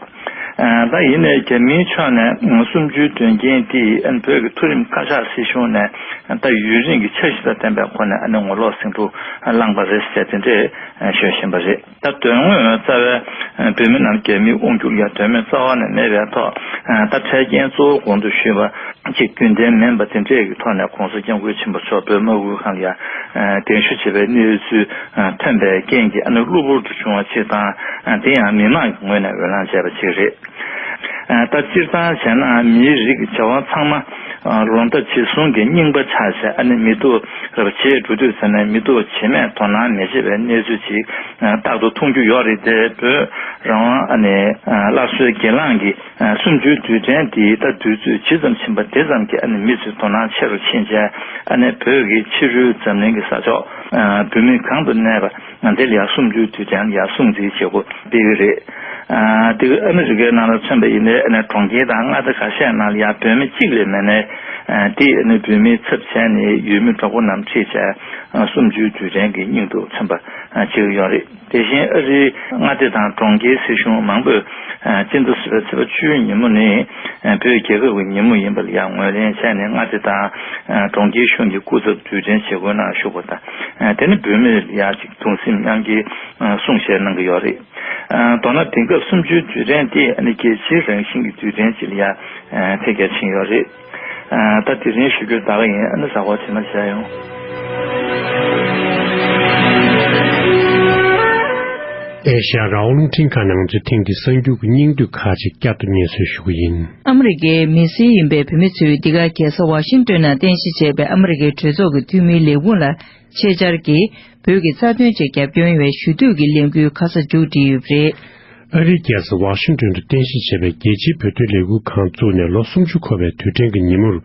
ཨ་ད་ཡིན་ནའི་རྒྱ་མིའི་ཕྱོགས་ནས་གསུམ་བཅུའི་དོན་རྐྱེན་དེ་ཨ་ནི་བོད་ཀྱི་མཐོ་རིམ་བཀའ་ཤག་སྲིད་གཞུང་ནས་ད་ཡུན་རིང་གི་འཆར་གཞི་དང་ལྡན་པའི་སྒོ་ནས་ཨ་ནི་ངོ་ལོག་ཟིང་འཁྲུག་བསླངས་པ་རེད་ཟེར་དེ་འདྲས་ཤོད་བཞིན་པ་རེད། ད་དོན་དངོས་རྩ་བའི་བོད་མི་རྣམས་རྒྱ་མིའི་དབང་སྒྱུར་ལ་དོན་སྨོན་རྩ་བ་ནས་མེད་པའི་ཐོག་ད་འཕྲལ་རྐྱེན་གཙོ་བོ་གོང་དུ་ཞུས་པ་གཅིག་རྒྱུན་ལྡན་མིན་པ་དེ་འདྲས་ཀྱི་ཐོག་ནས་༸གོང་ས་༸སྐྱབས་མགོན་ཆེན་པོ་མཆོག་བོད་དམག་ཁུལ་ཁང་ལ་ཡ་གདན་ཞུ་བྱེད་པའི་གནས་ཚུལ་ཐོན་པའི་རྐྱེན་གྱིས་ཨ་ནི་གློ་བུར་དུ་བྱུང་བ་ཅིག་དང་། དེ་ཡང་མི་མང་གི་ངོས་ནས་འོས་ལངས་བྱས་པ་ཅིག་རེད། ད་སྤྱིར་བཏང་བྱས་ན་མིའི་རིགས་བྱ་བ་ཚང་མ་ལོ་ཟླ་བྱེད་གསུམ་གྱི་རྙིང་པ་ཆགས་བྱས། ཨ་ནི་མི་སྡུག་རབས་བྱེད་འགྲོ་དུས་ཙམ་ནས་མི་སྡུག་བྱེད་མེད་དོ་སྣང་མི་བྱེད་པའི་གནས་ཚུལ་ཅིག་རྟག་ཏུ་མཐོང་རྒྱུ་ཡོད་རེད་དེ། བོད་རང་དབང་ཨ་ནི་སླར་གསོའི་སྒེར་ལངས་ཀྱི་གསུམ་བཅུའི་དུས་དྲན་འདིའི་ད་དུས་ཚོད་ཇི་ཙམ་ཕྱིན་པ་དེ་ཙམ་གྱིས་ཨ་ནི་མི་ཚོའི་དོ་སྣང་ཆེ་རུ་ཕྱིན་བྱས། ཨ་ནི་བོད་ཀྱི་ཕྱི་རོལ་འཛམ་གླིང་གི་ས་ཕྱོགས་བོད་མི་གང་དུ་གནས་པ་འདི་ལ་ཡ་གསུམ་བཅུའི་དུས་དྲན་ལ་ཡ་སྲུང་བརྩི་བྱེད་སྒོ་སྤེལ་གྱི་རེད། དེ་ཨ་མི་རི་ཀའི་ནང་ལ་མཚོན་པ་ཡིན་ན་ཨ་ནི་གྲོང་ཁྱེར་དང་མངའ་སྡེ་ཁ་ཤས་ནང་ལ་ཡ་བོད་མི་གཅིག་ལས་མེད་ནའི་དེ་ཨ་ནི་བོད་མིའི་ཚབ་བྱས་ནས་ཡུལ་མི་གྲོགས་པོ་རྣམས་ཁྲིད་བྱས་གསུམ་བཅུའི་དུས་དྲན་གྱི་སྙིང་སྟོབས་མཚོན་པ་བྱེད་ཀྱི་ཡོད་རེད། དེ་བཞིན་ཨ་རིའི་མངའ་སྡེ་དང་གྲོང་ཁྱེར་སྲིད་གཞུང་མང་པོས་སྤྱི་ཟླ་བཞི་པའི་ཚེས་པ་བཅུའི་ཉིན་མོ་ནི་ བོད་རྒྱལ་ཁབ་ཀྱི་ཉིན་མོ་ཡིན་པ་ལ་ཡང་ངོས་ལེན་བྱས་ནས། མངའ་སྡེ་དང་གྲོང་ཁྱེར་གཞུང་གི་སྐུ་ཚབ་དུས་དྲན་བྱེད་སྒོའི་ནང་ཞུགས་པ་དང་། དེ་ནི་བོད་མིར་ཡང་ཅིག་གདུང་སེམས་མཉམ་སྐྱེའི་གསུང་བཤད་གནང་གི་ཡོད་རེད། མདོར་ན་དེང་སྐབས་གསུམ་བཅུའི་དུས་དྲན་དེ་ནི་རྒྱལ་སྤྱིའི་རང་བཞིན་གྱི་དུས་དྲན་ཅིག་ལ་ཡང་འཕེལ་རྒྱས་ཕྱིན་ཡོད་རེད། ད་དེ་རིང་ཞུ་རྒྱུ་ད་ག་ཡིན། ཨ་ནི་གཟའ་འཁོར་ཕྱི་མ་མཇལ་ཡོང་། ཨེ་ཤ་ཡ་རང་དབང་རླུང་འཕྲིན་ཁང་ནས་ང་ཚོས་ཐེངས་འདིའི་གསར་འགྱུར་གྱི་སྙིང་བསྡུས་ཁག་ཅིག་བསྐྱར་དུ་སྙན་སེང་ཞུ་གི་ཡིན། ཨ་མི་རི་ཀའི་མི་སེར་ཡིན་པའི་བོད་མི་ཚོས་འདི་ག་རྒྱལ་ས་ཝ་ཤིང་ཏོན་ནང་རྟེན་གཞི་བྱས་པའི་ཨ་མི་རི་ཀའི་གྲོས་ཚོགས་ཀྱི་འཐུས་མིའི་ལས་ཁུངས་ལ་ཆེད་བཅར་གྱིས་བོད་ཀྱི་རྩ་དོན་ཆེད་རྒྱབ་སྐྱོར་ཡོང་བའི་ཞུ་གཏུག་གི་ལས་འགུལ་ཁ་ས་མཇུག་སྒྲིལ་ཡོད་པ་རེད། ཨ་རིའི་རྒྱལ་ས་ཝ་ཤིང་ཏོན་དུ་རྟེན་གཞི་བྱས་པའི་རྒྱལ་སྤྱིའི་བོད་དོན་ལས་འགུལ་ཁང་བཙུགས་ནས་ལོ་སུམ་ཅུ་འཁོར་བའི་དུས་དྲན་གྱི་ཉིན་མོར།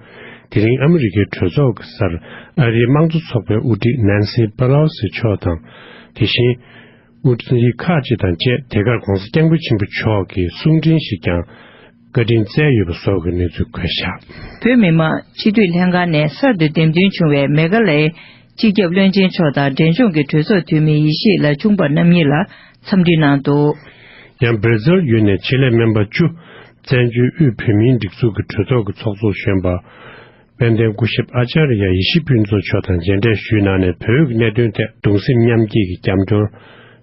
དེ་རིང་ཨ་མི་རི་ཀའི་གྲོས་ཚོགས་ཀྱི་སར་ཨ་རིའི་དམངས་གཙོ་ཚོགས་པའི་དབུ་ཁྲིད་ནན་སི་པེ་ལོ་སི་མཆོག་དང་། དེ་བཞིན་དབུ་ཁྲིད་ཁག་ཅིག་དང་བཅས་དེ་གར་༧གོང་ས་༧སྐྱབས་མགོན་ཆེན་པོ་མཆོག་གིས་གསུང་འཕྲིན་ཞིག་ཀྱང་བཀའ་དྲིན་སྩལ་ཡོད་པ་སོགས་ཀྱི་གནས་ཚུལ་བཀོད་བཞག་བོད་མི་མང་སྤྱི་འཐུས་ལྷན་ཁང་ནས་གསར་དུ་འདེམས་ཐོན་བྱུང་བའི་མེ་གྷ་ལའི་སྤྱི་ཁྱབ་བློན་ཆེན་མཆོག་དང་འབྲས་ལྗོངས་ཀྱི་གྲོས་ཚོགས་འཐུས་མི་ཡེ་ཤེས་ལ་ཆུང་པ་རྣམ་གཉིས་ལ་འཚམས་འདྲི་གནང་འདུག་ཡང་སྦིར་ཛིལ་ཡུལ་ནས་ཆེད་ལས་སྨན་པ་བཅུ། བཙན་བྱོལ་དབུས་བོད་མིའི་སྒྲིག་འཛུགས་ཀྱི་གྲོས་ཚོགས་ཀྱི་ཚོགས་གཙོར་བཞོན་པ། དཔལ་ལྡན་སྐུ་ཞབས་ཨ་ཅཱརྱ་ཡེ་ཤེས་ཕུན་ཚོགས་མཆོག་དང་མཇལ་འཕྲད་ཞུས་གནང་ནས། བོད་ཀྱི་གནད་དོན་ཐད་གདུང་སེམས་མཉམ་སྐྱེད་ཀྱི་རྒྱབ་སྐྱོར།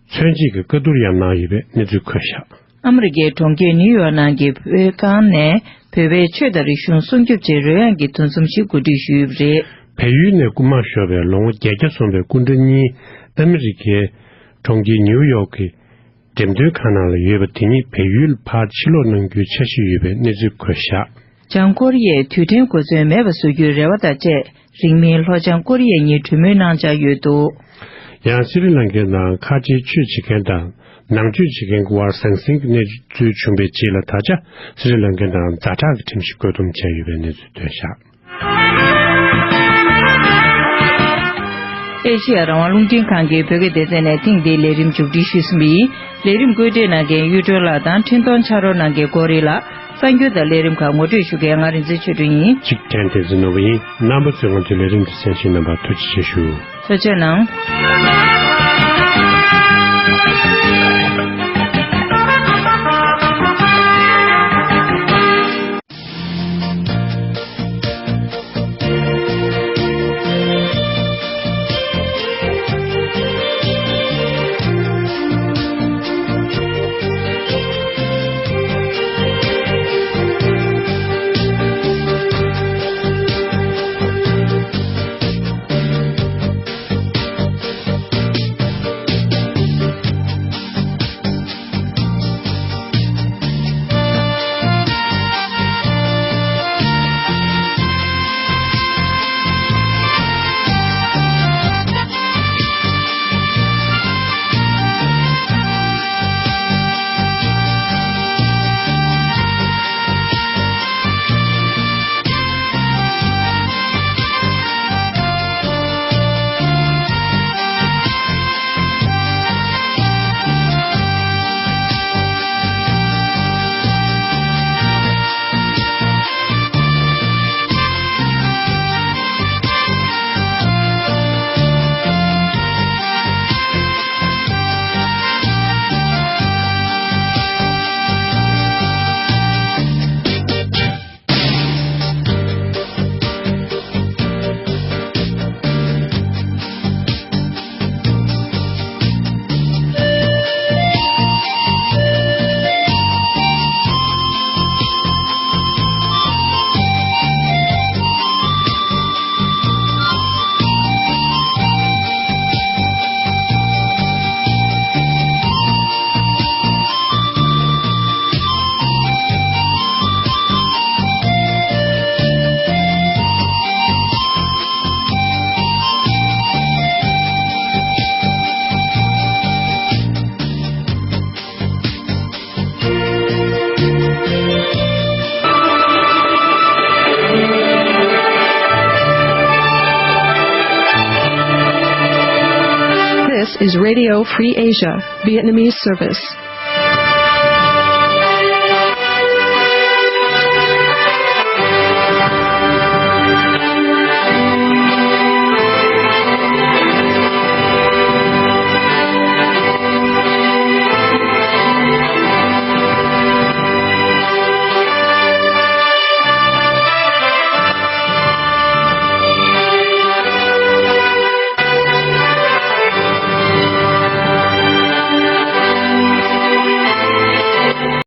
མཚོན་བྱེད་ཀྱི་བཀའ་བསྡུར་ཡང་གནང་ཡོད་པའི་གནས་ཚུལ་བཀོད་བཞག་ཨ་མི་རི་ཀའི་གྲོང་ཁྱེར་ནིའུ་ཡོག་ནང་གི་བོད་ཁང་ནས་བོད་པའི་ཆོས་དང་རིག་གཞུང་སྲུང་སྐྱོབ་ཆེད་རོལ་དབྱངས་ཀྱི་འདུ་འཛོམས་ཤིག་གོ་སྒྲིག་ཞུས་ཡོད་པ་རེད། བལ་ཡུལ་ནས་སྐུ་མང་ཤོར་བའི་ལོ་ངོ་བརྒྱད་བརྒྱ་སོན་པའི་སྐུ་མགྲོན་གཉིས་ཨ་མི་རི་ཀའི་གྲོང་ཁྱེར་ནིའུ་ཡོག་གི་འགྲེམས་སྟོན་ཁང་ནང་ལ་ཡོད་པ་དེ་ཉིད་བལ་ཡུལ་ཕར་ཕྱིར་ལོག་གནང་རྒྱུའི་འཆར་གཞི་ཡོད་པའི་གནས་ཚུལ་བཀོད་བཞག་བྱང་ཀོ་རི་ཡས་དུས་དྲན་གོ་མཚོན་མེད་པ་བཟོ་རྒྱུའི་རེ་བ་དང་བཅས། རིང་མིན་ལྷོ་བྱང་ཀོ་རི་ཡ་གཉིས་གྲོས་མོལ་གནང་འཆར་ཡོད་འདུག་ཡང་སི་རི་ལང་ཀའི་ནང་ཁ་ཆེའི་ཆོས་བྱེད་མཁན་དང་ནང་ཆོས་བྱེད་མཁན་གྱི་དབར་ཟང་ཟིང་གི་གནས་ཚུལ་བྱུང་བའི་རྗེས་ལ། ད་ཆ་སི་རི་ལང་ཀའི་ནང་ཛ་དྲག་གི་ཁྲིམས་གཞི་བཀོད་འདོམས་བྱས་ཡོད་པའི་གནས་ཚུལ་ཐོན་བཞག་ཨེ་ཤེ་ཡ་རང་དབང་རླུང་འཕྲིན་ཁང་གི་བོད་སྐད་སྡེ་ཚན་ནས་ཐེངས་འདིའི་ལས་རིམ་མཇུག་སྒྲིལ་ཞུས་ཟིན་པ་ཡིན། ལས་རིམ་བཀོད་སྒྲིག་གནང་མཁན་གཡུ་སྒྲོན་ལགས་དང་འཕྲིན་གཏོང་ཕྱག་རོགས་གནང་མཁན་ཀོ་རི་ལགས། གསར་འགྱུར་དང་ལས་རིམ་ཁག་ངོ་སྤྲོད་ཞུ་མཁན་ང་རིག་འཛིན་ཆོས་སྒྲོན་ཡིན། གཅིག་ཕྲན་བསྟན་འཛིན་ནོར་བུ་ཡིན། རྣམ་པ་ཚོས་ང་ཚོའི་ལས་རིམ་འདི་གསན་བཞེས་གནང་བར་ཐུགས་རྗེ་ཆེ་ཞུ། ཐུགས་རྗེ་གནང་། This is Radio Free Asia, Vietnamese service.